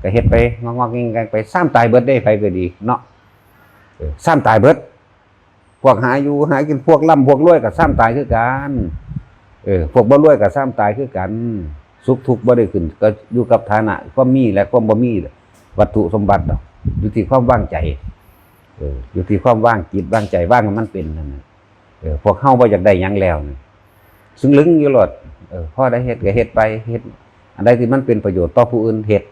ก็เฮ็ดไป งอกๆแงกๆไป ซ้ำตายเบิดเด้ ไผก็ดีเนาะ เออ ซ้ำตายเบิด พวกหาอยู่หากิน พวกร่ำพวกรวยก็ซ้ำตายคือกัน เออ พวกบ่รวยก็ซ้ำตายคือกัน สุขทุกข์บ่ได้ขึ้น ก็อยู่กับฐานะความมีและความบ่มี วัตถุสมบัติดอก อยู่ที่ความวางใจ เออ อยู่ที่ความวางจิตวางใจ วางให้มันเป็นนั่นน่ะ เออ พวกเฮาบ่อยากได้หยังแล้วนี่ ซึ่งลึงอยู่โลด เออ พอได้เฮ็ดก็เฮ็ดไป เฮ็ด อันใดที่มันเป็นประโยชน์ต่อผู้อื่นเฮ็ด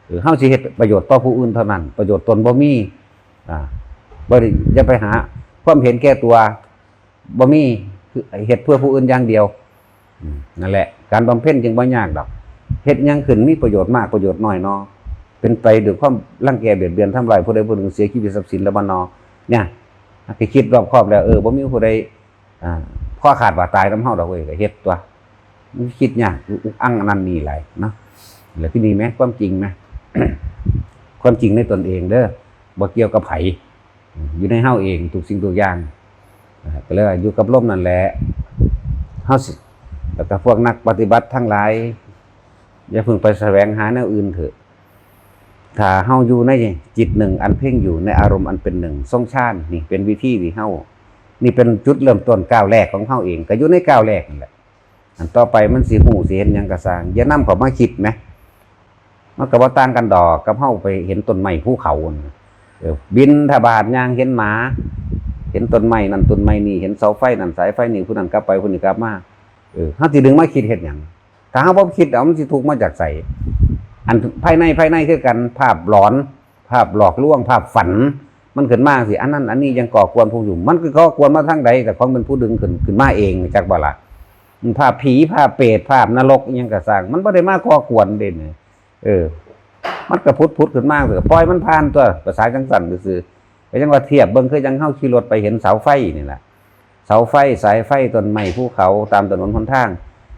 เออ เฮาสิเฮ็ดประโยชน์ต่อผู้อื่นเท่านั้น ประโยชน์ตนบ่มี อ่า บ่ได้ อย่าไปหาความเห็นแก่ตัว บ่มี คือเฮ็ดเพื่อผู้อื่นอย่างเดียว อืม นั่นแหละ การบำเพ็ญจึงบ่ยากดอก เฮ็ดหยังขึ้นมีประโยชน์มากประโยชน์น้อยเนาะ เป็นไปด้วยความรังแกเบียดเบียนทำลายผู้ใดผู้หนึ่ง เสียชีวิตทรัพย์สินแล้วบ่เนาะ เนี่ย ให้คิดรอบคอบแล้ว เออ บ่มีผู้ใด อ่า คอขาดบาดตายนำเฮาดอกเว้ย ก็เฮ็ดตั๊ว มันคิดยาก อุกอั้งอันนั้นนี่หลายเนาะ แล้วที่นี่ไหม ความจริงไหม ความจริงในตนเองเด้อ บ่เกี่ยวกับไผ อยู่ในเฮาเองทุกสิ่งทุกอย่าง อ่า ก็เลยว่าอยู่กับลมนั่นแหละ เฮาสิ แล้วก็พวกนักปฏิบัติทั้งหลาย อย่าเพิ่งไปแสวงหาแนวอื่นเถอะ ถ้าเฮาอยู่ในจิตหนึ่งอันเพ่งอยู่ ในอารมณ์อันเป็นหนึ่ง ทรงฌาน นี่เป็นวิธีที่เฮา นี่เป็นจุดเริ่มต้นก้าวแรกของเฮาเอง ก็อยู่ในก้าวแรกนั่นแหละ อันต่อไปมันสิฮู้สิเห็นหยังก็ซ่าง อย่านำเข้ามาคิดแหม มันก็บ่ต่างกันดอกกับเฮาไปเห็นต้นไม้ภูเขานั่นน่ะ เออ บิณฑบาตย่างเห็นหมา เห็นต้นไม้นั่นต้นไม้นี่ เห็นเสาไฟนั่นสายไฟนี่ ผู้นั้นกลับไปผู้นี้กลับมา เออ เฮาสิดึงมาคิดเฮ็ดหยัง ถ้าเฮาบ่คิดเอา มันสิทุกข์มาจากไส อันภายใน ภายในคือกัน ภาพหลอน ภาพหลอกลวง ภาพฝัน มันขึ้นมาสิ อันนั้นอันนี้ยังก่อกวนพวกอยู่ มันคือก่อกวนมาทางใด แต่ของเป็นผู้ดึงขึ้น ขึ้นมาเอง จักบ่ล่ะ มันภาพผี ภาพเปรต ภาพนรกอิหยังก็ซ่าง มันบ่ได้มาก่อกวนเด้เนี่ย เออ มันก็ผุดๆขึ้นมา ก็ปล่อยมันผ่านตัว ภาษาจังซั่นซื่อๆ ก็ยังว่าเทียบเบิ่ง คือจังเฮาขี่รถไปเห็นเสาไฟนี่แหละ เสาไฟ สายไฟ ต้นไม้ ภูเขา ตามถนนหนทาง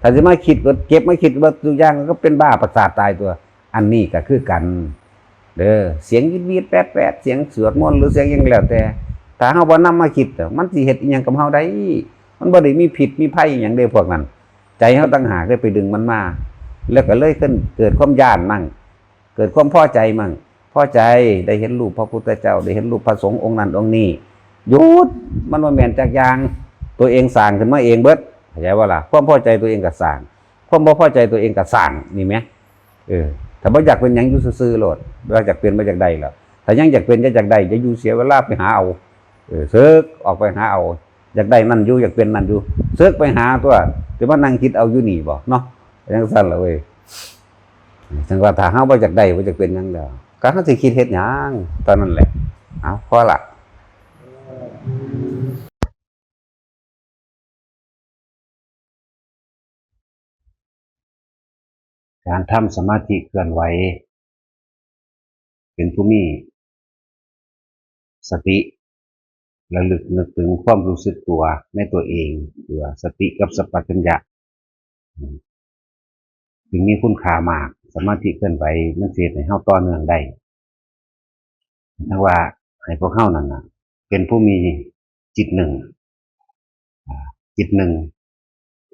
ถ้าสิมาคิดเบิด เก็บมาคิดเบิดทุกอย่าง ก็เป็นบ้าประสาทตายตัว อันนี้ก็คือกัน เด้อ เสียงวีดๆแป๊ดๆ เสียงสวดมนต์หรือเสียงหยังแล้วแต่ ถ้าเฮาบ่นำมาคิดอะ มันสิเฮ็ดอิหยังกับเฮาได้ มันบ่ได้มีพิษมีภัยอิหยังเด้พวกนั้น ใจเฮาต่างหากได้ไปดึงมันมา แล้วก็เลยเกิด เกิดความย้านมั่ง เกิดความพอใจมั่ง พอใจได้เห็นรูปพระพุทธเจ้า ได้เห็นรูปพระสงฆ์องค์นั้นองค์นี้ หยุด มันบ่แม่นจักอย่าง ตัวเองสร้างขึ้นมาเองเบิด เข้าใจบ่ล่ะ ความพอใจตัวเองก็สร้าง ความบ่พอใจตัวเองก็สร้าง นี่แหม เออ ถ้าบ่อยากเป็นหยังอยู่ซื่อๆโลด ว่าอยากเป็นบ่อยากได้แล้ว ถ้ายังอยากเป็นอยากได้ อย่าอยู่เสียเวลาไปหาเอา เออ เสิกออกไปหาเอา อยากได้นั่นอยู่ อยากเป็นนั่นอยู่ เสิกไปหาตัว สิมานั่งคิดเอาอยู่นี่บ่เนาะ จังซั่นล่ะเว้ย จังว่าถ้าเฮาบ่อยากได้ บ่อยากเป็นหยังแล้ว ก็เฮาสิคิดเฮ็ดหยัง เท่านั้นแหละ เอา พอละ การทำสมาธิเคลื่อนไหว เป็นผู้มีสติ ระลึกนึกถึงความรู้สึกตัวในตัวเอง หรือว่าสติกับสัมปชัญญะ อืม จึงมีคุณค่ามาก สมาธิเคลื่อนไหวมันสิเฮ็ดให้เฮาต่อเนื่องได้ ทั้งว่าให้พวกเฮานั่นน่ะ เป็นผู้มีจิตหนึ่ง อ่า จิตหนึ่ง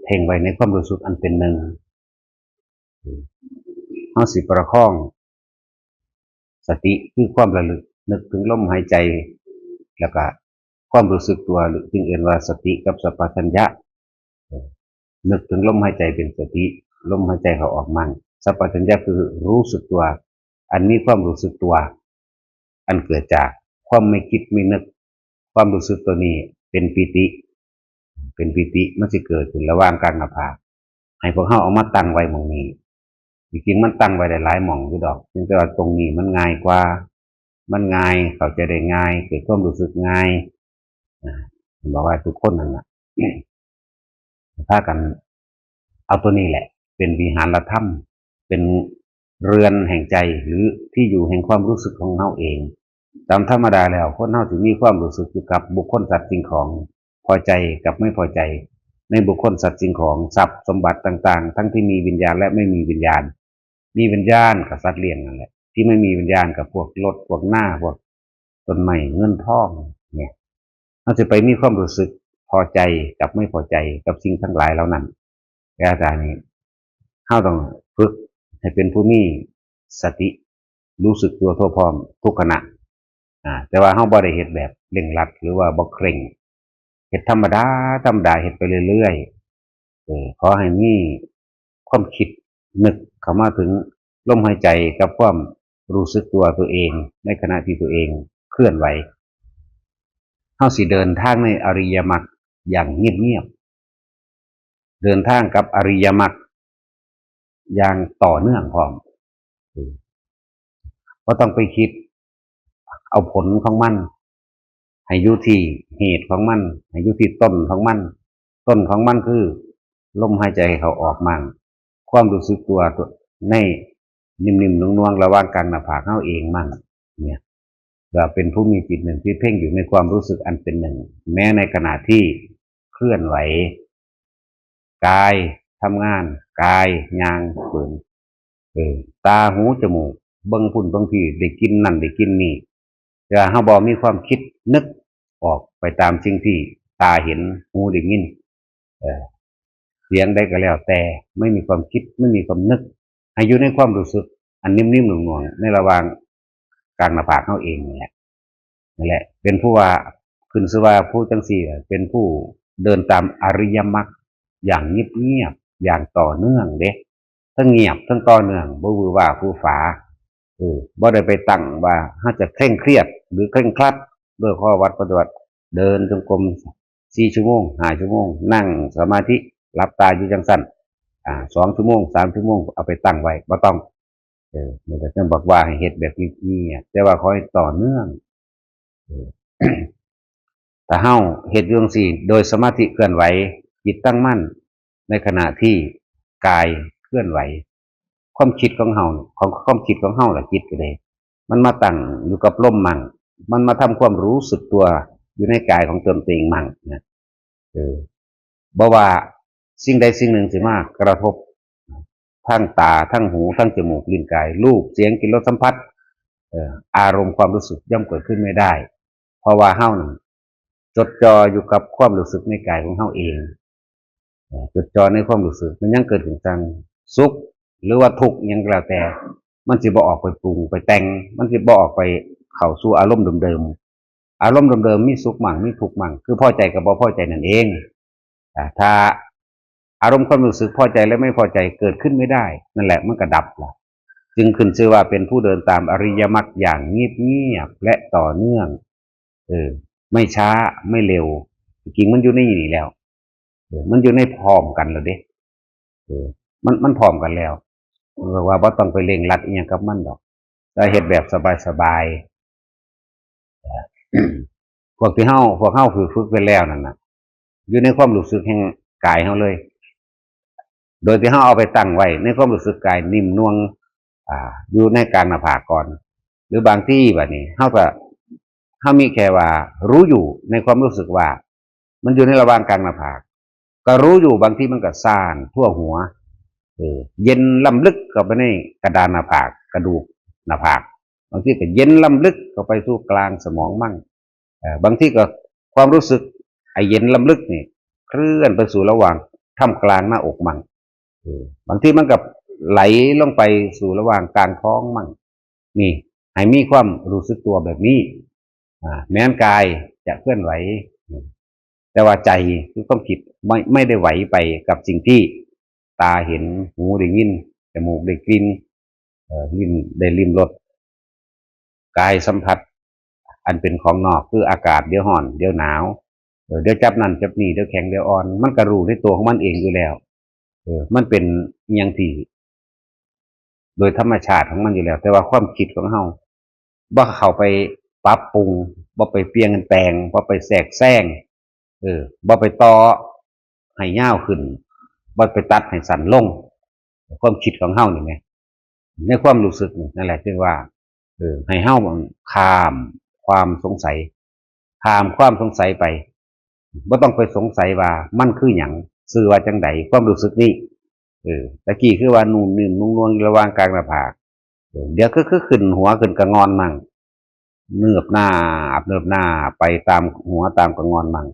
เพ่งไว้ในความรู้สึกอันเป็นหนึ่ง เฮาสิประคองสติคือความระลึกนึกถึงลมหายใจ แล้วก็ความรู้สึกตัว หรือที่เอิ้นว่าสติกับสัมปชัญญะ เออ นึกถึงลมหายใจเป็นสติ ลมหายใจเข้าออกมั่ง สัมปชัญญะคือรู้สึกตัว อันมีความรู้สึกตัว อันเกิดจากความไม่คิดไม่นึก ความรู้สึกตัวนี้เป็นปีติ เป็นปีติ มันสิเกิดขึ้นระหว่างกลางหน้าผาก ให้พวกเฮาเอามาตั้งไว้หม่องนี้ จริงๆมันตั้งไว้ได้หลายหม่องอยู่ดอก เพียงแต่ว่าตรงนี้มันง่ายกว่า มันง่าย เข้าใจได้ง่าย เกิดความรู้สึกง่าย อ่า บอกว่าทุกคนนั่นน่ะ พากันเอาตัวนี้แหละ เป็นวิหารธรรม เป็นเรือนแห่งใจ หรือที่อยู่แห่งความรู้สึกของเฮาเอง ตามธรรมดาแล้ว คนเฮาสิมีความรู้สึกอยู่กับบุคคลสัตว์สิ่งของ พอใจกับไม่พอใจ ในบุคคลสัตว์สิ่งของ ทรัพย์สมบัติต่างๆ ทั้งที่มีวิญญาณและไม่มีวิญญาณ มีวิญญาณกับสัตว์เลี้ยงนั่นแหละ ที่ไม่มีวิญญาณกับพวกรถ พวกนา พวกต้นไม้ เงินทอง เนี่ย เฮาสิไปมีความรู้สึกพอใจกับไม่พอใจกับสิ่งทั้งหลายเหล่านั้น แต่อาจารย์นี่ เฮาต้องฝึกให้เป็นผู้มีสติ รู้สึกตัวทั่วพร้อมทุกขณะ อ่า แต่ว่าเฮาบ่ได้เฮ็ดแบบเร่งรัด หรือว่าบ่เคร่ง เฮ็ดธรรมดา ธรรมดา เฮ็ดไปเรื่อยๆ เออ ขอให้มีความคิดนึกเข้ามาถึงลมหายใจกับความรู้สึกตัวตัวเอง ในขณะที่ตัวเองเคลื่อนไหว เฮาสิเดินทางในอริยมรรคอย่างเงียบๆ เดินทางกับอริยมรรคอย่างต่อเนื่องพร้อม เออ บ่ต้องไปคิดเอาผลของมัน ให้อยู่ที่เหตุของมัน ให้อยู่ที่ต้นของมัน ต้นของมันคือลมหายใจเข้าออกมั่ง ความรู้สึกตัวตัวในนิ่มๆนวลๆระหว่างกลางหน้าผากเฮาเองมั่ง เนี่ย ว่าเป็นผู้มีจิตหนึ่งที่เพ่งอยู่ในความรู้สึกอันเป็นหนึ่ง แม้ในขณะที่เคลื่อนไหว กายทำงาน กายย่างเหิน เออ ตาหูจมูก เบิ่งพุ่นเบิ่งพี้ ได้กลิ่นนั่นได้กลิ่นนี่ แต่เฮาบ่มีความคิดนึกออกไปตามสิ่งที่ตาเห็น หูได้ยิน เออ เสียงใดก็แล้วแต่ ไม่มีความคิด ไม่มีความนึก ให้อยู่ในความรู้สึกอันนิ่มๆหน่วงๆในระหว่างกลางหน้าผากเฮาเองนี่แหละ นั่นแหละ เป็นผู้ว่า ขึ้นชื่อว่าผู้จังซี่น่ะเป็นผู้เดินตามอริยมรรคอย่างเงียบๆ อย่างต่อเนื่องเด้ ทั้งเงียบทั้งต่อเนื่อง บ่หวือหวาหวือหวา เออ บ่ได้ไปตั้งว่าเฮาจะเคร่งเครียดหรือเคร่งครัดด้วยข้อวัดปฏิบัติ เดินจงกรมสี่ชั่วโมง ห้าชั่วโมง นั่งสมาธิหลับตาอยู่จังซั่น อ่า สองชั่วโมง สามชั่วโมง เอาไปตั้งไว้ บ่ต้อง เออ นี่ก็จั่งบอกว่าให้เฮ็ดแบบเงียบๆ แต่ว่าขอให้ต่อเนื่อง เออ ถ้าเฮาเฮ็ดอยู่จั่งซี้ โดยสมาธิเคลื่อนไหว จิตตั้งมั่น ในขณะที่กายเคลื่อนไหว ความคิดของเฮา ของความคิดของเฮาล่ะ จิตก็ได้ มันมาตั้งอยู่กับลมมั่ง มันมาทำความรู้สึกตัวอยู่ในกายของตนเองมั่งนะ เออ บ่ว่าสิ่งใดสิ่งหนึ่งสิมากระทบ ทั้งตา ทั้งหู ทั้งจมูก ลิ้น กาย รูป เสียง กลิ่น รส สัมผัส เอ่อ อารมณ์ ความรู้สึกย่อมเกิดขึ้นไม่ได้ เพราะว่าเฮานั่นจดจ่ออยู่กับความรู้สึกในกายของเฮาเอง เอ่อ จดจ่อในความรู้สึก มันยังเกิดขึ้นจั่งสุข หรือว่าทุกข์หยังก็แล้วแต่ มันสิบ่ออกไปปรุงไปแต่ง มันสิบ่ออกไปเข้าสู่อารมณ์เดิมๆ อารมณ์เดิมๆ มีสุขมั่ง มีทุกข์มั่ง คือพอใจกับบ่พอใจนั่นเอง อ่า ถ้าอารมณ์ความรู้สึกพอใจและไม่พอใจเกิดขึ้นไม่ได้ นั่นแหละมันก็ดับละ จึงขึ้นชื่อว่าเป็นผู้เดินตามอริยมรรคอย่างเงียบๆ และต่อเนื่อง เออ ไม่ช้า ไม่เร็ว จริงๆ มันอยู่ในนี่แล้ว เออ มันอยู่ในพร้อมกันแล้วเด้ เออ มัน มันพร้อมกันแล้ว เรียกว่าบ่ต้องไปเร่งรัดอิหยังกับมันดอก แต่เฮ็ดแบบสบายๆ พวกที่เฮา พวกเฮาฝึก ฝึกไปแล้วนั่นน่ะ อยู่ในความรู้สึกแห่งกายเฮาเลย โดยที่เฮาเอาไปตั้งไว้ในความรู้สึกกายนิ่มนวล อ่า อยู่ในกลางหน้าผากก่อน หรือบางทีบัดนี้เฮาก็ เฮามีแค่ว่ารู้อยู่ในความรู้สึกว่า มันอยู่ในระหว่างกลางหน้าผาก ก็รู้อยู่ บางทีมันก็ซ่านทั่วหัว เออ เย็นล้ำลึกเข้าไปในกระดานหน้าผาก กระดูกหน้าผาก บางทีก็เย็นล้ำลึกเข้าไปสู่กลางสมองมั่ง เอ่อ บางทีก็ความรู้สึกไอ้เย็นล้ำลึกนี่เคลื่อนไปสู่ระหว่างท่ามกลางหน้าอกมั่ง เออ บางทีมันก็ไหลลงไปสู่ระหว่างกลางท้องมั่ง นี่ ให้มีความรู้สึกตัวแบบนี้ อ่า แม้นกายจะเคลื่อนไหว แต่ว่าใจคือความคิดไม่ ไม่ได้ไหวไปกับสิ่งที่ตาเห็น หูได้ยิน จมูกได้กลิ่น เอ่อ ลิ้นได้ลิ้มรส กายสัมผัส อันเป็นของนอก คืออากาศ เดี๋ยวร้อน เดี๋ยวหนาว เออ เดี๋ยวจับนั่นจับนี่ เดี๋ยวแข็ง เดี๋ยวอ่อน มันก็รู้ในตัวของมันเองอยู่แล้ว เออ มันเป็นอิหยังที่ โดยธรรมชาติของมันอยู่แล้ว แต่ว่าความคิดของเฮา บ่เข้าไปปรับปรุง บ่ไปเปลี่ยนแปลง บ่ไปแทรกแซง เออ บ่ไปต่อให้ยาวขึ้น บ่ไปตัดให้สั้นลง ความคิดของเฮานี่แหม ในความรู้สึกนี่ นั่นแหละจึงว่า เออ ให้เฮาข้ามความสงสัย ข้ามความสงสัยไป บ่ต้องไปสงสัยว่ามันคือหยัง ชื่อว่าจั่งใด ความรู้สึกนี้ เออ ตะกี้คือว่านุ่มนิ่มนุ่มนวลระหว่างกลางหน้าผาก เออ เดี๋ยวคือ คือขึ้นหัวขึ้นกะงอนมั่ง เนิบหนาบ เนิบหนาไปตามหัวตามกะงอนมั่ง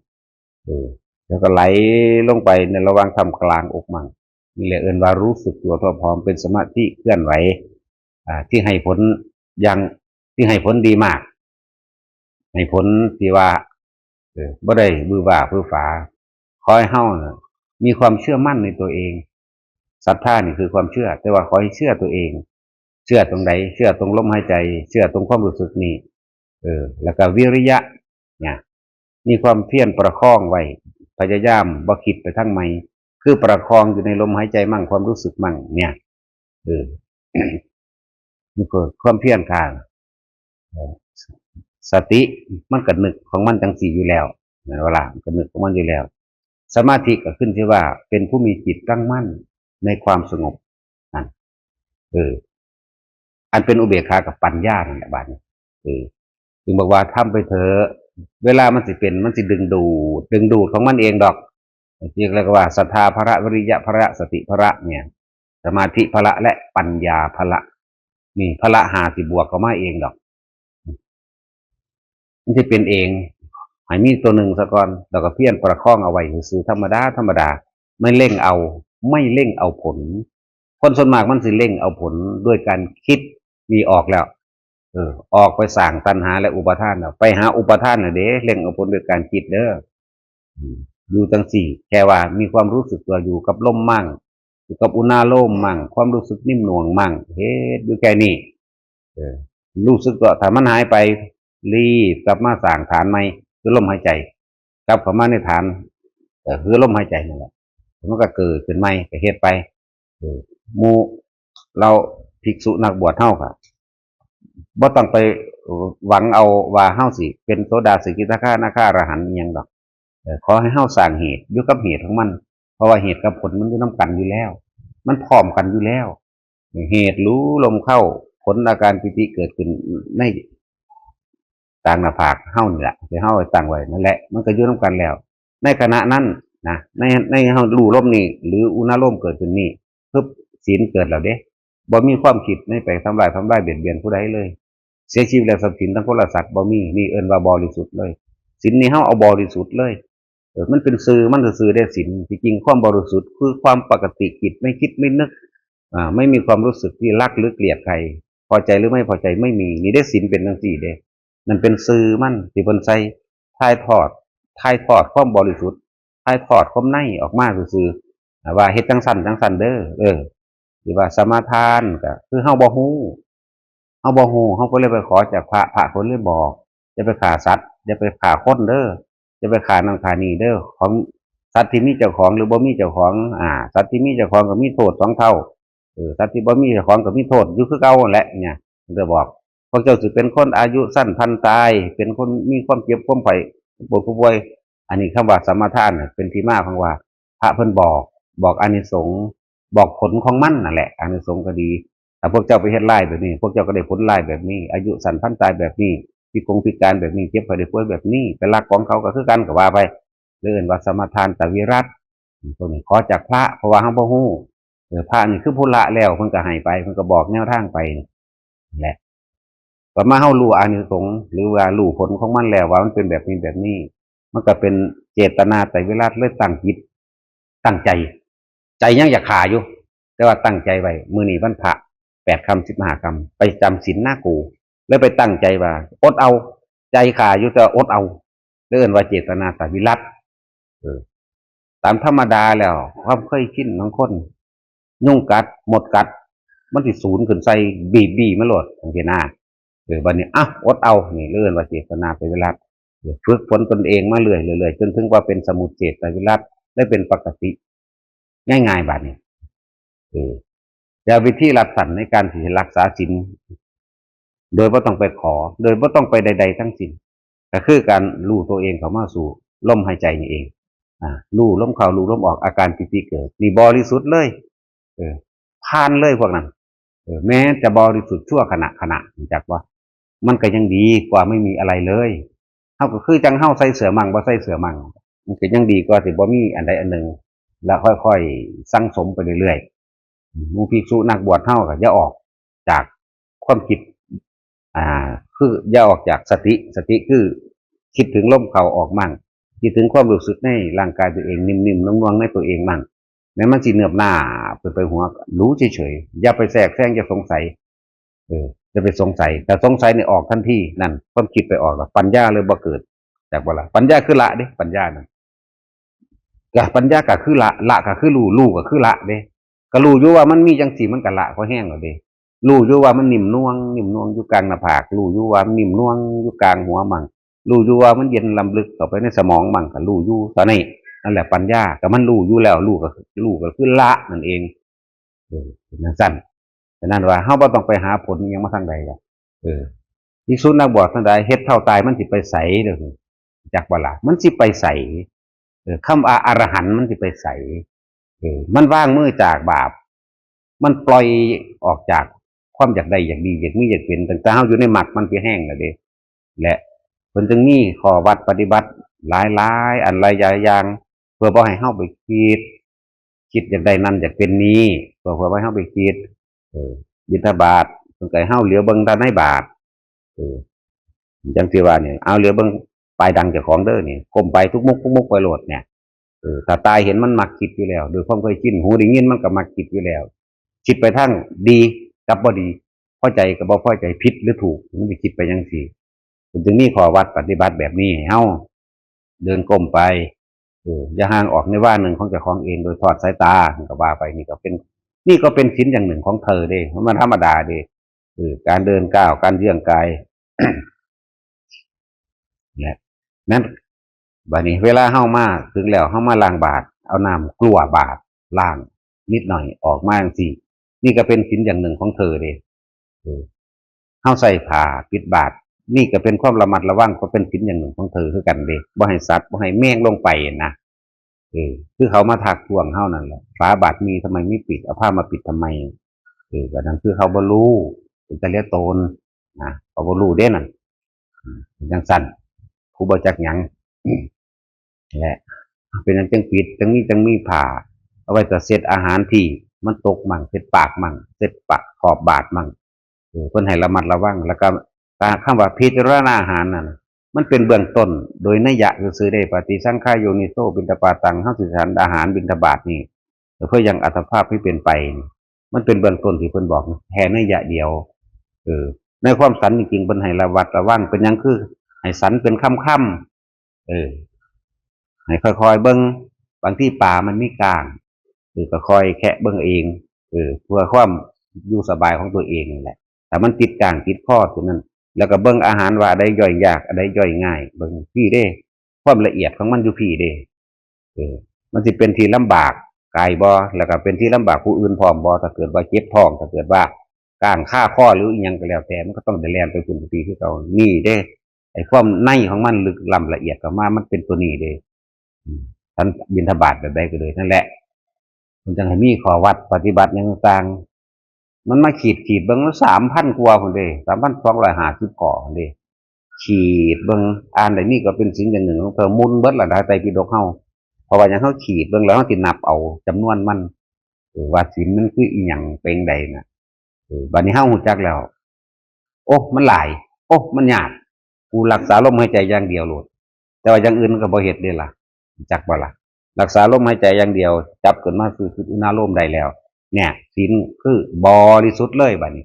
เออ แล้วก็ไหลลงไปในระหว่างท่ามกลางอกมั่ง นี่แหละเอิ้นว่ารู้สึกตัวทั่วพร้อม เป็นสมาธิเคลื่อนไหว อ่า ที่ให้ผลอย่าง ที่ให้ผลดีมาก ให้ผลที่ว่า เออ บ่ได้วือหวาหวือหวา ขอให้เฮาน่ะมีความเชื่อมั่นในตัวเอง ศรัทธานี่คือความเชื่อ แต่ว่าขอให้เชื่อตัวเอง เชื่อตรงใด เชื่อตรงลมหายใจ เชื่อตรงความรู้สึกนี่ เออ แล้วก็วิริยะ เนี่ย มีความเพียรประคองไว้ พยายามบ่คิดไปทางใหม่ คือประคองอยู่ในลมหายใจมั่ง ความรู้สึกมั่ง เนี่ย เออ นี่คือความเพียรค่ะ เออ สติมันก็นึกของมันจังซี่อยู่แล้ว แม่นบ่ล่ะ มันก็นึกของมันอยู่แล้ว สมาธิก็ขึ้นชื่อว่าเป็นผู้มีจิตตั้งมั่นในความสงบนั่น เออ อันเป็นอุเบกขากับปัญญานั่นแหละ บาดนี้ เออ จึงบอกว่าทำไปเถอะ เวลามันสิเป็น มันสิดึงดูด ดึงดูดของมันเองดอก เรียกแล้วก็ว่าศรัทธาพละ วิริยะพละ สติพละเนี่ย สมาธิพละและปัญญาพละ นี่พละห้าสิบวกเข้ามาเองดอก มันสิเป็นเอง ให้มีตัวหนึ่งซะก่อน แล้วก็เพียรประคองเอาไว้ซื่อๆ ธรรมดา ธรรมดา ไม่เร่งเอา ไม่เร่งเอาผล คนส่วนมากมันสิเร่งเอาผลด้วยการคิด นี่ออกแล้ว เออ ออกไปสร้างตัณหาและอุปาทานแล้ว ไปหาอุปาทานน่ะเด้ เร่งเอาผลด้วยการคิดเด้อ อืม อยู่จังซี้ แค่ว่ามีความรู้สึกตัวอยู่กับลมมั่ง อยู่กับอุณาโลมมั่ง ความรู้สึกนิ่มหน่วงมั่ง เฮ็ดอยู่แค่นี้ เออ รู้สึกตัว ถ้ามันหายไป รีบกลับมาสร้างฐานใหม่ คือลมหายใจ กลับเข้ามาในฐาน เออ คือลมหายใจนั่นแหละ มันก็เกิดขึ้นใหม่ ก็เฮ็ดไป เออ หมู่เราภิกษุนักบวชเฮาก็บ่ต้องไปหวังเอาว่าเฮาสิเป็นโสดา สกิทาคา นาคา อรหันต์อิหยังดอก เออ ขอให้เฮาสร้างเหตุ อยู่กับเหตุของมัน เพราะว่าเหตุกับผลมันอยู่นำกันอยู่แล้ว มันพร้อมกันอยู่แล้ว เหตุรู้ลมเข้า ผลอาการปีติเกิดขึ้นในกลางหน้าผากเฮานี่แหละ ที่เฮาตั้งไว้นั่นแหละ มันก็อยู่นำกันแล้ว ในขณะนั้นนะ ใน ในเฮารู้ลมนี่ หรืออุณาโลมเกิดขึ้นนี่ ปึ๊บ ศีลเกิดแล้วเด้ บ่มีความคิดในไปทำลาย ทำลายเบียดเบียนผู้ใดเลย เสียชีวิตแล้วทรัพย์สินทั้งคนและสัตว์บ่มี นี่เอิ้นว่าบริสุทธิ์เลย ศีลนี่เฮาเอาบริสุทธิ์เลย เออ มันเป็นซื่อมันซื่อๆเด้ ศีล ที่จริงความบริสุทธิ์คือความปกติ จิตไม่คิดไม่นึก อ่า ไม่มีความรู้สึกที่รักหรือเกลียดใคร พอใจหรือไม่พอใจไม่มี นี่เด้ ศีลเป็นจังซี่เด้ นั่นเป็นซื่อมัน ที่เพิ่นใส่ ถ่ายทอด ถ่ายทอดความบริสุทธิ์ ถ่ายทอดความในออกมาซื่อๆ อ่า ว่าเฮ็ดจังซั่นจังซั่นเด้อ เออ หรือว่าสมาทานก็คือเฮาบ่ฮู้ เฮาบ่ฮู้ เฮาก็เลยไปขอจากพระ พระเพิ่นเลยบอก อย่าไปฆ่าสัตว์ อย่าไปฆ่าคนเด้อ อย่าไปฆ่านั่นฆ่านี่เด้อ ของสัตว์ที่มีเจ้าของหรือบ่มีเจ้าของ อ่า สัตว์ที่มีเจ้าของก็มีโทษสองเท่า เออ สัตว์ที่บ่มีเจ้าของก็มีโทษอยู่คือเก่านั่นแหละ เนี่ย เพิ่นก็บอก พวกเจ้าสิเป็นคนอายุสั้นพลันตาย เป็นคนมีความเจ็บความไข้ ปวดป่วย อันนี้คำว่าสมาทานน่ะ เป็นที่มาของว่า พระเพิ่นบอก บอกอานิสงส์ บอกผลของมันนั่นแหละ อานิสงส์ก็ดี ถ้าพวกเจ้าไปเฮ็ดร้ายแบบนี้ พวกเจ้าก็ได้ผลร้ายแบบนี้ อายุสั้นพลันตายแบบนี้ พิกงพิการแบบนี้ เจ็บไข้ได้ป่วยแบบนี้ ไปลักของเขาก็คือกัน ก็ว่าไป เรียกว่าสมาทานตวิรัต พวกนี้ขอจากพระ เพราะว่าเฮาบ่ฮู้ เออ พระนี่คือผู้ละแล้ว เพิ่นก็ให้ไป เพิ่นก็บอกแนวทางไป แหละ ก็มาเฮารู้อานิสงส์ หรือว่ารู้ผลของมันแล้วว่ามันเป็นแบบนี้แบบนี้ มันก็เป็นเจตนาไตรวิรัติ เลยตั้งจิต ตั้งใจ ใจยังอยากฆ่าอยู่ แต่ว่าตั้งใจไว้ มื้อนี้วันพระ แปดค่ำสิบห้าค่ำ ไปจำศีลนากู เลยไปตั้งใจว่า อดเอา ใจฆ่าอยู่แต่อดเอา เลยเอิ้นว่าเจตนาไตรวิรัติ เออ ตามธรรมดาแล้ว ความเคยชินของคน ยุงกัด มดกัด มันสิสูนขึ้นใส่ บีบๆ มาโลด จังซี้นะ เออ บัดนี้ อ่ะ อดเอา นี่เรียกว่าเจตนาไตรวิรัติ เออ ฝึกฝนตนเองมาเรื่อยๆ จนถึงว่าเป็นสมุจเจตไตรวิรัติ ได้เป็นปกติ ง่ายๆ บัดนี้ เออ แต่วิธีรัดสั้นในการที่จะรักษาศีล โดยบ่ต้องไปขอ โดยบ่ต้องไปใดๆ ทั้งสิ้น ก็คือการรู้ตัวเองเข้ามาสู่ลมหายใจนี่เอง อ่า รู้ลมเข้า รู้ลมออก อาการปีติเกิด นี่บริสุทธิ์เลย เออ ผ่านเลยพวกนั้น เออ แม้จะบริสุทธิ์ชั่วขณะขณะ รู้จักบ่ มันก็ยังดีกว่าไม่มีอะไรเลย เฮาก็คือจั่งเฮาใส่เสื้อมั่งบ่ใส่เสื้อมั่ง มันก็ยังดีกว่าสิบ่มีอันใดอันหนึ่ง แล้วค่อยๆ สั่งสมไปเรื่อยๆ หมู่ภิกษุนักบวชเฮาก็อย่าออกจากความคิด อ่า คืออย่าออกจากสติ สติคือคิดถึงลมเข้าออกมั่ง คิดถึงความรู้สึกในร่างกายตัวเอง นิ่มๆ นวลๆ ในตัวเองมั่ง แม้มันสิเนิบหน้าไปไปหัว รู้เฉยๆ อย่าไปแทรกแซง อย่าสงสัย เออ อย่าไปสงสัย แต่สงสัยนี่ออกทันที นั่น ความคิดไปออกแล้ว ปัญญาเลยบ่เกิด จักบ่ล่ะ ปัญญาคือละเด้ ปัญญานั่น ก็ปัญญาก็คือละ ละก็คือรู้ รู้ก็คือละเด้ ก็รู้อยู่ว่ามันมีจังซี่ มันก็ละพอแฮงแล้วเด้ รู้อยู่ว่ามันนิ่มนวล นิ่มนวลอยู่กลางหน้าผาก รู้อยู่ว่ามันนิ่มนวลอยู่กลางหัวมั่ง รู้อยู่ว่ามันเย็นล้ำลึกเข้าไปในสมองมั่ง ก็รู้อยู่เท่านี้ นั่นแหละปัญญา ก็มันรู้อยู่แล้ว รู้ก็ รู้ก็คือละนั่นเอง เออ เป็นจั่งซั้น ฉะนั้นว่าเฮาบ่ต้องไปหาผลอิหยังมาทางใดดอก เออ ภิกษุนักบวชทั้งหลาย เฮ็ดเท่าตายมันสิไปไสเด้อ จักบ่ล่ะ มันสิไปไส เออ คำว่าอรหันต์มันสิไปไส เออ มันวางมือจากบาป มันปล่อยออกจากความอยากได้อยากดีอยากมีอยากเป็น ตั้งแต่เฮาอยู่ในมรรคมันสิแฮงแล้วเด้ และเพิ่นจึงมีข้อวัดปฏิบัติหลายๆ อันหลายๆ อย่าง เพื่อบ่ให้เฮาไปคิด คิดอยากได้นั่นอยากเป็นนี่ เพื่อเพื่อให้เฮาไปคิด เออ บิณฑบาตเพิ่นก็ให้เฮาเหลียวเบิ่งแต่ในบาตร เออ จังสิว่านี่ เอาเหลียวเบิ่งปลายดังเจ้าของเด้อนี่ ก้มไปทุกมุกทุกมุกไปโลดเนี่ย เออ ถ้าตาเห็นมันมักคิดอยู่แล้ว โดยความเคยชิน หูได้ยินมันก็มักคิดอยู่แล้ว คิดไปทางดีกับบ่ดี พอใจกับบ่พอใจ ผิดหรือถูก มันสิคิดไปจังซี่ เพิ่นจึงมีข้อวัดปฏิบัติแบบนี้ให้เฮา เดินก้มไป เออ อย่าห่างออกในวาหนึ่งของเจ้าของเอง โดยทอดสายตา ก็ว่าไป นี่ก็เป็น นี่ก็เป็นศีลอย่างหนึ่งของเธอเด้ มันธรรมดาเด้ เออ การเดินก้าว การเยื้องกาย และนั้น บัดนี้เวลาเฮามาถึงแล้ว เฮามาล้างบาตร เอาน้ำกลัวบาตรล้างนิดหน่อยออกมาจังซี่ นี่ก็เป็นศีลอย่างหนึ่งของเธอเด้ เออ เฮาใส่ผ้าปิดบาตร นี่ก็เป็นความระมัดระวัง ก็เป็นศีลอย่างหนึ่งของเธอคือกันเด้ บ่ให้สัตว์ บ่ให้แมงลงไปนะ เออ คือเขามาทักท้วงเฮานั่นแหละ ฝาบาตรมีทำไมไม่ปิด เอาผ้ามาปิดทำไม เออ ก็นั่นคือเขาบ่รู้ เป็นตาเลียโตนนะ เขาบ่รู้เด้นั่น อืม เป็นจังซั่น ผู้บ่จักหยัง และเป็นจังจังปิด จังมี จังมีผ้า เอาไว้จะเช็ดอาหารที่มันตกมั่ง เช็ดปากมั่ง เช็ดปากขอบบาตรมั่ง เออ เพิ่นให้ระมัดระวัง แล้วก็ตามคำว่าพิจารณาอาหารนั่นน่ะ มันเป็นเบื้องต้น โดยนัยยะซื่อๆเด้ ปฏิสังขายโยนิโสปิณฑปาตัง เฮาสิฉันอาหารบิณฑบาตนี่ เพื่อยังอัตภาพให้เป็นไปนี่ มันเป็นเบื้องต้นที่เพิ่นบอก แค่นัยยะเดียว เออ ในความฉันจริงๆ เพิ่นให้ระวัดระวัง เป็นหยังคือให้ฉันเป็นคำๆ เออ ให้ค่อยๆเบิ่ง บางทีปลามันมีก้าง เออ ก็ค่อยแคะเบิ่งเอง เออ เพื่อความอยู่สบายของตัวเองนี่แหละ ถ้ามันติดก้างติดคอตัวนั้น แล้วก็เบิ่งอาหารว่าอันใดย่อยยาก อันใดย่อยง่าย เบิ่งพี้เด้ ความละเอียดของมันอยู่พี้เด้ เออ มันสิเป็นที่ลำบากกายบ่ แล้วก็เป็นที่ลำบากผู้อื่นพร้อมบ่ ถ้าเกิดว่าเจ็บท้อง ถ้าเกิดว่าก้างคาคอหรืออิหยังก็แล้วแต่ มันก็ต้องได้แล่นไปพุ้นไปพี้คือเก่า นี่เด้ ไอ้ความในของมันลึกล้ำละเอียดเข้ามา มันเป็นตัวนี้เด้ อืม ฉันบิณฑบาตแบบใดก็เลยนั่นแหละ มันจังให้มีข้อวัดปฏิบัติหยังต่างๆ มันมาขีดขีดเบิ่งแล้ว สามพันกว่าพุ้นเด้ สามพันสองร้อยห้าสิบข้อพุ้นเด้ ขีดเบิ่ง อ่านได้นี่ก็เป็นศีลอย่างหนึ่งของเธอ หมุนเบิดละไตรปิฎกเฮา เพราะว่าหยัง เฮาขีดเบิ่งแล้วเฮาสินับเอาจำนวนมัน เออ ว่าศีลมันคืออีหยัง เป็นใดน่ะ เออ บัดนี้เฮารู้จักแล้ว โอ้ มันหลาย โอ้ มันยาก กูรักษาลมหายใจอย่างเดียวโลด แต่ว่าอย่างอื่นมันก็บ่เฮ็ดเด้ล่ะ จักบ่ล่ะ รักษาลมหายใจอย่างเดียว จับขึ้นมาคือคืออุณาโลมได้แล้ว เนี่ย ศีลคือบริสุทธิ์เลยบัดนี้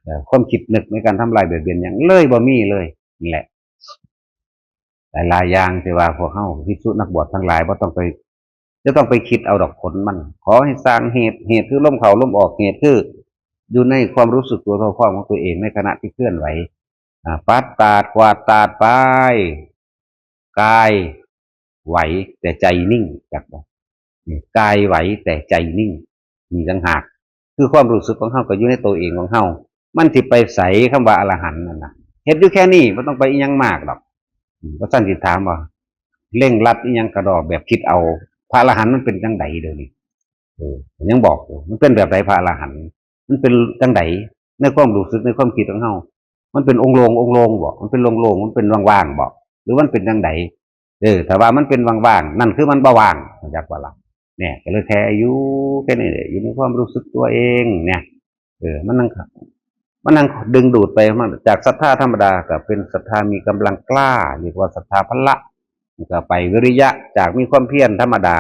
เอ่อ ความคิดนึกในการทำลายเบียดเบียนหยังเลยบ่มีเลย นี่แหละ หลายๆอย่างที่ว่าพวกเฮาภิกษุนักบวชทั้งหลายบ่ต้องไป จะต้องไปคิดเอาดอกผลมัน ขอให้สร้างเหตุ เหตุคือลมเข้าลมออก เหตุคือ อยู่ในความรู้สึกตัวทั่วพร้อมของตัวเองในขณะที่เคลื่อนไหว อ่า ปัดตาดกวาดตาดไป กายไหวแต่ใจนิ่ง จักบ่ นี่ กายไหวแต่ใจนิ่ง นี่ต่างหาก คือความรู้สึกของเฮาก็อยู่ในตัวเองของเฮา มันสิไปไส คำว่าอรหันต์นั่นน่ะ เฮ็ดอยู่แค่นี้ บ่ต้องไปอิหยังมากดอก อืม ว่าซั่นสิถามว่า เร่งรัดอิหยังกระดอกแบบคิดเอา พระอรหันต์มันเป็นจังใดเดี๋ยวนี้ เออ ยังบอกอยู่ มันเป็นแบบใดพระอรหันต์ มันเป็นจังใด ในความรู้สึกในความคิดของเฮา มันเป็นองค์โลงองค์โลงบ่ มันเป็นโล่งๆ มันเป็นว่างๆ บ่ หรือมันเป็นจังใด เออ ถ้าว่ามันเป็นว่างๆ นั่นคือมันบ่ว่าง รู้จักบ่ล่ะ เนี่ย ก็เลยแค่อยู่แค่นี้แหละ อยู่ในความรู้สึกตัวเองเนี่ย เออ มันนั่ง มันนั่งดึงดูดไป มันจากศรัทธาธรรมดาก็เป็นศรัทธามีกำลังกล้า เรียกว่าศรัทธาพละ มันก็ไปวิริยะ จากมีความเพียรธรรมดา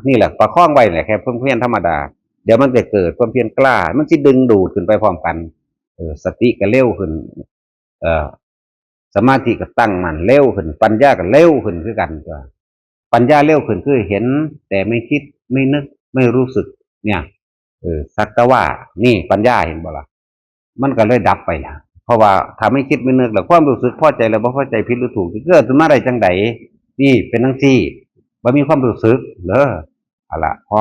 นี่แหละประคองไว้แหละ แค่ความเพียรธรรมดา เดี๋ยวมันจะเกิดความเพียรกล้า มันสิดึงดูดขึ้นไปพร้อมกัน เออ สติก็เร็วขึ้น เอ่อ สมาธิก็ตั้งมั่นเร็วขึ้น ปัญญาก็เร็วขึ้นคือกันตัว ปัญญาเร็วขึ้นคือเห็นแต่ไม่คิดไม่นึกไม่รู้สึก เนี่ย เออ สักแต่ว่า นี่ปัญญาเห็นบ่ล่ะ มันก็เลยดับไปแล้ว เพราะว่าถ้าไม่คิดไม่นึกแล้ว ความรู้สึกพอใจแล้วบ่พอใจ ผิดหรือถูก สิเกิดขึ้นมาได้จังใด นี่เป็นจังซี่ บ่มีความรู้สึกเด้อ เอาละ พอ